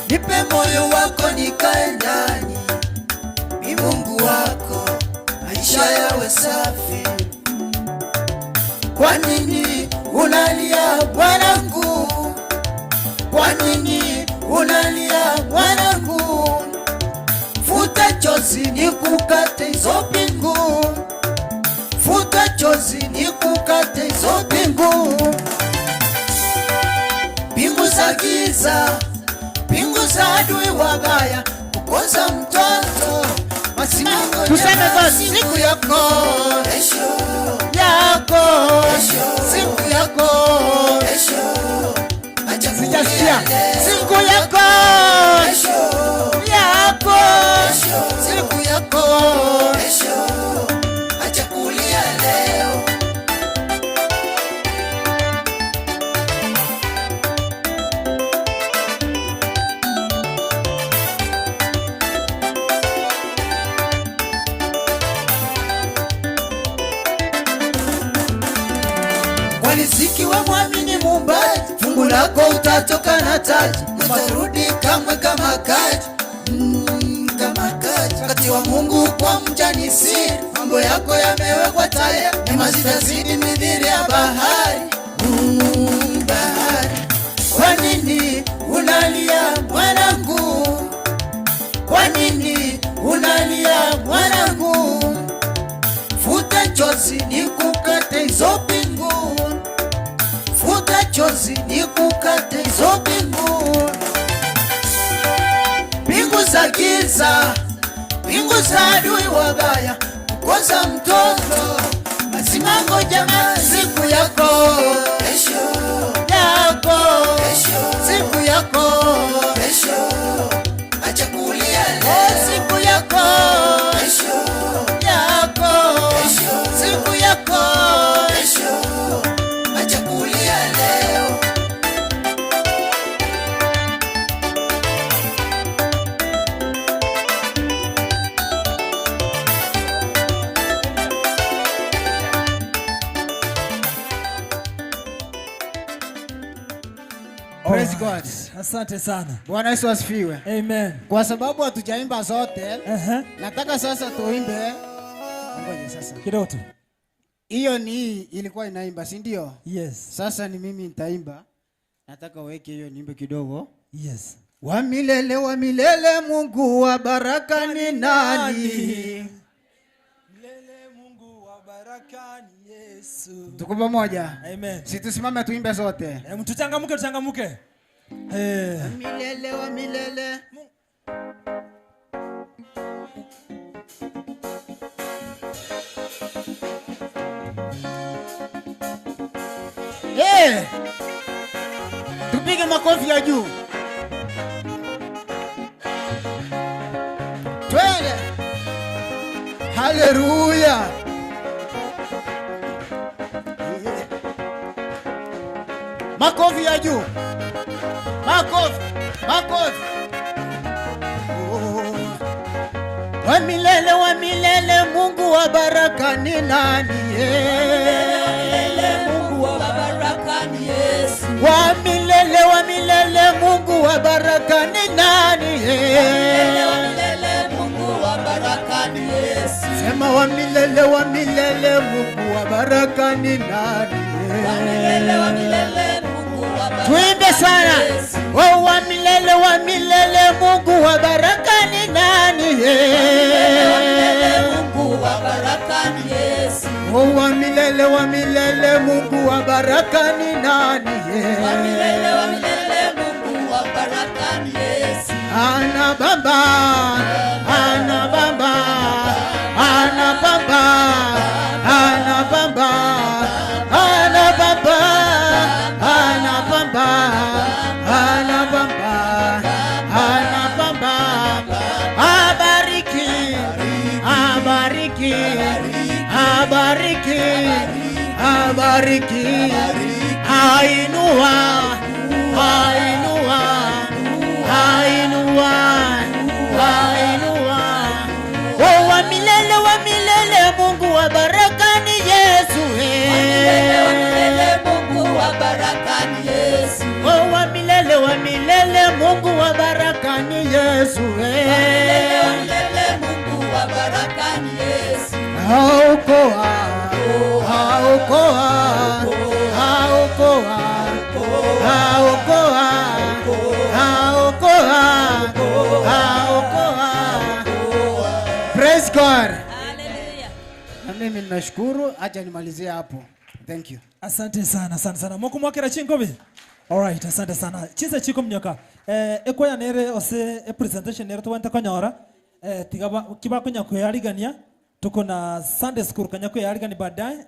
Nipe moyo wako nikae ndani, mimi Mungu wako, maisha yawe safi. Kwa nini unalia mwanangu? Kwa nini unalia mwanangu? Futa chozi nikukate hizo pingu, futa chozi nikukate hizo pingu. Pingu za giza, pingu za adui wabaya, kukosa mtoto masimango. Tuseme jana, zote. siku yako yako, siku yako, Sijasikia. Siku yako yako, siku yako, acha kulia leo. Kwani sikiwa mwamini Muumbaji, fungu lako utatoka na taji, utarudi kamwe kama kaji, kama kaji. Wakati wa Mungu kwa mja ni siri, mambo yako yamewekwa tayari, neema zitazidi mithili ya bahari, bahari. Kwa nini unalia mwanangu? Kwa nini unalia mwanangu? Futa chozi nikukate hizo pingu, futa chozi nikukate hizo pingu. Pingu za giza, pingu za adui wabaya, kukosa mtoto masimango jamaa, siku yako yako, siku yako, acha kulia leo, siku yako yako, siku yako, acha kulia leo. Praise Alright. God. Asante sana. Bwana Yesu asifiwe. Amen. Kwa sababu hatujaimba zote, nataka sasa tuimbe. Ngoja sasa. Kidogo tu. Hiyo ni hii ilikuwa inaimba, si ndio? Yes. Sasa ni mimi nitaimba. Nataka uweke hiyo niimbe kidogo. Yes. Wa milele wa milele, Mungu wa baraka ni nani? Tuko pamoja? Amen. Si tusimame tuimbe zote. Tuchangamuke, tuchangamuke. Wa milele wa milele. Tupige makofi ya juu. Twende. Haleluya. Makofi ya juu. Makofi, makofi. Oh. Wa milele wa milele, Mungu wa baraka ni nani? Mungu wa baraka ni Yesu. Wa milele wa milele, Mungu wa baraka ni nani? Wa milele, Mungu wa baraka ni Yesu. Sema wa milele wa milele, Mungu wa baraka ni nani? Wa milele, Mungu wa baraka Tuimbe sana. ni Yesu. Oh, wa milele wa milele, Mungu wa baraka ni nani? Wa milele, Mungu wa baraka ni Yesu. Oh, wa milele wa milele, Mungu wa baraka ni nani? Wa milele, Mungu wa baraka ni Yesu. Ana bamba, ana bamba, ana bamba, ana bamba, ana bamba, ana bamba, ana bamba, ana bamba. Abariki, abariki, abariki, abariki, ainua, ainua, ainua, ainua. Oh, wa milele wa milele, Mungu wa baraka ni Yesu. Wa milele, Mungu wa baraka ni Yesu. Oh, wa milele wa milele, Mungu wa baraka ni Yesu. Wa milele, Mungu wa Aokoa, aokoa, aokoa, aokoa, aokoa, aokoa. Praise God. Hallelujah. Na mimi ninashukuru, acha nimalizie hapo. Thank you. Asante sana sana sana. Moko mwakera chingobi. All right, asante sana. Chise chiko mnyoka. Ekoya nere ose e presentation nere tuwenta konyora. Tigaba kiba konya kuyarigania. Tuko na Sunday school kanya kuyarigani baadaye.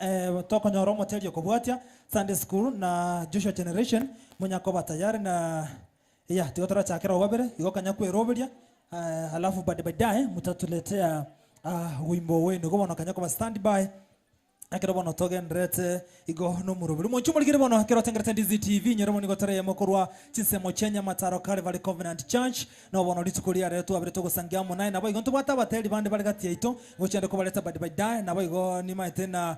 Tokonyora motelio kobwatia Sunday school na Joshua Generation munyakoba tayari na ya tigotora chakera obabere igo kanya kweroberia. Halafu baadaye mtatuletea wimbo wenu gobono kanya koba standby. Akero bono togenderete igo no murubiri monchu muligire bono akero tengerete Ndizi TV nyero moni gotere ya mokorwa chinsemo chenya mataro Calvary Covenant Church no bono rituko ria retu abire togosangia mo naye nabo igo ntubwata abateri bande bari gati yaito gochende kobareta badi baadaye nabo igo ni maete na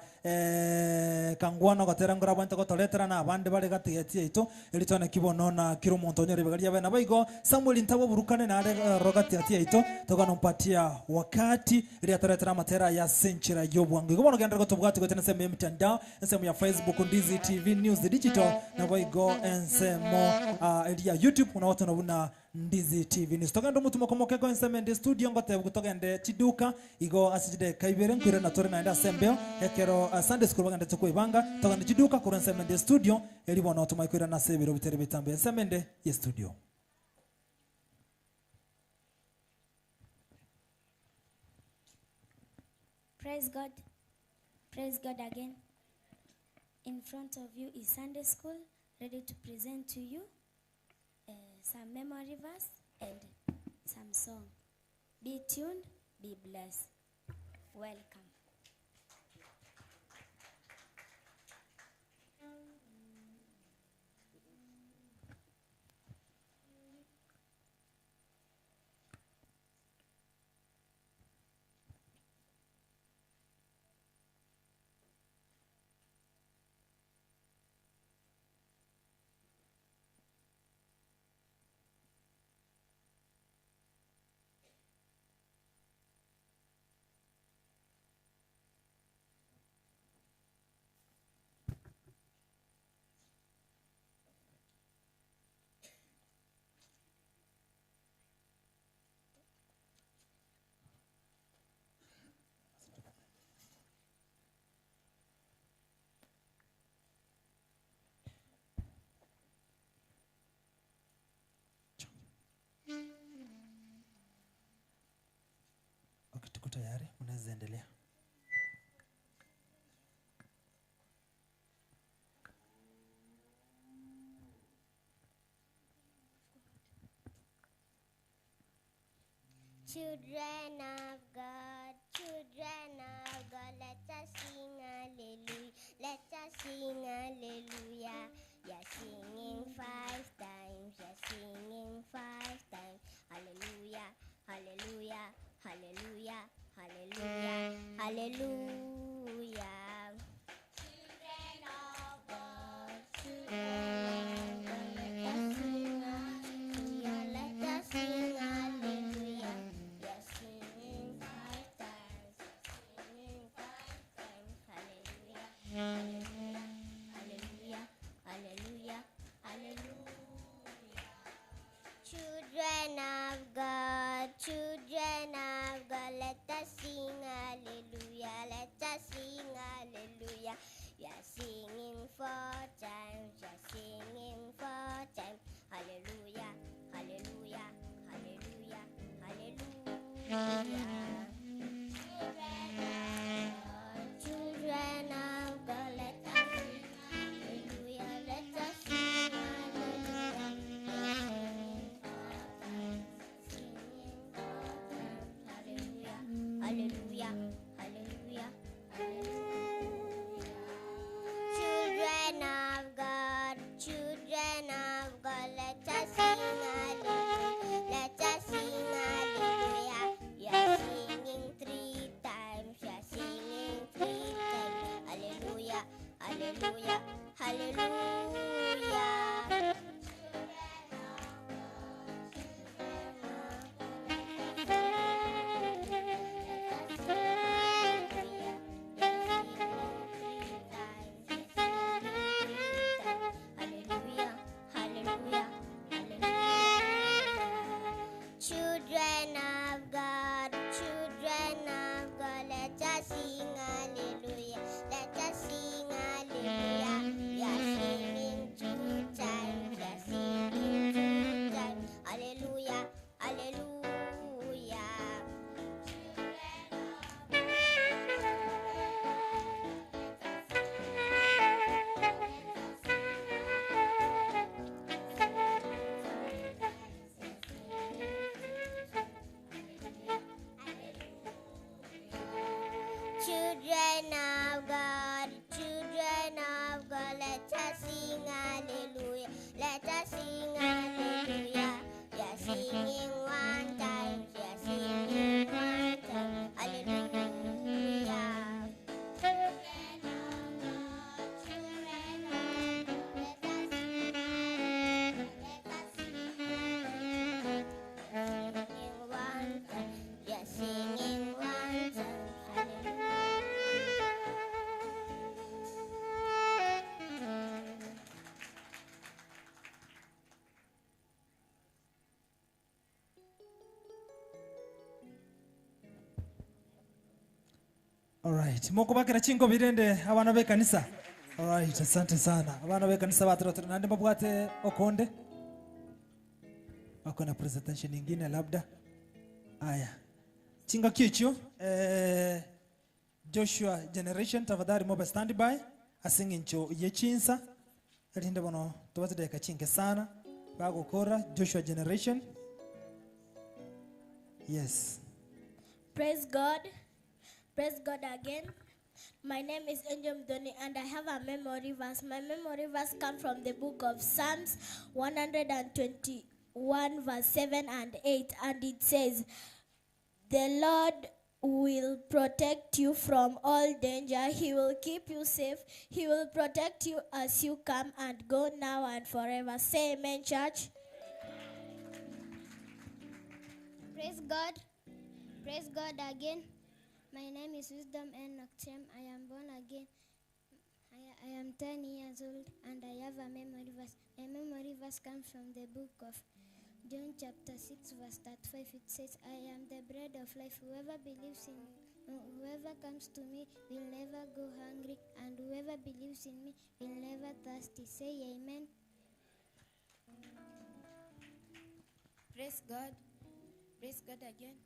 kangwana gotera ngora bwante gotoretera na abande bari gati yaito eritone kibono na kiro monto nyore bagaria bana nabo igo Samuel ntabo burukane na are rogati yaito tokanompatia wakati ria toretera matera ya senchira yobwangu igo bono gendera gotobwati tena sehemu ya mitandao, sehemu ya Facebook Ndizi TV News Digital na waigo ensemo ya YouTube unawote na Ndizi TV News. Tokendo mutumo komokeko enseme ndi studio ngote kutokende chiduka igo asijide kaibere nkwire na tore naenda sembeo ekero Sunday school bagende tukuibanga tokende chiduka kuri enseme ndi studio elibona otumaikwira na sebiro bitere bitambe enseme ndi ye studio. Praise God. Praise God again. In front of you is Sunday school, ready to present to you some memory verse and some song. Be tuned, be blessed. Welcome. Okay, tuko tayari, unaweza endelea. Children of God, let us sing hallelujah, let us sing hallelujah. You're singing 5 times, you're singing 5 times. Hallelujah, hallelujah, hallelujah, hallelujah, hallelujah. Children of God, let us sing hallelujah, let us sing hallelujah. You're singing 5 times, you're singing 5 times. Hallelujah, hallelujah, hallelujah, hallelujah, hallelujah. Children of God, let us sing hallelujah, let us sing hallelujah. You are singing 4 times, you are singing 4 times. Hallelujah, hallelujah, hallelujah, hallelujah. Children of God, let us sing hallelujah, let us sing hallelujah. Hallelujah, hallelujah, hallelujah. Children of God, let us sing hallelujah, let us sing hallelujah. You are singing Children of God, children of God, let us sing hallelujah. Let us sing hallelujah. We are singing two times, we are singing two times. Hallelujah, hallelujah. Children of God, children of God, let us sing hallelujah. Let us sing hallelujah. We are singing one time, we are singing one time. Hallelujah. Children of God, children of God, let us sing, let us sing. One time, we are singing one time. Alright, mukubakira chingo birende abana be kanisa. Alright, asante sana. Abana be kanisa batirotira nande mabwate okonde. Wako na presentation nyingine labda. Aya. Chinga kicho Joshua generation tafadhali mobe stand by asingincho yechinsa. Elinde bono tuwatide kachinge sana. Bagokora Joshua generation. Yes. Praise God. Praise God again. My name is Angel Mdoni and I have a memory verse. My memory verse comes from the book of Psalms 121 verse 7 and 8, and it says, "The Lord will protect you from all danger. He will keep you safe. He will protect you as you come and go now and forever." Say amen, church. Praise God. Praise God again. My name is Wisdom Enoch Chem. I am born again. I am 10 years old and I have a memory verse. My memory verse comes from the book of John chapter 6 verse 35. It says, "I am the bread of life. Whoever believes in whoever comes to me will never go hungry, and whoever believes in me will never thirsty." Say amen. Praise God. Praise God again.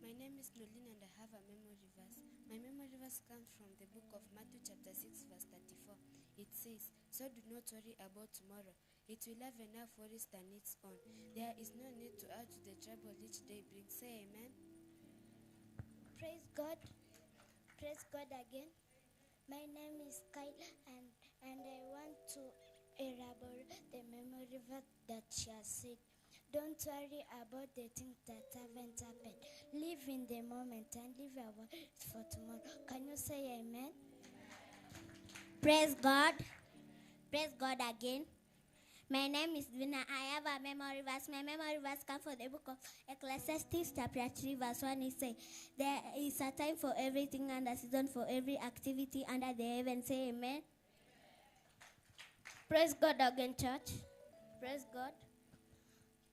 My name is Nolin and I have a memory verse. My memory verse comes from the book of Matthew chapter 6 verse 34. It says, "So do not worry about tomorrow. It will have enough worries than its own. There is no need to add to the trouble each day brings." Say amen. Praise God. Praise God again. My name is Kyle and I want to elaborate the memory verse that she has said. Don't worry about the things that haven't happened. Live in the moment and live your worries for tomorrow. Can you say amen? Praise God. Praise God again. My name is Vina. I have a memory verse. My memory verse comes from the book of Ecclesiastes chapter 3 verse 1. It says, "There is a time for everything and a season for every activity under the heaven." Say amen. Praise God again, church. Praise God.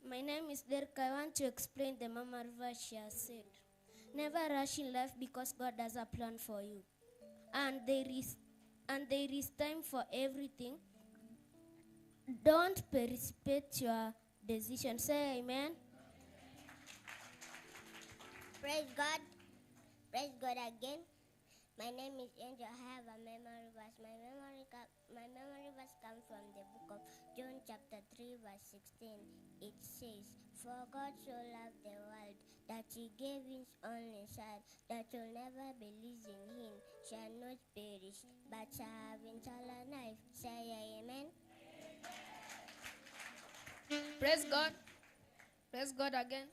My name is Derek. I want to explain the memory verse she has said. Never rush in life because God has a plan for you. And there is time for everything. Don't precipitate your decision. Say amen. Praise God. Praise God again. My name is Angel. I have a memory verse. My memory verse comes from the book of John chapter 3 verse 16. It says, "For God so loved the world that he gave his only Son, that whoever believes in him shall not perish, but shall have eternal life." Say amen. Praise God. Praise God again.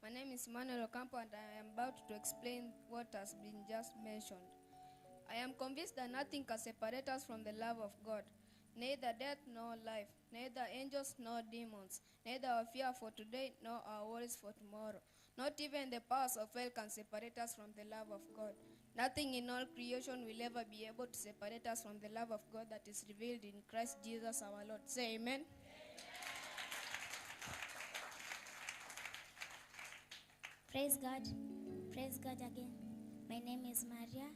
My name is Emmanuel Ocampo and I am about to explain what has been just mentioned. I am convinced that nothing can separate us from the love of God. Neither death nor life, neither angels nor demons, neither our fear for today nor our worries for tomorrow. Not even the powers of hell can separate us from the love of God. Nothing in all creation will ever be able to separate us from the love of God that is revealed in Christ Jesus our Lord. Say amen. Praise God. Praise God again. My name is Maria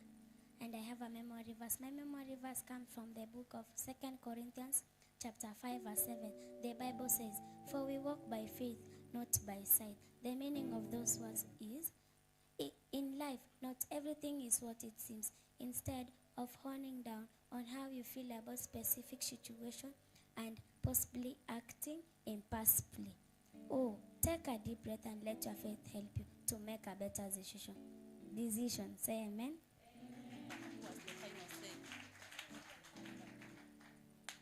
and I have a memory verse. My memory verse comes from the book of 2 Corinthians chapter 5 verse 7. The Bible says, "For we walk by faith, not by sight." The meaning of those words is, in life, not everything is what it seems. Instead of honing down on how you feel about specific situation and possibly acting impulsively. Oh, take a deep breath and let your faith help you to make a better decision. Say amen.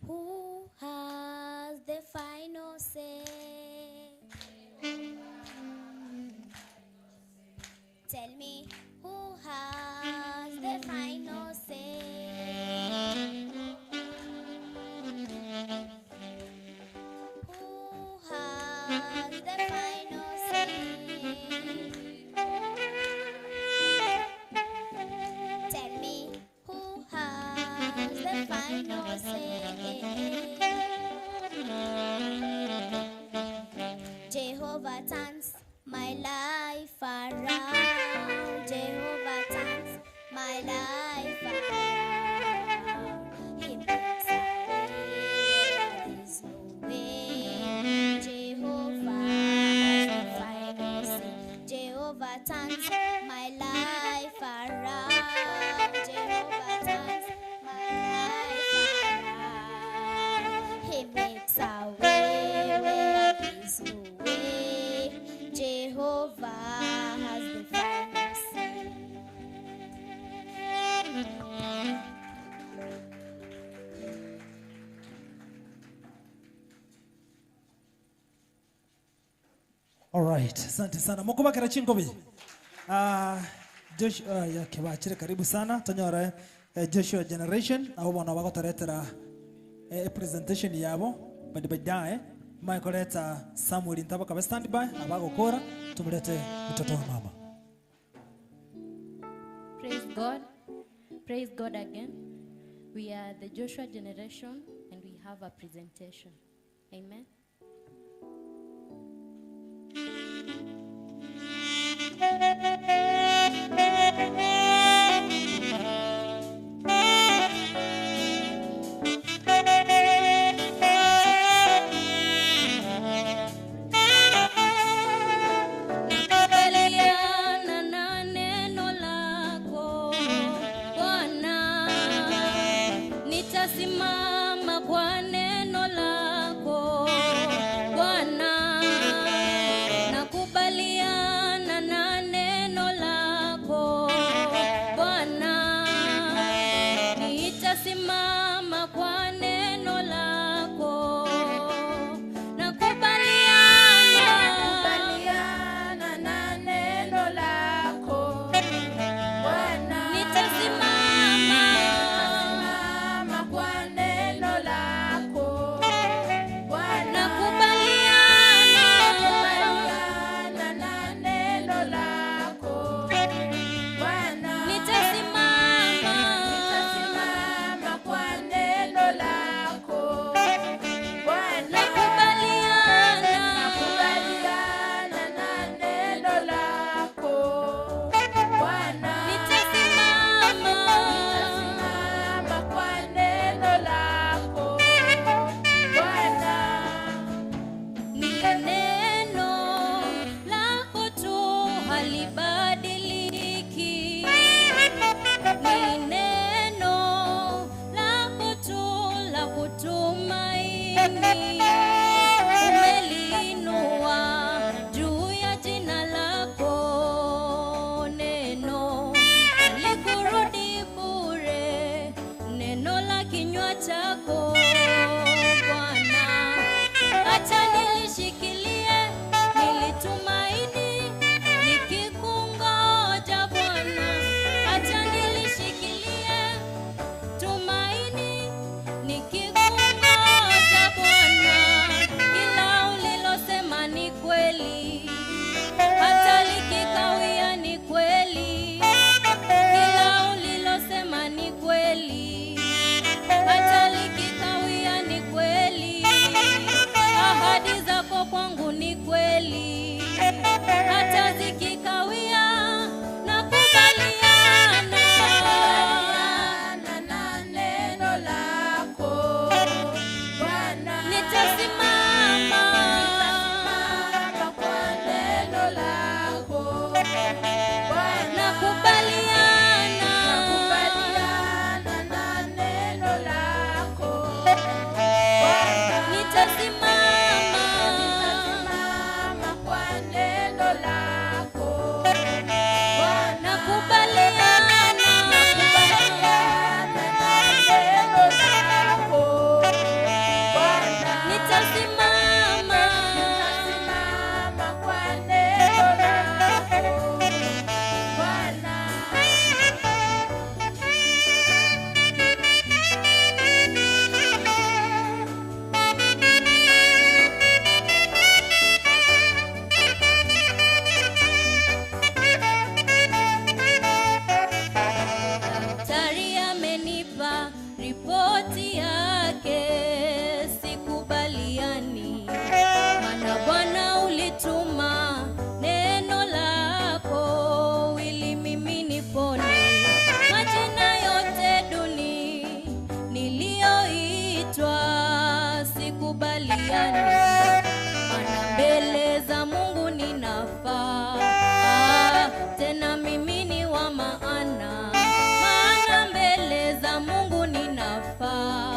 Who has the final say? Tell me, who has the final say? Who has the final say? Tell me, who has the final say? Jehovah turns my life around. Jehovah turns my life around. He makes a way where there's no way. Jehovah has the final say. Jehovah turns my life around. Jehovah turns my life around. He makes a way where there's no way. Jehovah has the final say. All right, asante sana. Mukubakira chingobi. Joshua ya kibachire karibu sana. Tonyora Joshua Generation abo bona bagotoretera presentation yabo but baadaye Michael Samuel Ntaba kabe stand by abagokora tumlete mtoto wa mama. Praise God. Praise God again. We are the Joshua Generation and we have a presentation. Amen. Nakubaliana na neno lako Bwana, nitasimama kwa neno lako. Nakubaliana, nakubaliana na neno lako Bwana. Nitasimama, nitasimama kwa neno lako Bwana. Nakubaliana, nakubaliana na neno lako Bwana. Nitasimama, nitasimama kwa neno lako Bwana. Daktari amenipa ripoti yake, sikubaliani. Maana Bwana ulituma neno lako ili mimi nipone. Majina yote duni niliyoitwa, sikubaliani. Maana mbele za Mungu ninafaa, tena mimi ni wa maana. Maana mbele za Mungu ninafaa,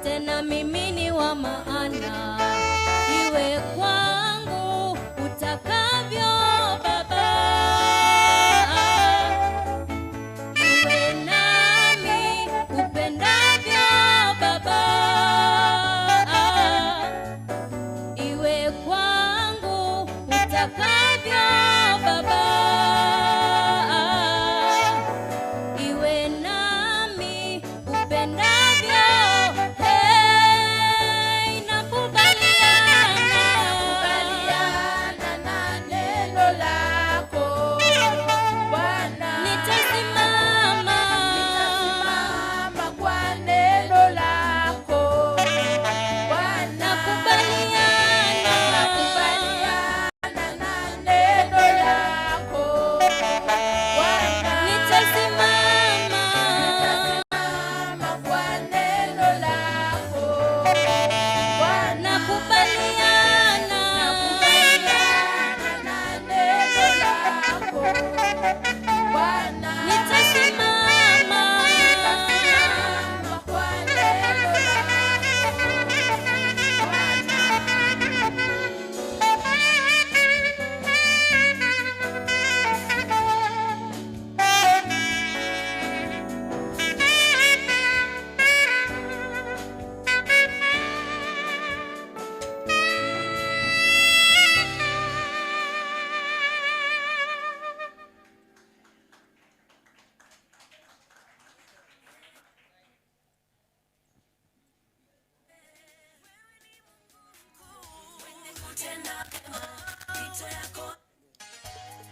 tena mimi ni wa maana. Iwe kwangu utakavyo Baba, iwe nami upendavyo Baba, iwe kwangu utakavyo Baba, iwe nami upendavyo. Hey, nakubaliana, nakubaliana na neno lako Bwana. Nitasimama, nitasimama kwa neno lako Bwana. Nakubaliana, nakubaliana na neno lako Bwana. Nitasimama, nitasimama kwa neno lako Bwana. Nakubaliana, nakubaliana na neno lako Bwana. Nitasimama, nitasimama kwa neno lako Bwana.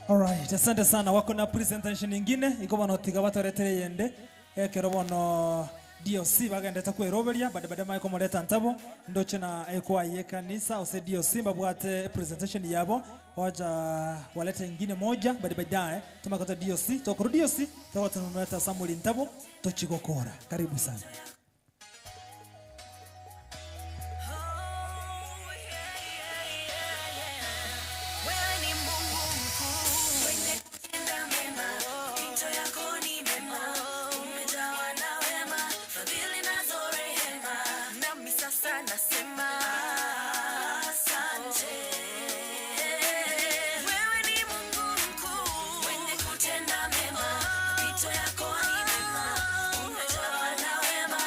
Alright, asante sana. Wako na presentation ingine iko bano tiga batoretere yende ekero bono DOC bagendete kweroberia bade bade maiko moreta ntabo ndoche na ekwa ye kanisa ose DOC babwate presentation yabo waja walete ingine moja bade baadaye tumakota DOC tokoro DOC tokoro Samuel Ntabo tochigokora. Karibu sana. Wewe ni Mungu mkuu, mwenye kutenda mema, mapito yako ni mema, umejawa na wema, fadhili nazo rehema, nami sasa nasema asante. Wewe ni Mungu mkuu, mwenye kutenda mema, mapito yako ni mema, umejawa na wema,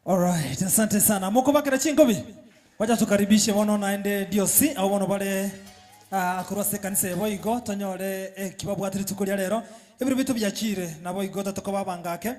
Alright, asante sana. Moko bakira chingobi. Wacha tukaribishe bono naende DOC au bono bare akurose kanisa eboigo tonyore kibabwatire tukuria rero. Ebiro bitu byakire nabo igo tatuko babangake.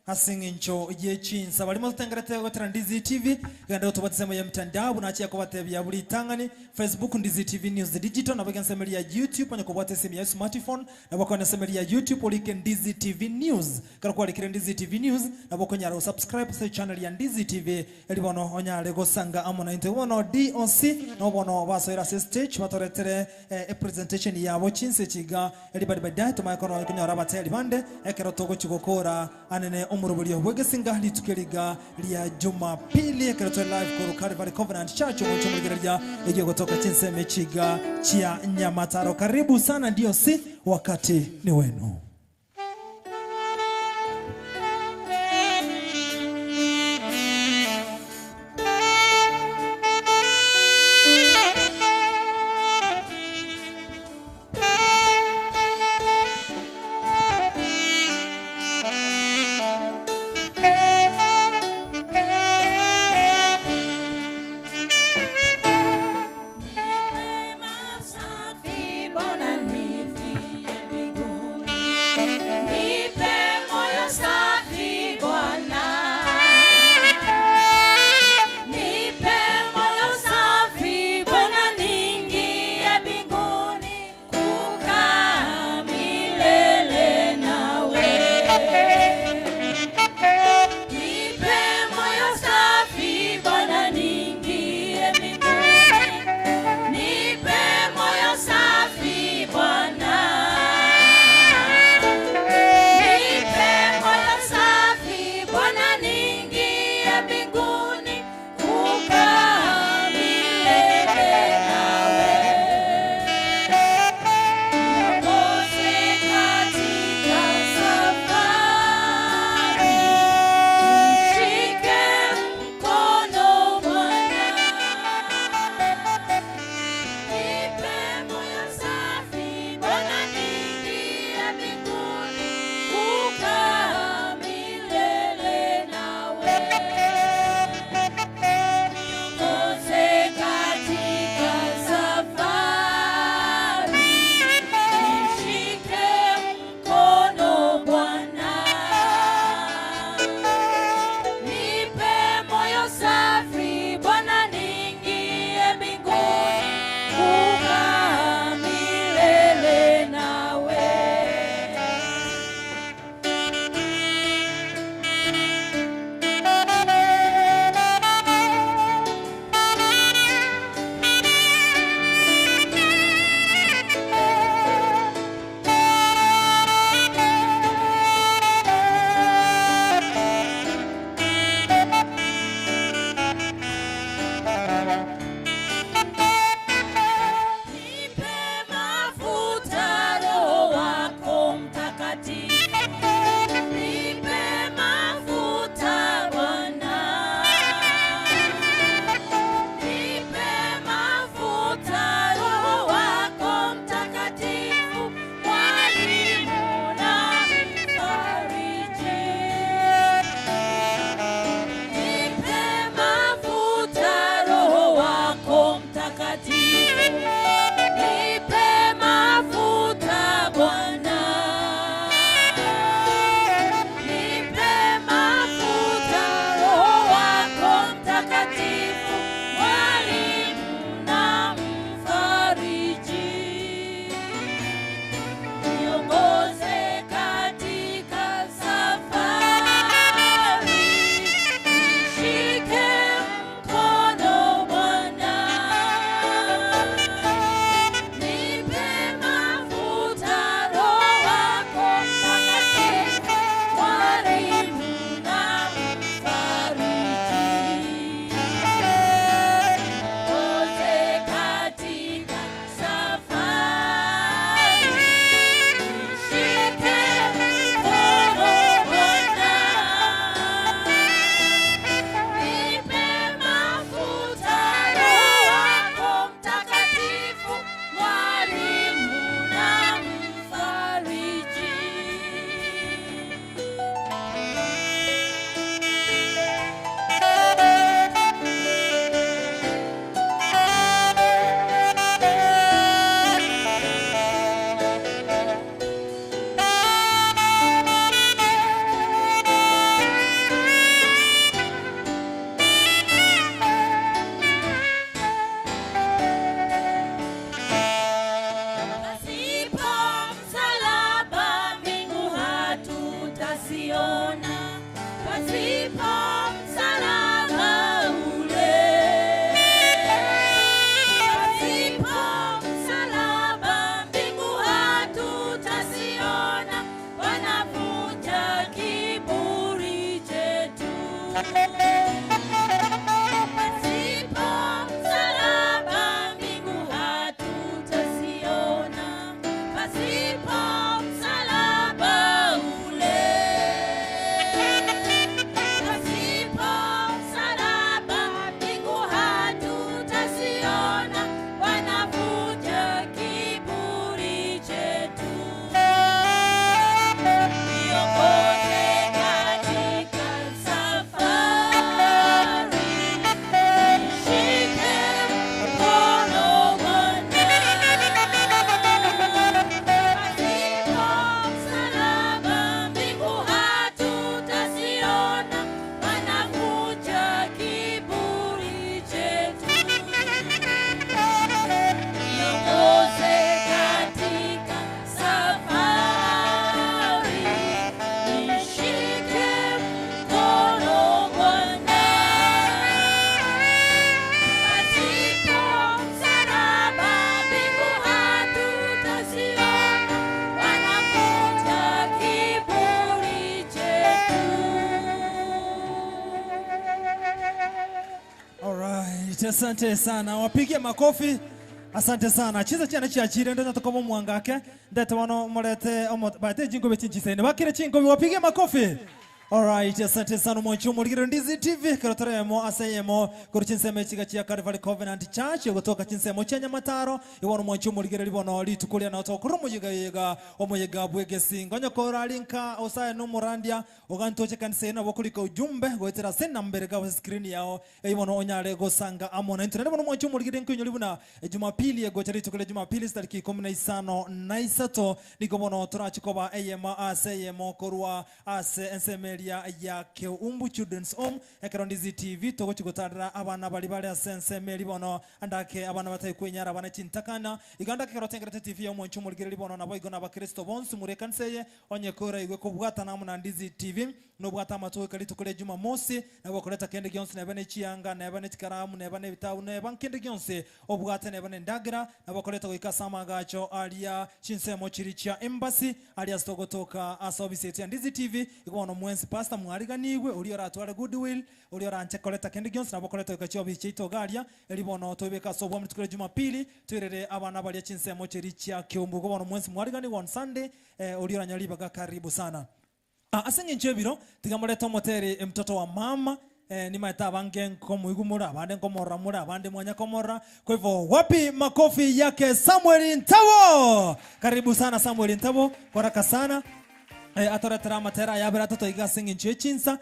Asing'incho yechinsa balimo tutengerete gotera Ndizi TV genda tubatsemo ya mtandao bunachia kubatebya buli tangani Facebook Ndizi TV News Digital na bagense meli ya YouTube onye kubwate simu ya smartphone na bakona semeli ya YouTube olike Ndizi TV News kara kwalikire Ndizi TV News na bakonyara subscribe se channel ya Ndizi TV elibono onyale gosanga amona inte bono DOC no bono basoira se stage batoretere e presentation yabo chinse chiga elibadi baadaye tumakono kunyora bateli bande ekero togo chigokora anene omurubulio bwegesinga litukeliga lya Jumapili ekereto live ku Calvary Covenant Church omuchumuligeria ejo kutoka chinseme chiga chia Nyamataro. Karibu sana DOC, wakati ni wenu. Safi, bona nifie mbinguni. Pasipo msalaba mbingu hatutaziona, pasipo msalaba ule. Pasipo msalaba mbingu hatutaziona, wanavuja kiburi chetu. Niongoze katika safari, nishike mkono Bwana. Pasipo msalaba mbingu hatutaziona, wanavuja kiburi chetu. Niongoze katika safari, nishike mkono Bwana. Pasipo msalaba mbingu hatutaziona, wanavuja kiburi chetu. Alright, asante sana, wapige makofi. Asante sana. Chiza chana chiachire ndo natokoma mwangake ndete wano mulete omo bate jingo bechinjisene bakire chingo wapige makofi. Alright, asante sana mwanchu muligiro Ndizi TV karotoremo aseyemo kuri chinsemo chiga chia Calvary Covenant Church gotoka chinsemo cha Nyamataro iwono mwanchu muligiro libono litukulia na tokuru muyiga yiga omuyega bwegesingo nyokora linka osaye numurandia ogantoche kanisa eno bokulika ujumbe goetera sena mbere ga screen yao iwono onyale gosanga amona internet bono mwanchu muligiro nkunyo libuna Jumapili egocha litukule Jumapili tariki 15 na 3 niko bono turachikoba eyema aseyemo korwa ase ensemeria ya Keumbu Children's Home ekero Ndizi TV togochigotarera abana bari bari ase ensemeri bono andake abana batari kwenyara abana chintakana iganda kero tengerete TV ya mwanchu muligire libono nabo igona abakristo bonsi murekanseye onyekora igwe kubwata namuna Ndizi TV nobwata amatuka litukule Jumamosi nabo koleta kende gyonse neba ne chianga neba ne chikaramu neba ne bitabu neba kende gyonse obwate neba ne ndagira nabo koleta goika samagacho alia chinsemo chiri cha embassy alia stogotoka asobisi yetu ya Ndizi TV ikono mwensi pastor mwariganigwe uri oratware goodwill uri oranche koleta kende gyonse nabo koleta goika chiobi cheito garia elibono tobeka sobwa mtukule Jumapili twirere abana balia chinsemo chiri cha Kiumbu kobono mwensi mwariganigwe on Sunday uri oranyalibaga karibu sana. Asenge nchebiro tigamuleta omotere mtoto wa mama nimaeta abange nkomuigumura abande nkomoramura abande mwanya komora. Kwa hivyo wapi makofi yake Samuel Ntabo. Karibu sana Samuel Ntabo, koraka sana atoretera amatera yabera totoiga asenge nche chinsa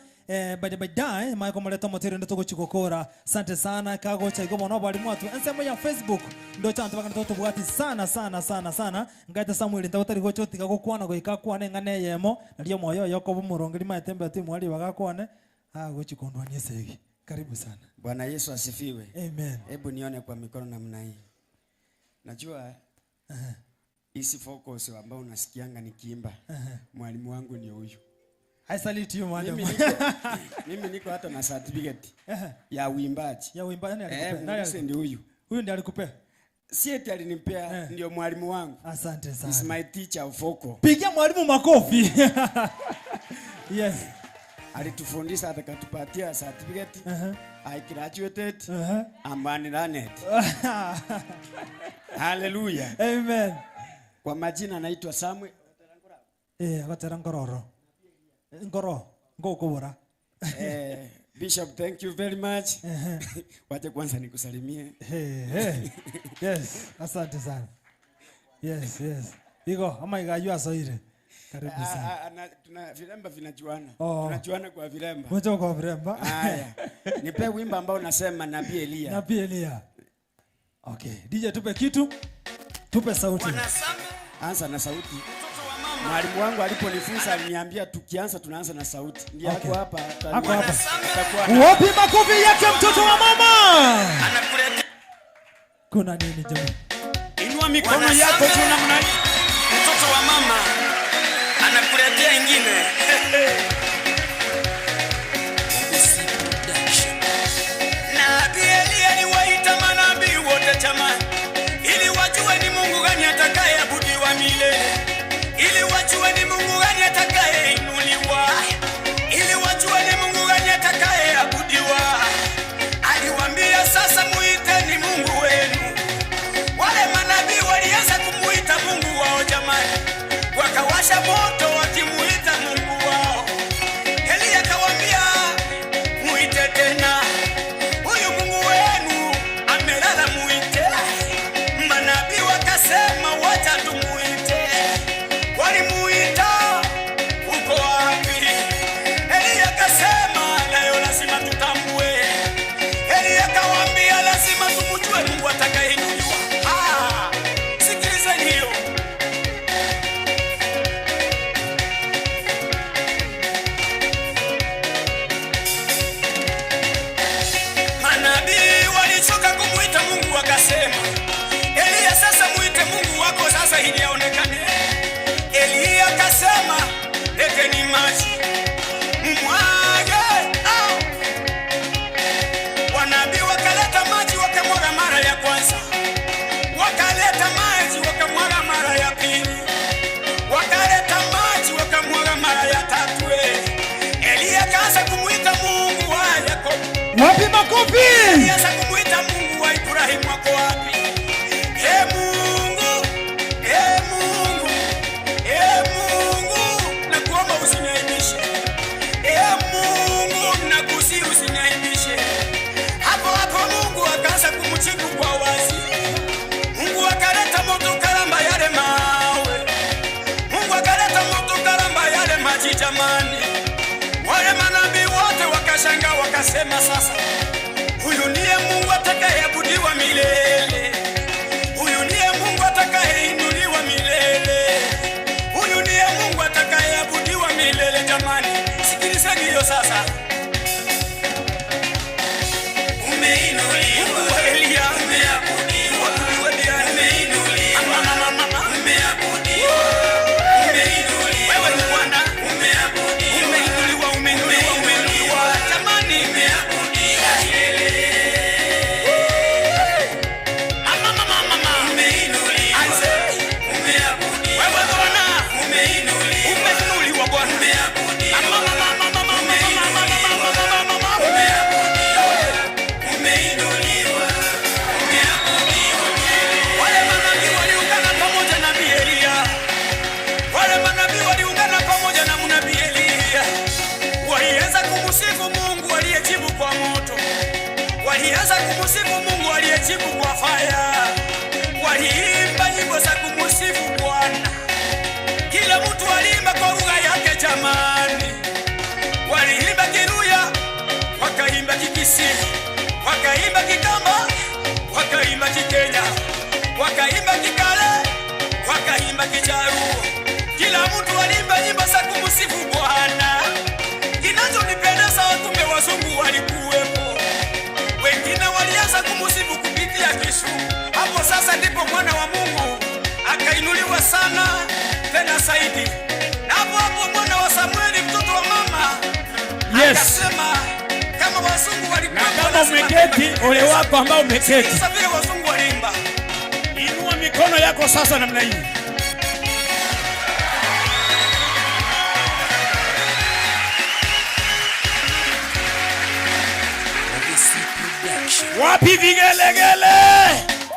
baadaye maiko muleta motere ndo togochigokora. Asante sana kagocha igomo bali mwatu ensemo ya Facebook ndo chantu bakana totobwati sana sana sana sana ngaita Samuel Ntabo tari gocho tiga gokwana goika kwane ngane yemo nalio moyo yoko bumurongeri matembe ati mwali bagakwane gochikondwa nyesegi. Karibu sana. Bwana Yesu asifiwe. Amen. Hebu nione kwa mikono namna hii. Najua isi focus ambao unasikianga nikiimba. Mwalimu wangu ni huyu. I salute you madam. Mimi niko hata na certificate ya uimbaji. Ya uimbaji nani alikupea? Nani ndio huyu? Huyu ndiye alikupea? Si eti alinipea, ndio mwalimu wangu. Asante sana. Is my teacher of vocal. Pigia mwalimu makofi. Yes. Alitufundisha akatupatia certificate. I graduated. I'm unlearned. Hallelujah. Amen. Kwa majina naitwa Samuel. Agatera ngororo. Ngoro, ngokubura. Bishop, thank you very much. Wacha kwanza nikusalimie. Hey. Yes, asante sana. Yes, yes. Iko ama igajua soire. Karibu sana. Tuna vilemba vinajuana. Oh. Tunajuana kwa vilemba. Mwacho kwa vilemba. Haya. Nipe wimbo ambao unasema Nabii Elia. Nabii Elia. Okay, DJ tupe kitu. Tupe sauti. Anza na sauti. Mwalimu wangu aliponifunza aliniambia tukianza tunaanza na sauti. Ndiye Okay. Ako hapa. Ako hapa. Atakuwa Wapi makofi yake mtoto wa mama? Kuna nini jamani? Inua mikono yako juu namna hii. Mtoto wa mama anakuletea ingine. Nabii Elia aliwaita manabii wote jamani, ili wajue ni Mungu gani atakayeabudiwa milele, ili wajue ni Mungu gani atakayeinuliwa, ili wajue ni Mungu gani atakaye Makofi. Alianza kumuita Mungu wa Ibrahimu ako wapi? E Mungu, e Mungu, e Mungu, nakuomba usiniaibishe. E Mungu, nakusihi usiniaibishe. Hapo hapo Mungu akaanza kumjibu kwa wazi. Mungu akaleta moto karamba yale mawe. Mungu akaleta moto karamba yale maji jamani. Wale manabii wote wakashangaa wakasema, sasa huyu ndiye Mungu atakayeabudiwa milele. Huyu ndiye Mungu atakayeinuliwa milele. Huyu ndiye Mungu atakayeabudiwa milele. Jamani, sikilizeni hiyo sasa. Umeinuliwa Mungu wa Eliya, umeabudiwa. Umeinuliwa mama, mama, umeabudiwa. Umeinuliwa wewe ni Bwana, umeabudiwa. Umeinuliwa, umeinuliwa, umeinuliwa. Jamani, umeabudiwa milele. Mama, mama, mama, umeinuliwa. Anze, umeabudiwa. Wewe Bwana, umeinuliwa. Umeinuliwa Bwana, umeabudiwa. Mama, mama, mama, mama, mama, mama, mama, mama, umeabudiwa. Umeinuliwa, umeabudiwa. Wale manabii waliungana pamoja na nabii Eliya. Wale manabii waliungana pamoja na nabii Eliya. Walianza kumsifu Mungu aliyejibu kwa moto. Walianza kumsifu Mungu aliyejibu kwa fire. Waliimba nyimbo za kumsifu Bwana. Kila mtu aliimba kwa lugha yake jamani. Waliimba Kiluya, wakaimba Kikisii, wakaimba Kikamba, wakaimba Kikenya, wakaimba Kikale, wakaimba Kijaruo. Kila mtu aliimba nyimbo za kumsifu Bwana. Kinachonipendeza, kumbe wazungu walikuwepo, wengine walianza kumsifu kupitia Kisumu. Hapo sasa ndipo mwana wa Mungu akainuliwa sana tena zaidi. Na hapo hapo mwana wa Samueli mtoto wa mama akasema kama wazungu walikuwepo, Kama lazima umeketi, ole wako ambao umeketi. Sasa vile wazungu waliimba. Inua mikono yako sasa namna hii. Wapi vigelegele?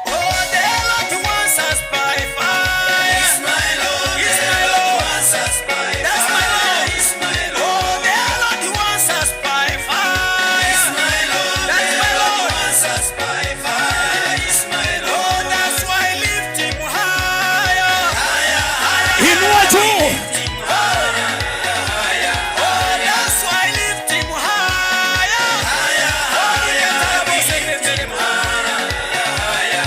Oh, the Lord wants us by fire. He's my Lord. He's my Lord. Wants us by That's my Lord. He's my Lord. Oh, the Lord wants us by fire. He's my Lord. That's my Lord. Wants us by fire. He's my Lord. Oh, that's why I lift him higher. Higher. Higher. Inua juu. Oh, that's why I lift him higher. Higher. Oh, you can't lift him higher.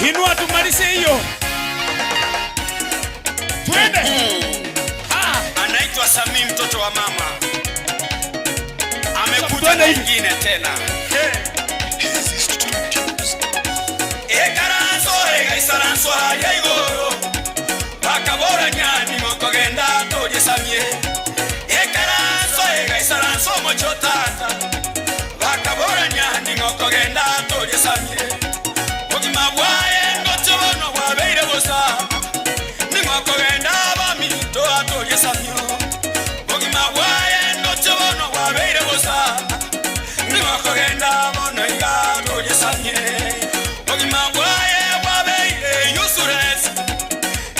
Inua tumalize hiyo. Twende. Anaitwa Sami mtoto wa mama. Amekuja na ingine tena. Ekaranso egaisaranso haria igoro. Bakabora nyani ngokogenda tojesamie. Ekaranso egaisaranso mochotata. Bakabora nyani ngokogenda tojesamie. Bogima bwaye ngochobono bwabeire bosa. Ningokogenda bamito atojesamio. Bogima bwaye ngochobono bwabeire bosa. Ningokogenda bono iga tojesamie. Bogima bwaye bwabeire useless.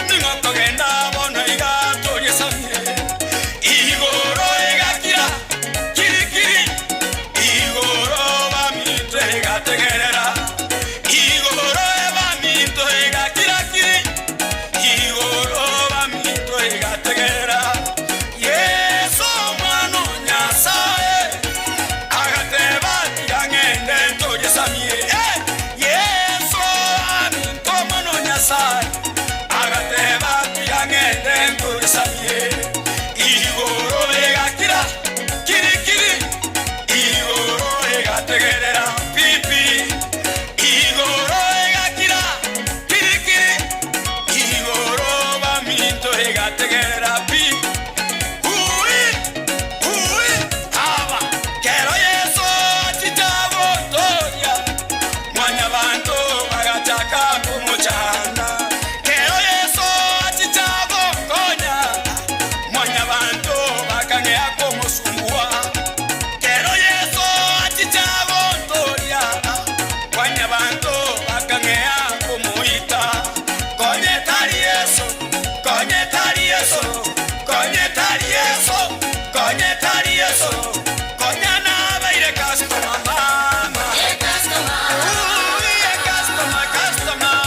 Ningokogenda bono iga tojesamie. Igoro egakira kirikiri. Igoro bamito egategerera. Igoro ebamito egakirakiri. Igoro bamito egategerera. Yesu mwana Nyasaye agateba tirang'ende ntojesamie. Yesu aminto mwana Nyasaye agateba tirang'ende ntojesamie. Igoro egakira kirikiri. Igoro egategerera pipi. Igoro egakira kirikiri. Igoro baminto egategerera pi. Ui, ui, aba. Kero Yesu achitagotoria. Mwanyabanto bagachaka kumuchanda. Kero Yesu achitagokonya. Mwanyabanto bakang'ea kumusumbua. Kero Yesu achitagotoria. Mwanyabanto bakang'ea kumuita. Konye tari Yesu, konye tari Yesu, konye tari Yesu, konye tari Yesu. Konya nabeire customer mama. Ui, e customer, customer.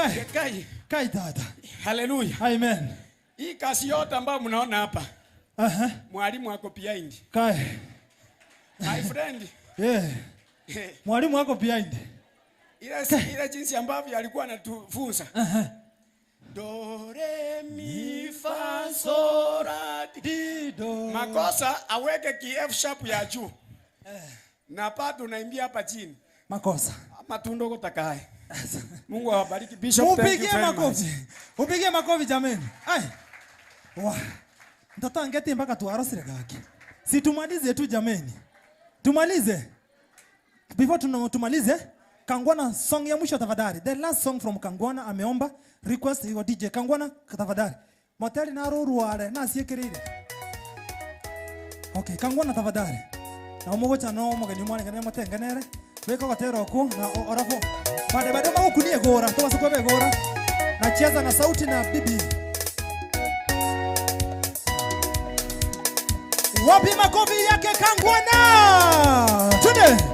Kai. Kai. Kai tata. Haleluya. Amen. Hii kazi yote ambayo mnaona hapa. Mwalimu ako behind. Kai. My friend. Yeah. Mwalimu wako behind. Ile jinsi ambavyo alikuwa anatufunza. Do re mi fa so ra di do. Makosa aweke ki F sharp ya juu. Na bado unaimbia hapa chini. Makosa. Matundo kutakaye. Mungu awabariki Bishop. Thank you Upigie very much. makofi. Upigie makofi jameni. Ai. Wa. Mtoto angeti mpaka tuarosire kaki. Si tumalize tu jameni. Tumalize. Before tumalize, Kangwana song ya mwisho tafadhali. The last song from Kangwana ameomba request hiyo DJ Kangwana tafadhali. Moteli na ruruare na siekirire. Okay, Kangwana tafadhali. Na umugocha no mugeni mwana ngene mutengenere. Weka gotero ku na orafo. Bade bade magukunie gora, tobasa kwa gora. Na cheza na sauti na bibi. Wapi makofi yake Kangwana? Twende.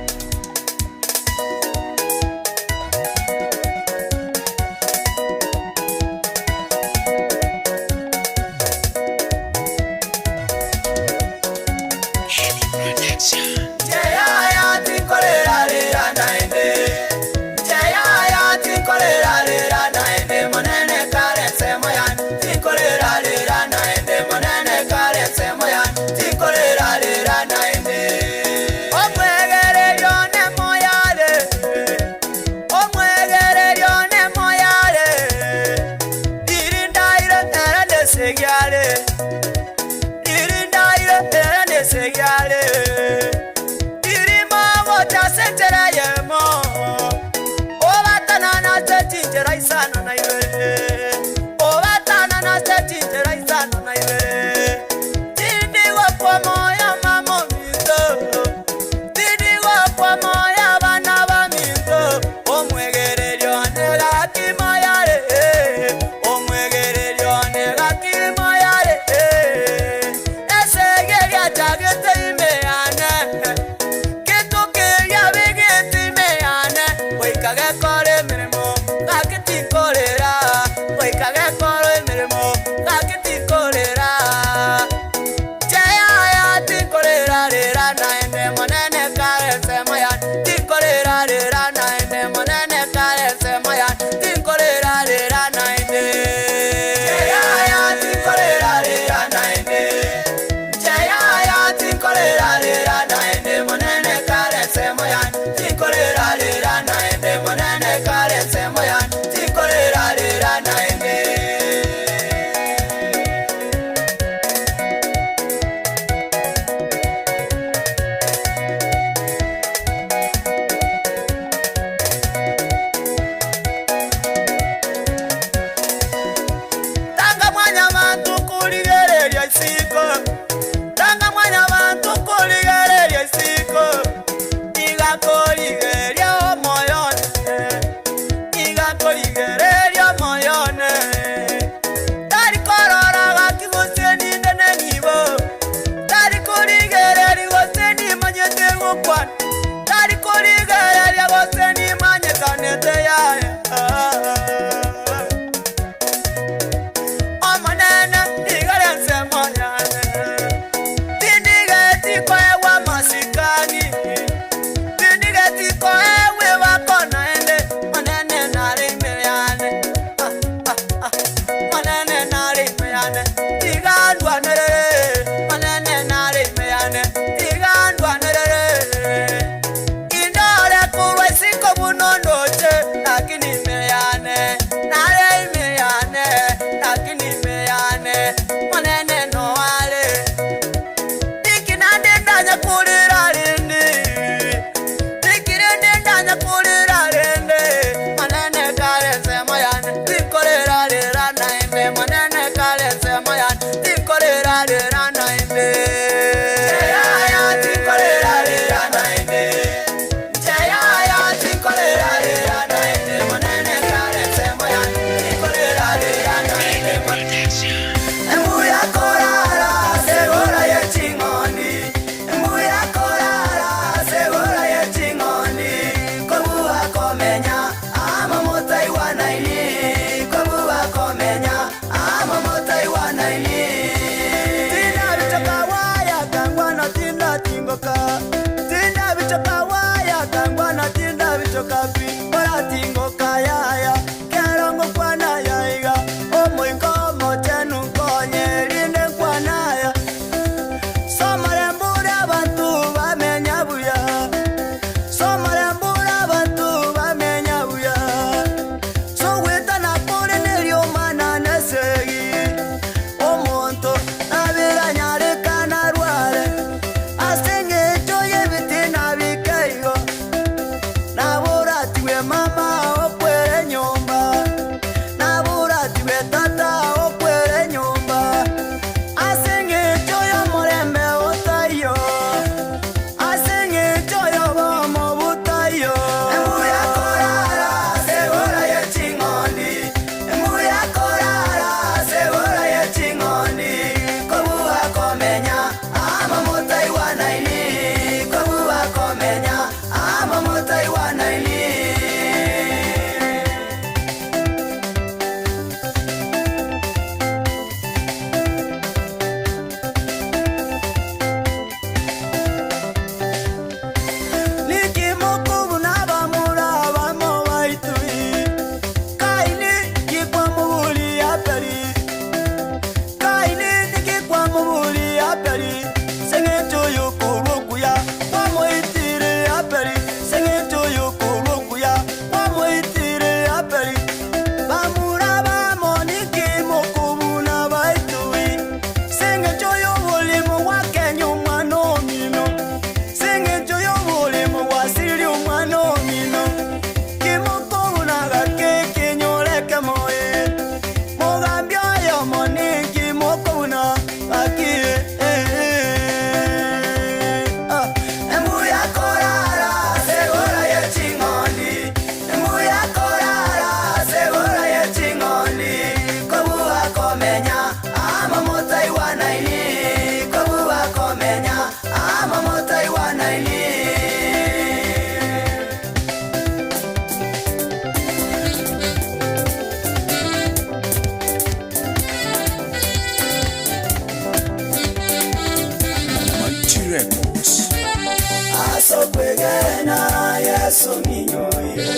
Yesu ng'inyoire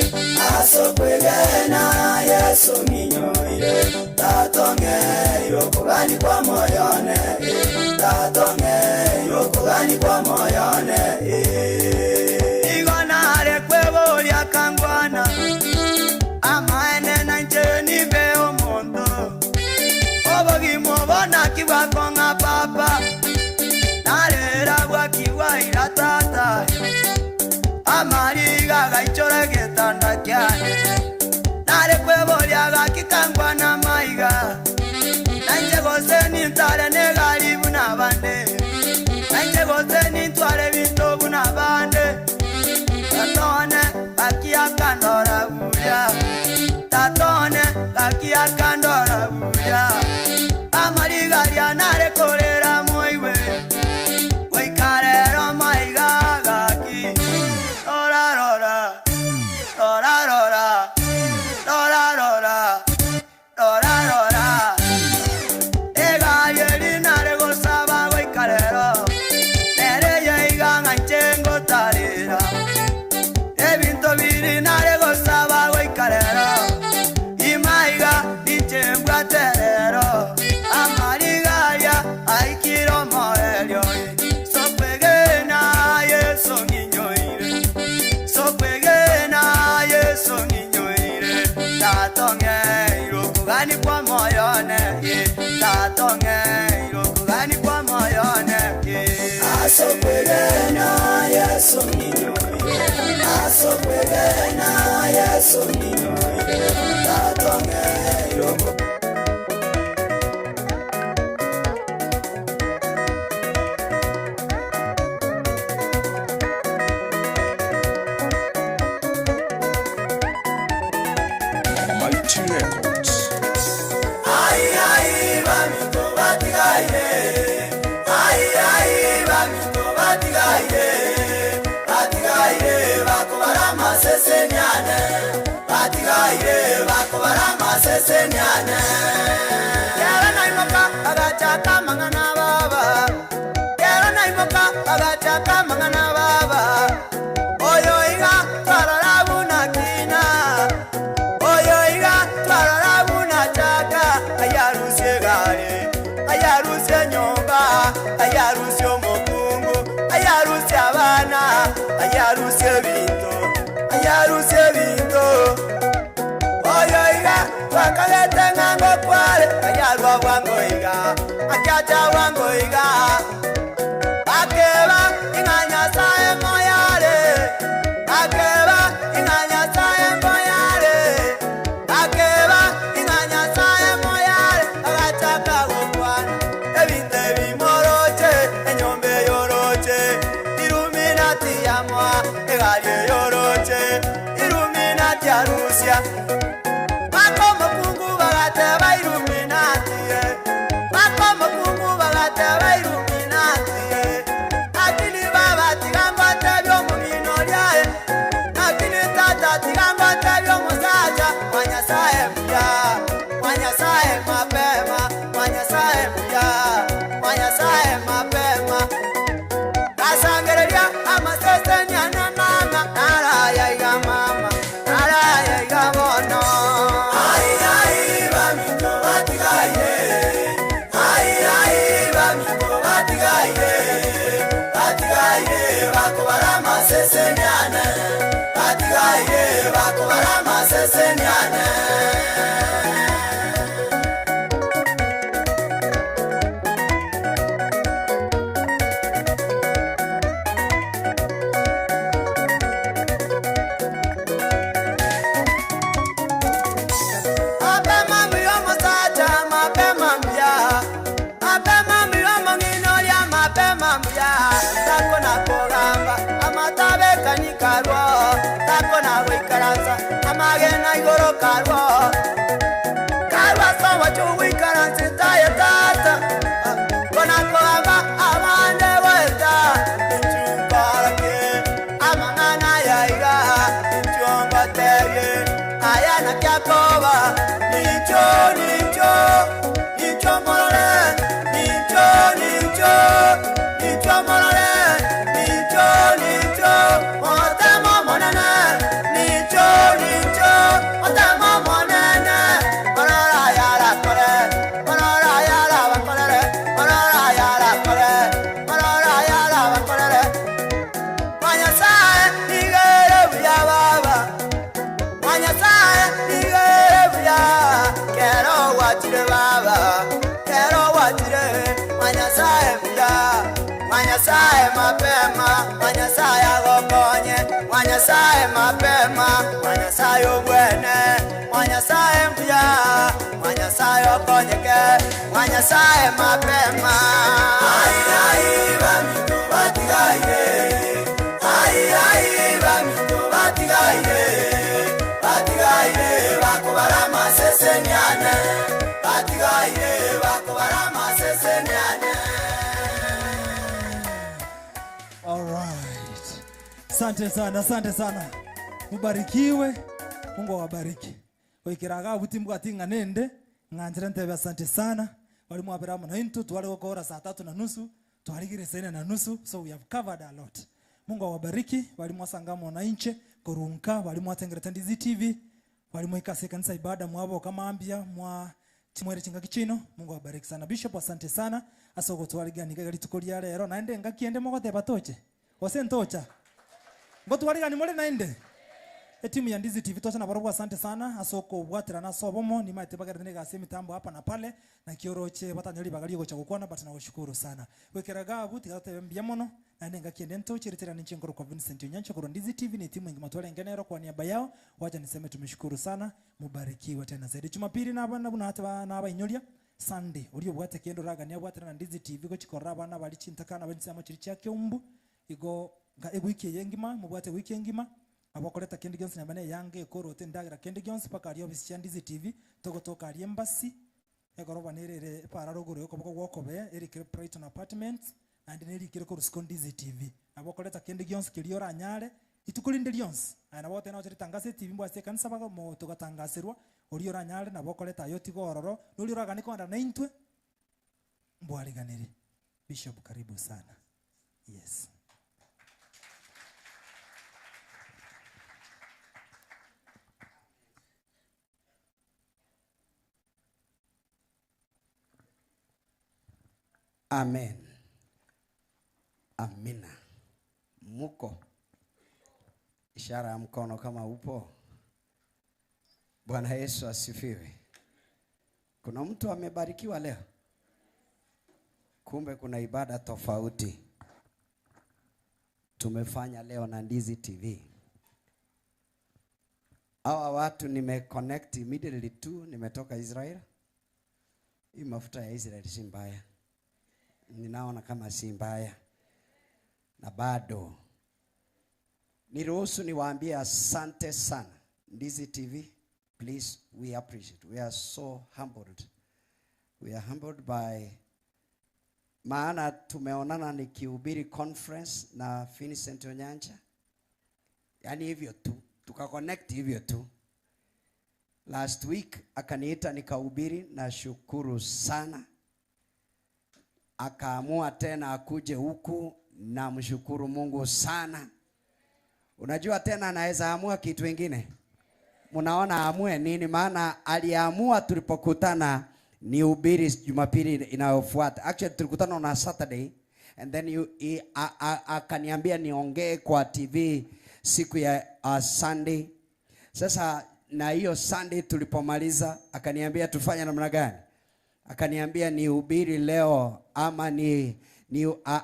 asokwegena Yesu ng'inyoire tatong'eiro kugani kwa moyone tatong'eiro kugani kwa moyone igonare kweboria kangwana amaene na nche nibe omonto obogimo bona kibwakong'a papa narera bwakiwaira tata amariga gaichora gitanda kiane nare kweboria gakikangwa na maiga nanje gose nintare negaribu nabande nanje gose nintware binto bunabande tatone akiakandora buya tatone akiakandora buya amariga ria nare korera moiwe goikarero maiga gaki rora rora rora rora rora rora rora rora egayeri nare gosaba goikarero nere yeiga ng'anche ngotarera ebinto biri nare gosaba goikarero imaiga ninche mbwaterero amarigaria aikiro moerio sokwegena Yesu ng'inyoire sokwegena Yesu ng'inyoire tatong'eiro kugani kwa moyone tatong'eiro kugani kwa moyone asokwegena Yesu ng'inyoire asokwegena Yesu ng'inyoire tatong'eiro. Mighty Records. Ai ai bamito batigaire ai ai bamito batigaire batigaire bakobara maseseniane batigaire bakobara maseseniane kera naimoka agachaka mang'ana baba kera naimoka agachaka mang'ana baba oyo iga twarora bunakina oyo iga twarora bunachaka ayarusie gari ayarusie nyumba ayarusie omukungu ayarusie abana ayarusie binto ayarusie binto oyo iga twakalete ng'ango kware ayarwa bwango iga akiacha bwango iga akeba ing'anyasaye moyare akeba ing'anyasaye moyare akeba ing'anyasaye moyare agachaka gokwana ebinto ebimoroche enyomba eyoroche iluminati yamwa egari eyoroche iluminati arusia bakomokungu bagateba iluminati bakomokungu bagateba iluminati akini baba tigangote byomumino lyae akini tata tigangote byomusacha mwanyasaye mbuya mwanyasaye mapema mwanyasaye mbuya mwanyasaye mapema kasangereria amaseseniana mama narayaiga mama narayaiga bono ai ai bamito batigaire ai ai bamito batigaire batigaire bakobara maseseniane batigaire bakobara maseseniane. Mapema mbio musacha mapema mbia mapema mbio mung'inoria mapema mbia tako na kugamba amatabe kanikarwo tako na gwikaransa amagena igoro karwo karwa sowa chugwikaransa taye tata kona kugamba abande weta inchumbarake amang'ana yaiga inchumbatebye ayana kyakoba nicho nicho nicho morore nicho nicho nicho morore nicho nicho motemo monene. Mwanyasaye mapema, Mwanyasaye agokonye, Mwanyasaye mapema, Mwanyasaye obwene, Mwanyasaye mbuya, Mwanyasaye okonyeke, Mwanyasaye mapema. Ai ai bamitu batigaire, ai ai bamitu batigaire, batigaire bakobara maseseniane, batigaire bakobara maseseniane. All right. Asante sana, asante sana. Mubarikiwe. Mungu awabariki. Oikiraga buti mbwatinga nende ng'anjira ntebe asante sana. Walimu aberamu na intu twali gokora saa 3:30, twaligire saa 4:30, so we have covered a lot. Mungu awabariki. Walimu asangamo na inche korunka, walimu atengereta Ndizi TV, walimu ikase kanisa ibada mwabo kama ambia mwa chimwere chinga kichino. Mungu awabariki sana. Bishop asante sana. Asoko twaligani kagali tukolia lero naende ngakiende mogoteba toche. Ose ntocha. Ngotwaligani mole naende. Timu ya Ndizi TV tocha na barabwa asante sana. Asoko bwatira na sobomo ni maite bagara nega mitambo hapa na pale na kioroche batanyoli bagali gocha gukwana but na ushukuru sana. Wekeraga buti gate mbia mono naende ngakiende ntoche ritera ni chingoro kwa Vincent Onyancha kwa Ndizi TV ni timu ingimatwale ngenero kwa niaba yao. Wacha niseme tumeshukuru sana. Mubarikiwe tena zaidi. Jumapili na bana buna hata na abainyolia Sunday uri bwate kendo raga ni bwate na Ndizi TV go chikora abana bali chintakana bali chiri cha kyombu igo wiki yengima mubwate wiki yengima abakoleta kendi gyonsi na bane yange korote ndagira kendi gyonsi paka ari office ya Ndizi TV togotoka ari embassy egoroba nerere para rogoro yoko gwokobe eri Brighton Apartments and neri kire ko rusko Ndizi TV abakoleta kendi gyonsi kiri oranyare itukulinde lyonsi ana bote na tangase TV mbwa kanisa bago mo togatangasirwa ori oranyare na bokoleta yotigo ororo nuri oragani konda na intwe mbwariganire. Bishop karibu sana. Yes. Amen. Amina. Muko. Ishara ya mkono kama upo. Bwana Yesu asifiwe. Kuna mtu amebarikiwa leo? Kumbe kuna ibada tofauti tumefanya leo na Ndizi TV. Hawa watu nimeconnect immediately tu, nimetoka Israel. Hii mafuta ya Israel si mbaya. Ninaona kama si mbaya. Na bado niruhusu niwaambie asante sana. Ndizi TV, please, we appreciate. We are so humbled. We are humbled by maana tumeonana nikihubiri conference na Vincent Onyancha. Yaani hivyo tu, tukaconnect hivyo tu. Last week akaniita nikahubiri, na shukuru sana. Akaamua tena akuje huku, na mshukuru Mungu sana. Unajua tena anaweza amua kitu kingine. Mnaona amue nini? Maana aliamua tulipokutana ni ubiri Jumapili inayofuata. Actually tulikutana on a Saturday and then akaniambia niongee kwa TV siku ya Sunday. Sasa na hiyo Sunday tulipomaliza akaniambia tufanye namna gani? Akaniambia nihubiri leo ama ni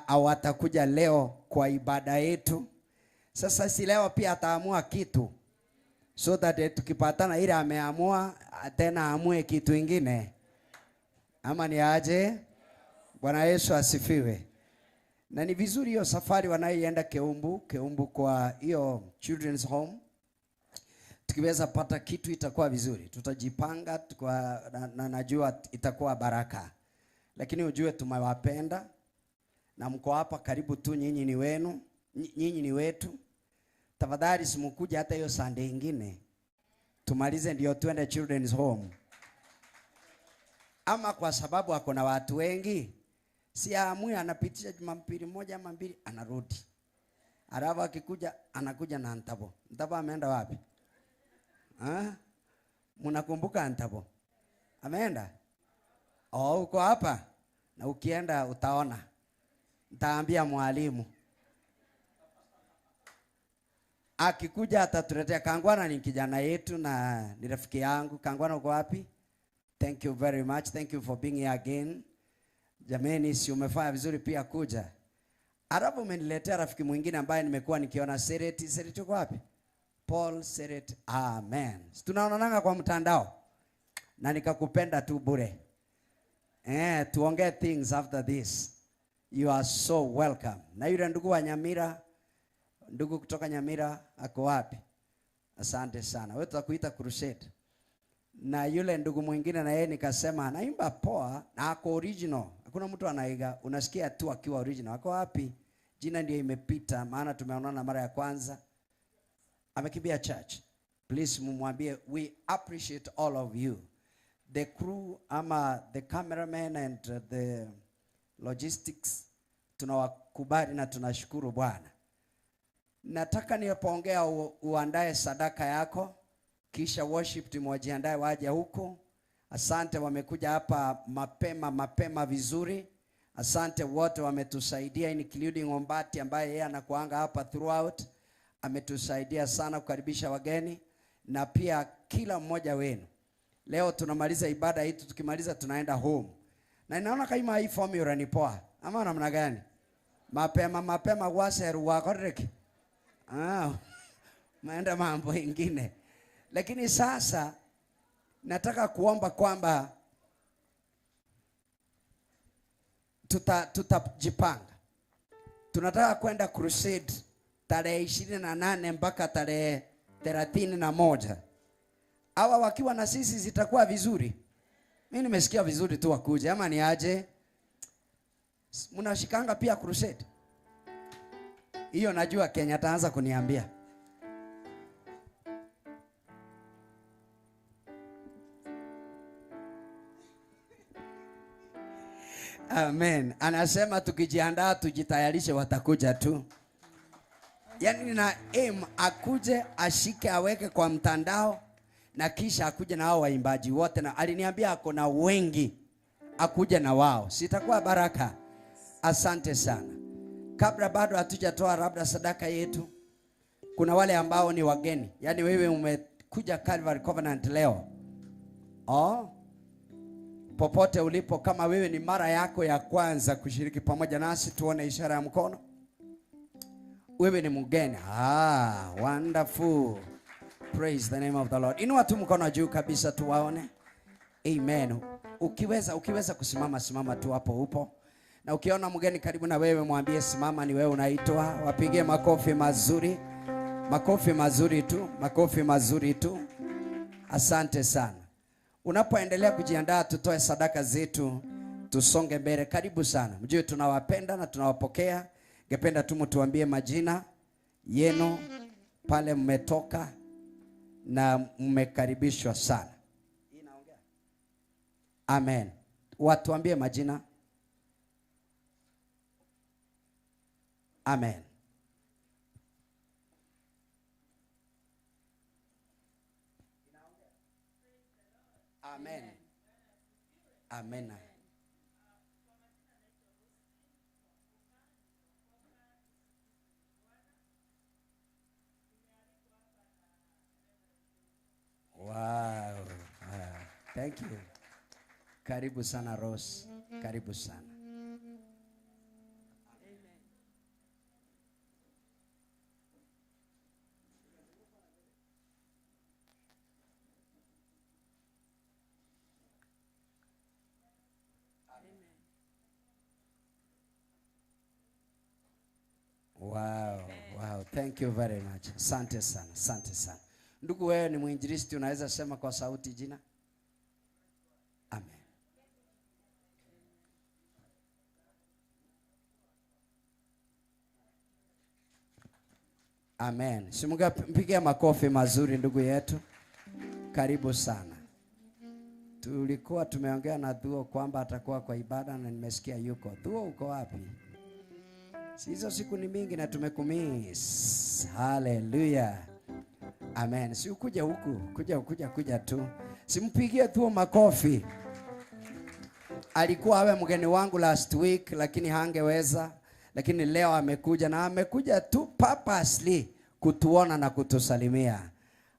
watakuja leo kwa ibada yetu. Sasa si leo pia ataamua kitu. So that tukipatana ile ameamua tena amue kitu ingine. Ama ni aje? Bwana Yesu asifiwe. Na ni vizuri hiyo safari wanayoenda Keumbu kwa hiyo children's home. Tukiweza pata kitu itakuwa vizuri. Tutajipanga kwa, na najua itakuwa baraka. Lakini ujue tumewapenda na mko hapa karibu tu, nyinyi ni wenu, nyinyi ni wetu. Tafadhali simukuje hata hiyo Sunday nyingine. Tumalize ndio tuende children's home. Ama kwa sababu ako na watu wengi, si aamui anapitisha Jumapili moja ama mbili anarudi. Alafu akikuja anakuja na Ntabo. Ntabo ameenda wapi? Ah? Mnakumbuka Ntabo? Ameenda? Oh, uko hapa. Na ukienda utaona. Nitaambia mwalimu. Akikuja atatuletea. Kangwana ni kijana yetu na ni rafiki yangu. Kangwana uko wapi? Thank you very much. Thank you for being here again. Jameni, si umefanya vizuri pia kuja. Alafu umeniletea rafiki mwingine ambaye nimekuwa nikiona Sereti. Sereti uko wapi? Paul Sereti. Amen. Tunaonananga kwa mtandao. Na nikakupenda tu bure. Tuongee things after this. You are so welcome. Na yule ndugu wa Nyamira, ndugu kutoka Nyamira ako wapi? Asante sana. Wewe tutakuita crusade. Na yule ndugu mwingine na yeye nikasema anaimba poa na ako original. Hakuna mtu anaiga, unasikia tu akiwa original. Ako wapi? Jina ndio imepita maana tumeonana mara ya kwanza. Amekimbia church. Please mumwambie we appreciate all of you. The crew ama the cameraman and the logistics, tunawakubali na tunashukuru Bwana. Nataka nipoongea uandae sadaka yako, kisha worship team wajiandae waje huku. Asante, wamekuja hapa mapema mapema vizuri. Asante wote wametusaidia, including Ombati ambaye yeye anakuanga hapa throughout. Ametusaidia sana kukaribisha wageni na pia kila mmoja wenu. Leo tunamaliza ibada hii, tukimaliza tunaenda home. Na inaona kama hii formula ni poa. Ama namna gani? Mapema mapema waseru wakoreki. Maenda mambo ingine. Lakini sasa nataka kuomba kwamba tutajipanga. Tunataka kwenda crusade tarehe 28 mpaka tarehe 31. Hawa wakiwa na sisi zitakuwa vizuri. Mimi nimesikia vizuri tu wakuje, ama ni aje? Mnashikanga pia crusade? Hiyo najua Kenya ataanza kuniambia. Amen. Anasema tukijiandaa tujitayarishe watakuja tu. Yaani nina aim akuje ashike aweke kwa mtandao na kisha akuje na hao waimbaji wote, na aliniambia ako na wengi akuje na wao. Sitakuwa baraka. Asante sana. Kabla bado hatujatoa labda sadaka yetu, kuna wale ambao ni wageni. Yaani wewe umekuja Calvary Covenant leo. Oh? Popote ulipo, kama wewe ni mara yako ya kwanza kushiriki pamoja nasi, tuone ishara ya mkono. Wewe ni mgeni. Ah, wonderful. Praise the name of the Lord. Inua tu mkono juu kabisa tuwaone. Amen. Ukiweza kusimama, simama tu hapo upo. Na ukiona mgeni karibu na wewe mwambie simama, ni wewe unaitwa. Wapigie makofi mazuri. Makofi mazuri tu, makofi mazuri tu. Asante sana. Unapoendelea kujiandaa tutoe sadaka zetu, tusonge mbele. Karibu sana. Mjue tunawapenda na tunawapokea. Ningependa tu mtuambie majina yenu, pale mmetoka na mmekaribishwa sana. Amen. Watuambie majina. Amen. Amen. Amen. Wow. Thank you. Karibu sana Rose. Karibu sana. Wow, wow. Thank you very much. Asante sana, asante sana. Ndugu wewe ni mwinjilisti, unaweza sema kwa sauti jina? Amen. Amen. Simpigie makofi mazuri ndugu yetu. Karibu sana. Tulikuwa tumeongea na Thuo kwamba atakuwa kwa ibada na nimesikia yuko. Thuo uko wapi? Hizo siku ni mingi na tumekumiss. Hallelujah. Amen. Si ukuja huku, kuja tu. Simpigie tu makofi. Alikuwa awe mgeni wangu last week lakini hangeweza, lakini leo amekuja na amekuja tu purposely kutuona na kutusalimia.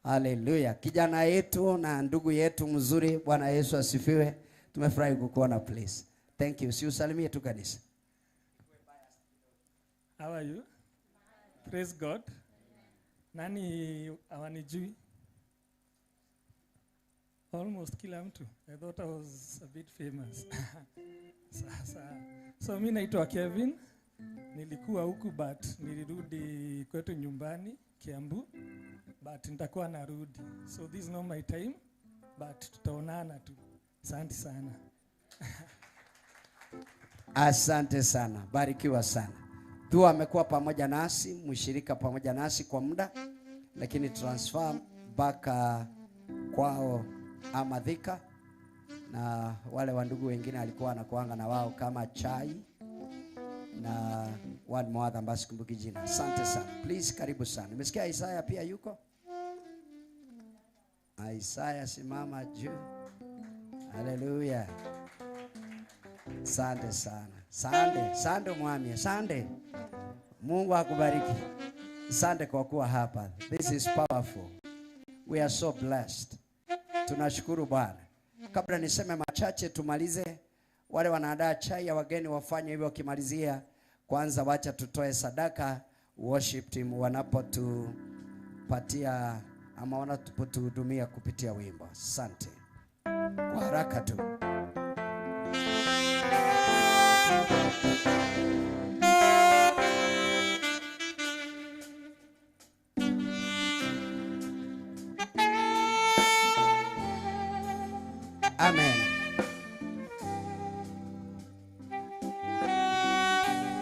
Hallelujah. Kijana yetu na ndugu yetu mzuri, Bwana Yesu asifiwe. Tumefurahi kukuona, please. Thank you. Si usalimie tu kanisa. How are you? Praise God. Nani hawanijui? Almost kila mtu. I thought I was a bit famous. Sasa. So mi naitwa Kevin. Nilikuwa huku but nilirudi kwetu nyumbani Kiambu, but nitakuwa narudi. So this is not my time, but tutaonana tu. Asante sana. Asante sana, barikiwa sana. Tu amekuwa pamoja nasi, mshirika pamoja nasi kwa muda, lakini transfer mpaka kwao ama Thika, na wale wandugu wengine alikuwa anakuanga na wao kama chai na one more ambaye sikumbuki jina. Asante sana. Please, karibu sana. Nimesikia Isaya pia yuko. Isaya, simama juu. Hallelujah. Asante sana. Sande, sande mwami, sande. Mungu akubariki. Asante kwa kuwa hapa. This is powerful. We are so blessed. Tunashukuru Bwana. Kabla niseme machache tumalize. Wale wanaandaa chai ya wageni wafanye hivyo wakimalizia. Kwanza wacha tutoe sadaka. Worship team wanapotupatia ama wanapotuhudumia kupitia wimbo. Asante. Kwa haraka tu. Amen.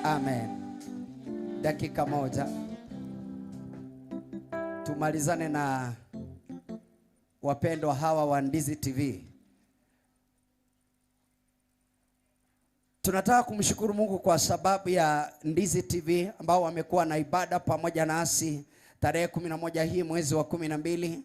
Amen. Dakika moja tumalizane na wapendwa hawa wa Ndizi TV. Tunataka kumshukuru Mungu kwa sababu ya Ndizi TV ambao wamekuwa na ibada pamoja nasi tarehe 11 hii mwezi wa 12.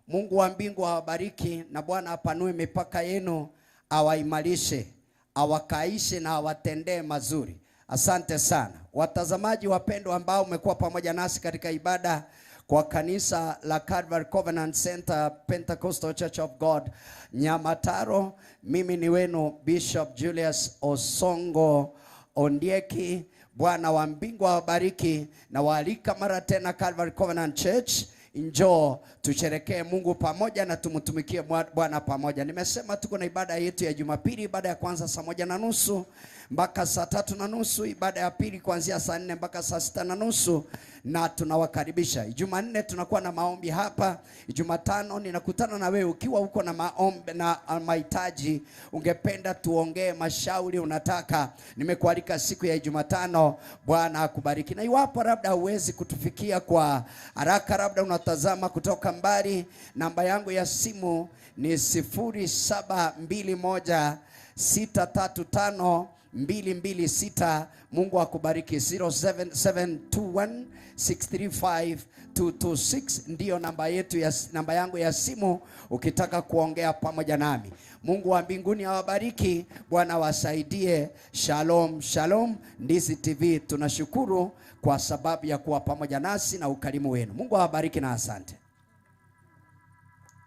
Mungu wa mbingu awabariki na Bwana apanue mipaka yenu, awaimarishe, awakaishe na awatendee mazuri. Asante sana. Watazamaji wapendwa ambao umekuwa pamoja nasi katika ibada kwa kanisa la Calvary Covenant Center Pentecostal Church of God Nyamataro, mimi ni wenu Bishop Julius Osongo Ondieki. Bwana wa mbingu awabariki na waalika mara tena Calvary Covenant Church. Njoo tusherekee Mungu pamoja na tumtumikie Bwana pamoja. Nimesema tuko na ibada yetu ya Jumapili, ibada ya kwanza saa 1:30 mpaka saa 3:30, ibada ya pili kuanzia saa 4 mpaka saa 6:30, na tunawakaribisha. Jumanne tunakuwa na maombi hapa. Jumatano ninakutana na wewe ukiwa uko na maombi na mahitaji, ungependa tuongee mashauri unataka, nimekualika siku ya Jumatano. Bwana akubariki. Na iwapo labda huwezi kutufikia kwa haraka, labda unatazama kutoka mbali, namba yangu ya simu ni 0721 635 226. Mungu akubariki. 07721 635 226 ndiyo namba yetu ya, namba yangu ya simu ukitaka kuongea pamoja nami. Mungu wa mbinguni awabariki, Bwana wasaidie. Shalom, shalom. Ndizi TV tunashukuru kwa sababu ya kuwa pamoja nasi na ukarimu wenu. Mungu awabariki na asante.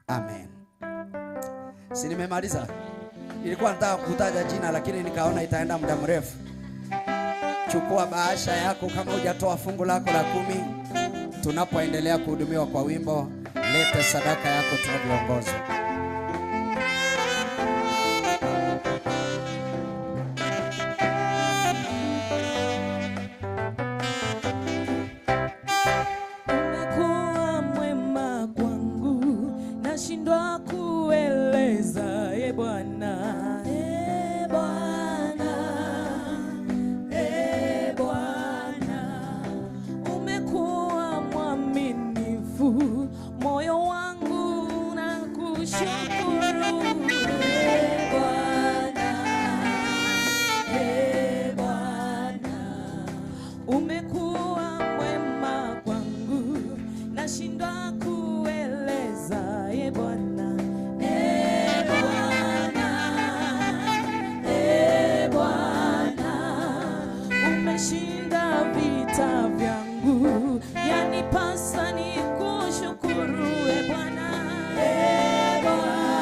Amen. Si nimemaliza? Nilikuwa nataka kutaja jina lakini nikaona itaenda muda mrefu. Chukua bahasha yako kama hujatoa fungu lako la 10. Tunapoendelea kuhudumiwa kwa wimbo, lete sadaka yako tunavyoongozwa. Umekuwa mwema kwangu, nashindwa kueleza, e Bwana. E Bwana, e Bwana, umekuwa mwaminifu, moyo wangu unakushukuru. E Bwana, e Bwana, umekuwa mwema kwangu, nashindwa kueleza, e Bwana. E Bwana, e Bwana, umeshinda vita vyangu, yanipasa nikushukuru, e Bwana. E Bwana.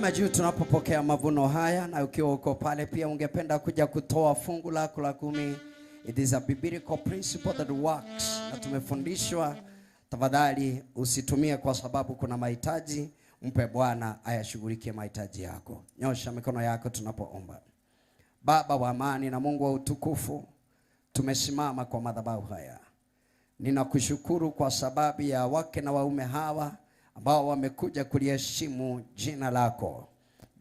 Inama juu tunapopokea mavuno haya, na ukiwa uko pale pia ungependa kuja kutoa fungu lako la 10. It is a biblical principle that works, na tumefundishwa. Tafadhali usitumie kwa sababu kuna mahitaji. Mpe Bwana ayashughulikie mahitaji yako. Nyosha mikono yako tunapoomba. Baba wa amani na Mungu wa utukufu, tumesimama kwa madhabahu haya. Ninakushukuru kwa sababu ya wake na waume hawa ambao wamekuja kuliheshimu jina lako.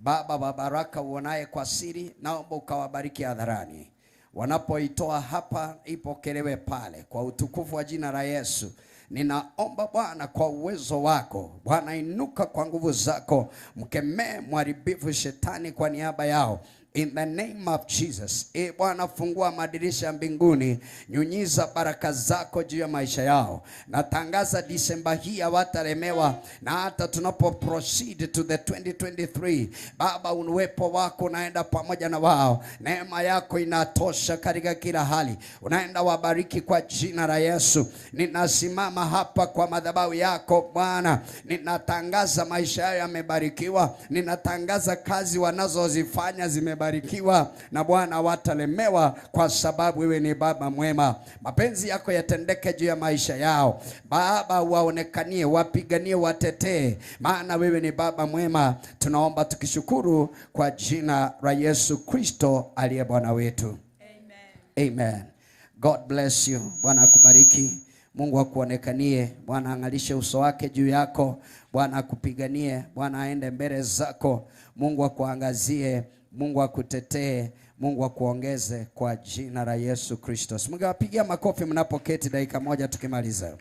Baba wa baraka, uonaye kwa siri, naomba ukawabariki hadharani. Wanapoitoa hapa, ipokelewe pale kwa utukufu wa jina la Yesu. Ninaomba Bwana kwa uwezo wako, Bwana inuka kwa nguvu zako, mkemee mharibifu shetani kwa niaba yao. In the name of Jesus. E Bwana, fungua madirisha mbinguni, nyunyiza baraka zako juu ya maisha yao. Natangaza Disemba hii hawatalemewa, na hata tunapo proceed to the 2023, Baba, uwepo wako unaenda pamoja na wao. Neema yako inatosha katika kila hali. Unaenda wabariki kwa jina la Yesu. Ninasimama hapa kwa madhabahu yako Bwana. Ninatangaza maisha yao yamebarikiwa. Ninatangaza kazi wanazozifanya zimebarikiwa, na Bwana watalemewa kwa sababu wewe ni Baba mwema. Mapenzi yako yatendeke juu ya maisha yao. Baba, waonekanie, wapiganie, watetee, maana wewe ni Baba mwema. Tunaomba tukishukuru kwa jina la Yesu Kristo aliye Bwana wetu. Amen. Amen. God bless you. Bwana akubariki. Mungu akuonekanie. Bwana angalishe uso wake juu yako. Bwana akupiganie. Bwana aende mbele zako. Mungu akuangazie. Mungu akutetee, Mungu akuongeze kwa jina la Yesu Kristo. Mngewapigia makofi mnapoketi dakika moja tukimaliza.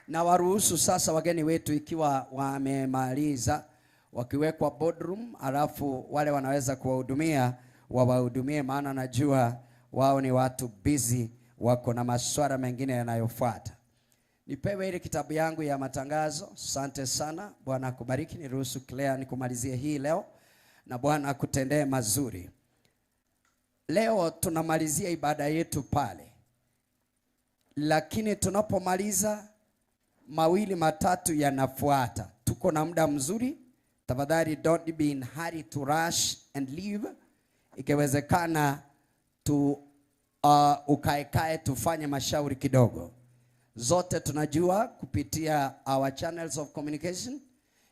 Na waruhusu sasa wageni wetu ikiwa wamemaliza, wakiwekwa boardroom, alafu wale wanaweza kuwahudumia wawahudumie, maana najua wao ni watu busy, wako na masuala mengine yanayofuata. Nipewe ile kitabu yangu ya matangazo. Asante sana. Bwana akubariki. Niruhusu Claire nikumalizie hii leo, na Bwana akutendee mazuri. Leo tunamalizia ibada yetu pale, lakini tunapomaliza mawili matatu yanafuata. Tuko na muda mzuri. Tafadhali don't be in hurry to rush and leave. Ikiwezekana tu ukaekae tufanye mashauri kidogo. Zote tunajua kupitia our channels of communication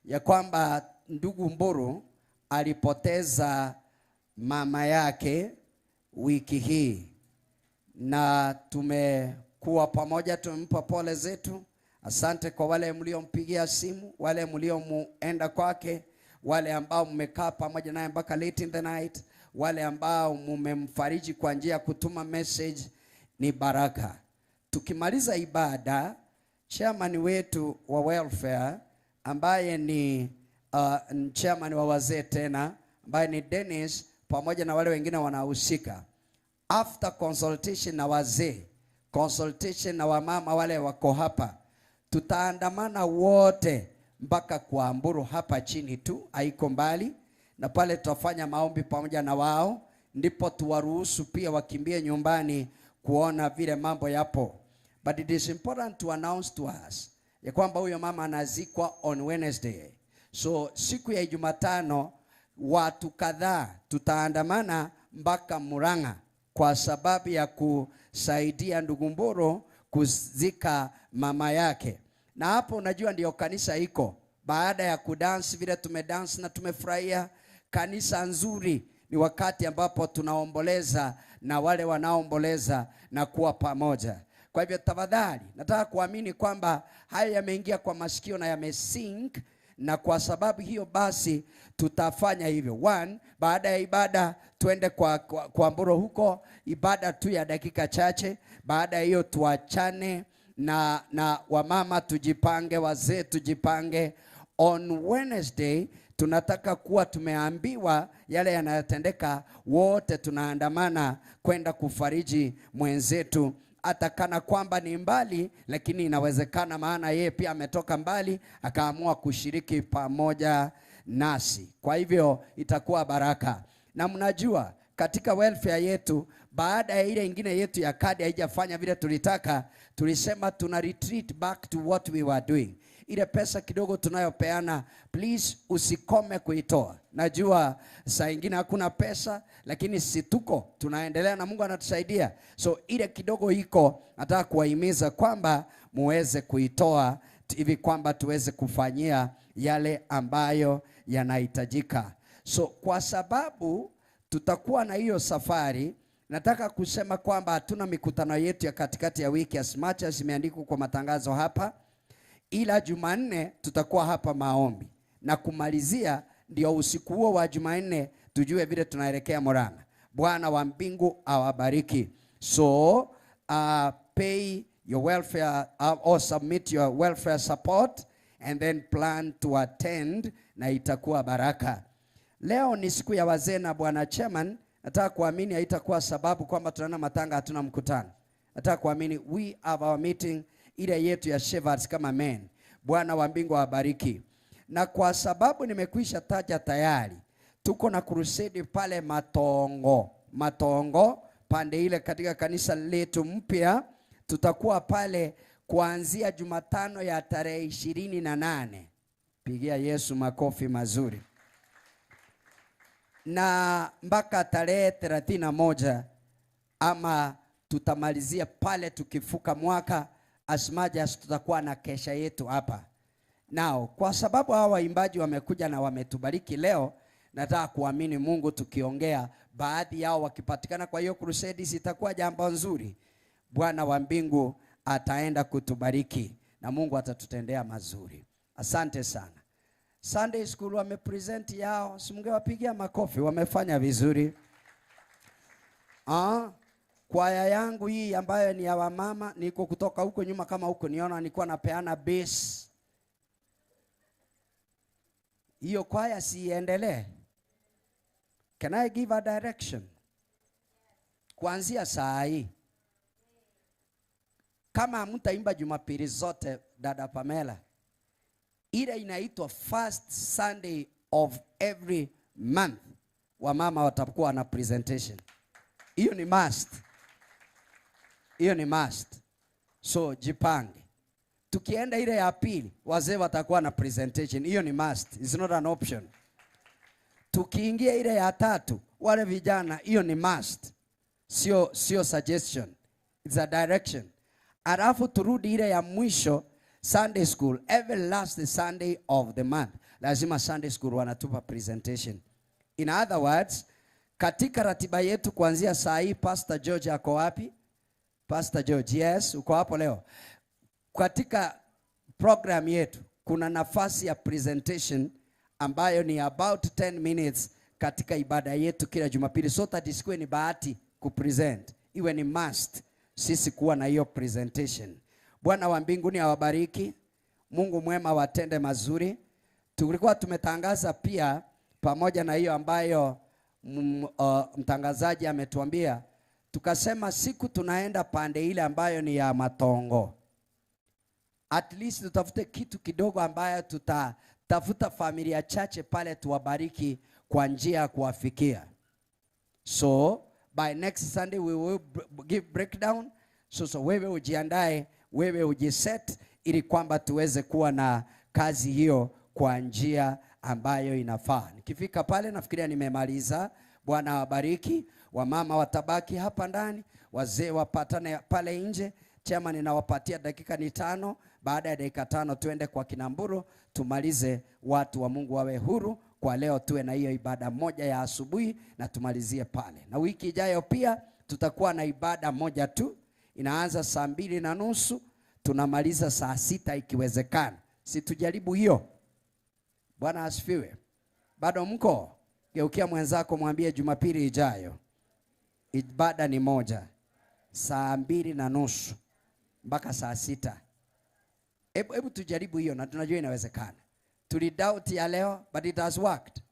ya kwamba ndugu Mburu alipoteza mama yake wiki hii, na tumekuwa pamoja, tumempa pole zetu. Asante kwa wale mliompigia simu, wale mliomuenda kwake, wale ambao mmekaa pamoja naye mpaka late in the night, wale ambao mmemfariji kwa njia ya kutuma message. Ni baraka. Tukimaliza ibada, chairman wetu wa welfare ambaye ni chairman wa wazee tena, ambaye ni Dennis, pamoja na wale wengine wanahusika, after consultation na wazee, consultation na wamama wale wako hapa, tutaandamana wote mpaka kwa Mburu hapa chini tu, haiko mbali, na pale tutafanya maombi pamoja na wao, ndipo tuwaruhusu pia wakimbie nyumbani kuona vile mambo yapo. But it is important to announce to us ya kwamba huyo mama anazikwa on Wednesday. So siku ya Jumatano watu kadhaa tutaandamana mpaka Murang'a kwa sababu ya kusaidia ndugu Mburu kuzika mama yake. Na hapo unajua ndio kanisa iko. Baada ya kudansi vile tumedansi na tumefurahia, kanisa nzuri ni wakati ambapo tunaomboleza na wale wanaomboleza na kuwa pamoja. Kwa hivyo tafadhali, nataka kuamini kwamba haya yameingia kwa masikio na yamesink, na kwa sababu hiyo basi tutafanya hivyo. One, baada ya ibada tuende kwa Mburu huko, ibada tu ya dakika chache. Baada ya hiyo tuachane na wamama tujipange, wazee tujipange. On Wednesday tunataka kuwa tumeambiwa yale yanayotendeka, wote tunaandamana kwenda kufariji mwenzetu, hata kana kwamba ni mbali, lakini inawezekana, maana yeye pia ametoka mbali akaamua kushiriki pamoja nasi. Kwa hivyo itakuwa baraka. Na mnajua katika welfare yetu, baada ya ile ingine yetu ya kadi haijafanya vile tulitaka, tulisema tuna retreat back to what we were doing. Ile pesa kidogo tunayopeana, please usikome kuitoa. Najua saa ingine hakuna pesa, lakini si tuko tunaendelea na Mungu anatusaidia. So ile kidogo iko, nataka kuwahimiza kwamba muweze kuitoa hivi kwamba tuweze kufanyia yale ambayo yanahitajika. So kwa sababu tutakuwa na hiyo safari, nataka kusema kwamba hatuna mikutano yetu ya katikati ya wiki as much as imeandikwa kwa matangazo hapa, ila Jumanne tutakuwa hapa maombi na kumalizia, ndio usiku huo wa Jumanne tujue vile tunaelekea Murang'a. Bwana wa mbingu awabariki. So pay your welfare or submit your welfare support and then plan to attend, na itakuwa baraka. Leo ni siku ya wazee na bwana chairman, nataka kuamini haitakuwa sababu kwamba tunaona matanga hatuna mkutano. Nataka kuamini we have our meeting ile yetu ya shepherds kama men. Bwana wa mbingu awabariki. Na kwa sababu nimekwisha taja tayari, tuko na crusade pale Matongo. Matongo pande ile katika kanisa letu mpya, tutakuwa pale kuanzia Jumatano ya tarehe 28. Pigia Yesu makofi mazuri. Na mpaka tarehe 31 ama tutamalizia pale tukifuka mwaka, as much as tutakuwa na kesha yetu hapa. Now, kwa sababu hawa waimbaji wamekuja na wametubariki leo, nataka kuamini Mungu tukiongea, baadhi yao wakipatikana kwa hiyo crusade itakuwa jambo nzuri. Bwana wa mbingu ataenda kutubariki na Mungu atatutendea mazuri. Asante sana. Sunday School wamepresent yao, simngewapigia makofi, wamefanya vizuri. Kwaya yangu hii ambayo ni ya wamama, niko kutoka huko nyuma kama huko niona nilikuwa napeana bass. Hiyo kwaya siendelee. Can I give a direction? Kuanzia saa hii, kama hamtaimba Jumapili zote, dada Pamela, ile inaitwa first Sunday of every month, wamama watakuwa na presentation. Hiyo ni must. Hiyo ni must. So jipange. Tukienda ile ya pili, wazee watakuwa na presentation. Hiyo ni must. It's not an option. Tukiingia ile ya tatu, wale vijana, hiyo ni must. Sio suggestion. It's a direction. Alafu turudi ile ya mwisho, Sunday school, every last Sunday of the month. Lazima Sunday school wanatupa presentation. In other words, katika ratiba yetu kuanzia saa hii, Pastor George ako wapi? Pastor George, yes, uko hapo leo. Katika program yetu kuna nafasi ya presentation ambayo ni about 10 minutes katika ibada yetu kila Jumapili. So that isikuwe ni bahati kupresent, iwe ni must sisi kuwa na hiyo presentation. Bwana wa mbinguni awabariki. Mungu mwema awatende mazuri. Tulikuwa tumetangaza pia pamoja na hiyo ambayo mtangazaji ametuambia, tukasema siku tunaenda pande ile ambayo ni ya Matongo, at least tutafute kitu kidogo ambayo tutatafuta familia chache pale tuwabariki kwa njia ya kuwafikia. So by next Sunday we will give breakdown. So wewe ujiandae, wewe ujiset ili kwamba tuweze kuwa na kazi hiyo kwa njia ambayo inafaa. Nikifika pale nafikiria nimemaliza. Bwana awabariki. Wamama watabaki hapa ndani, wazee wapatane pale nje. Chama ninawapatia dakika 5. Baada ya dakika 5 tuende kwa Kinamburu tumalize, watu wa Mungu wawe huru. Kwa leo tuwe na hiyo ibada moja ya asubuhi na tumalizie pale. Na wiki ijayo pia tutakuwa na ibada moja tu, inaanza 2:30 tunamaliza 6:00 ikiwezekana. Situjaribu hiyo. Bwana asifiwe. Bado mko? Geukia mwenzako mwambie Jumapili ijayo ibada ni moja, 2:30 mpaka 6:00. Hebu tujaribu hiyo na tunajua inawezekana. Tulidoubt ya leo, but it has worked.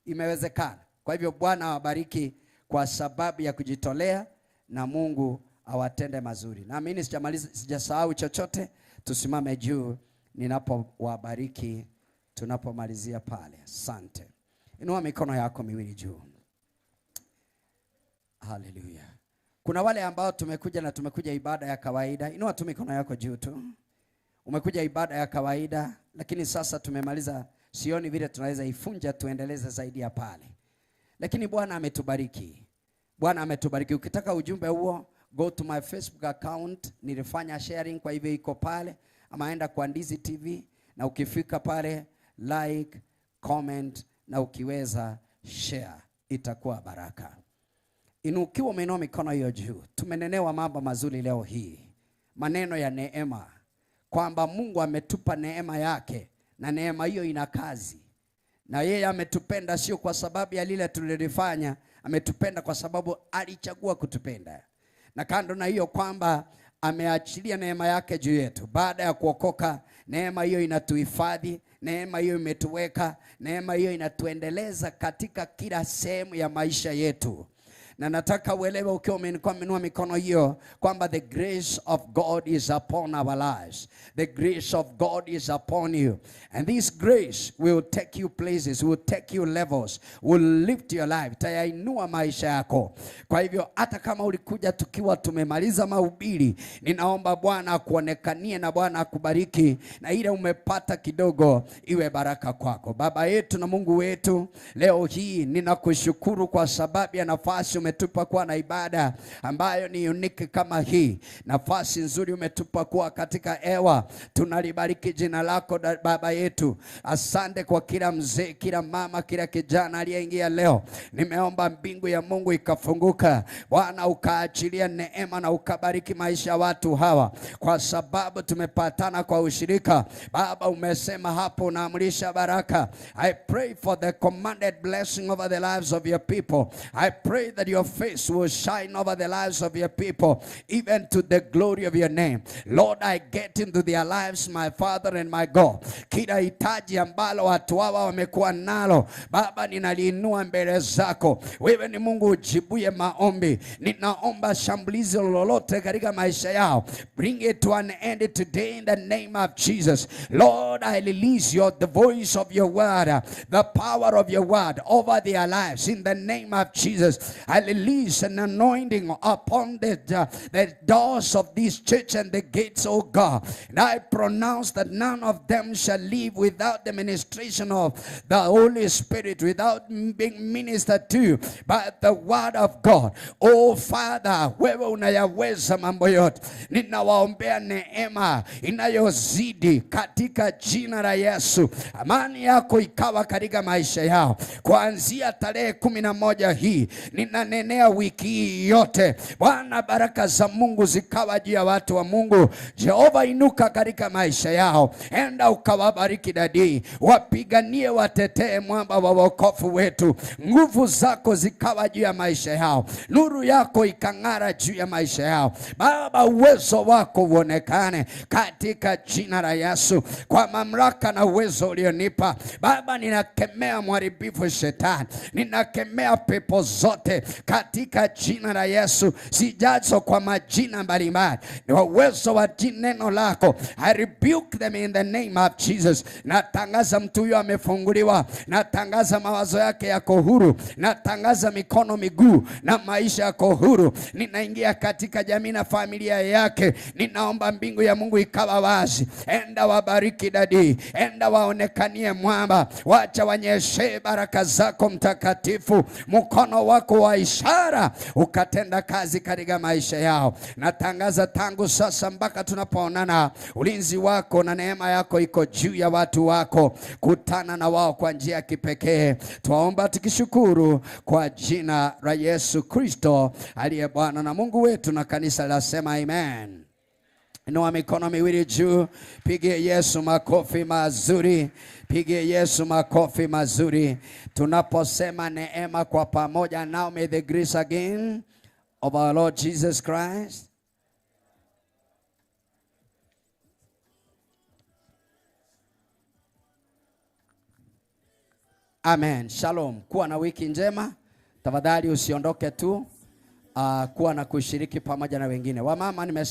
Imewezekana. Kwa hivyo Bwana awabariki kwa sababu ya kujitolea na Mungu awatende mazuri. Naamini sijamaliza, sijasahau chochote. Tusimame juu ninapowabariki tunapomalizia pale. Asante. Inua mikono yako miwili juu. Hallelujah. Kuna wale ambao tumekuja na tumekuja ibada ya kawaida. Inua tu mikono yako juu tu. Umekuja ibada ya kawaida, lakini sasa tumemaliza, sioni vile tunaweza ifunja tuendeleze zaidi ya pale. Lakini Bwana ametubariki. Bwana ametubariki. Ukitaka ujumbe huo, go to my Facebook account, nilifanya sharing, kwa hivyo iko pale, ama enda kwa Ndizi TV, na ukifika pale like, comment na ukiweza share, itakuwa baraka. Inukiwa umeinua mikono hiyo juu. Tumenenewa mambo mazuri leo hii. Maneno ya neema, kwamba Mungu ametupa neema yake na neema hiyo ina kazi. Na yeye ametupenda sio kwa sababu ya lile tulilofanya, ametupenda kwa sababu alichagua kutupenda. Na kando na hiyo kwamba ameachilia neema yake juu yetu. Baada ya kuokoka, neema hiyo inatuhifadhi, neema hiyo imetuweka, neema hiyo inatuendeleza katika kila sehemu ya maisha yetu. Na nataka uelewe ukiwa umeinua mikono hiyo kwamba the grace of God is upon our lives. The grace of God is upon you. And this grace will take you places, will take you levels, will lift your life. Itayainua maisha yako. Kwa hivyo hata kama ulikuja tukiwa tumemaliza mahubiri, ninaomba Bwana akuonekanie na Bwana akubariki, na ile umepata kidogo iwe baraka kwako. Baba yetu na Mungu wetu, leo hii ninakushukuru kwa sababu ya nafasi umetupa kuwa na ibada ambayo ni unique kama hii. Nafasi nzuri umetupa kuwa katika hewa. Tunalibariki jina lako Baba yetu. Asante kwa kila mzee, kila mama, kila kijana aliyeingia leo. Nimeomba mbingu ya Mungu ikafunguka. Bwana ukaachilia neema na ukabariki maisha ya watu hawa, kwa sababu tumepatana kwa ushirika. Baba umesema hapo unaamrisha baraka. I pray for the commanded blessing over the lives of your people. I pray that your face will shine over the lives of your people, even to the glory of your name. Lord, I get into their lives, my Father and my God. Kila hitaji ambalo watu hawa wamekuwa nalo, Baba, ninaliinua mbele zako. Wewe ni Mungu ujibuye maombi. Ninaomba shambulizi lolote katika maisha yao, bring it to an end today in the name of Jesus. Lord, I release the voice of your word, the power of your word over their lives in the name of Jesus. I release an anointing upon the doors of this church and the gates, oh God. And I pronounce that none of them shall live without the ministration of the Holy Spirit, without being ministered to by the word of God. Oh Father, wewe unayaweza mambo yote. Ninawaombea neema inayozidi katika jina la Yesu. Amani yako ikawa katika maisha yao. Kuanzia tarehe 11 hii, ninanenea wiki hii yote, Bwana, baraka za Mungu zikawa juu ya watu wa Mungu. Jehova, inuka katika maisha yao, enda ukawabariki dadi, wapiganie, watetee mwamba wa wokovu wetu. Nguvu zako zikawa juu ya maisha yao, nuru yako ikang'ara juu ya maisha yao. Baba, uwezo wako uonekane katika jina la Yesu. Kwa mamlaka na uwezo ulionipa Baba, ninakemea mharibifu shetani, ninakemea pepo zote katika jina la Yesu, sijazo kwa majina mbalimbali, ni uwezo wa neno lako. I rebuke them in the name of Jesus. Natangaza mtu huyo amefunguliwa, natangaza mawazo yake yako huru, natangaza mikono, miguu na maisha yako huru. Ninaingia katika jamii na familia yake, ninaomba mbingu ya Mungu ikawa wazi. Enda wabariki dadi, enda waonekanie mwamba, wacha wanyeshe baraka zako mtakatifu, mkono wako wa ishara ukatenda kazi katika maisha yao. Natangaza tangu sasa mpaka tunapoonana, ulinzi wako na neema yako iko juu ya watu wako. Kutana na wao kwa njia ya kipekee. Twaomba tukishukuru kwa jina la Yesu Kristo aliye Bwana na Mungu wetu, na kanisa lasema amen. Inua mikono miwili juu, pigie Yesu makofi mazuri, pigie Yesu makofi mazuri. Tunaposema neema kwa pamoja, now may the grace again of our Lord Jesus Christ, amen. Shalom. Kuwa na wiki njema. Tafadhali usiondoke tu. Kuwa na kushiriki pamoja na wengine. Wamama nimesema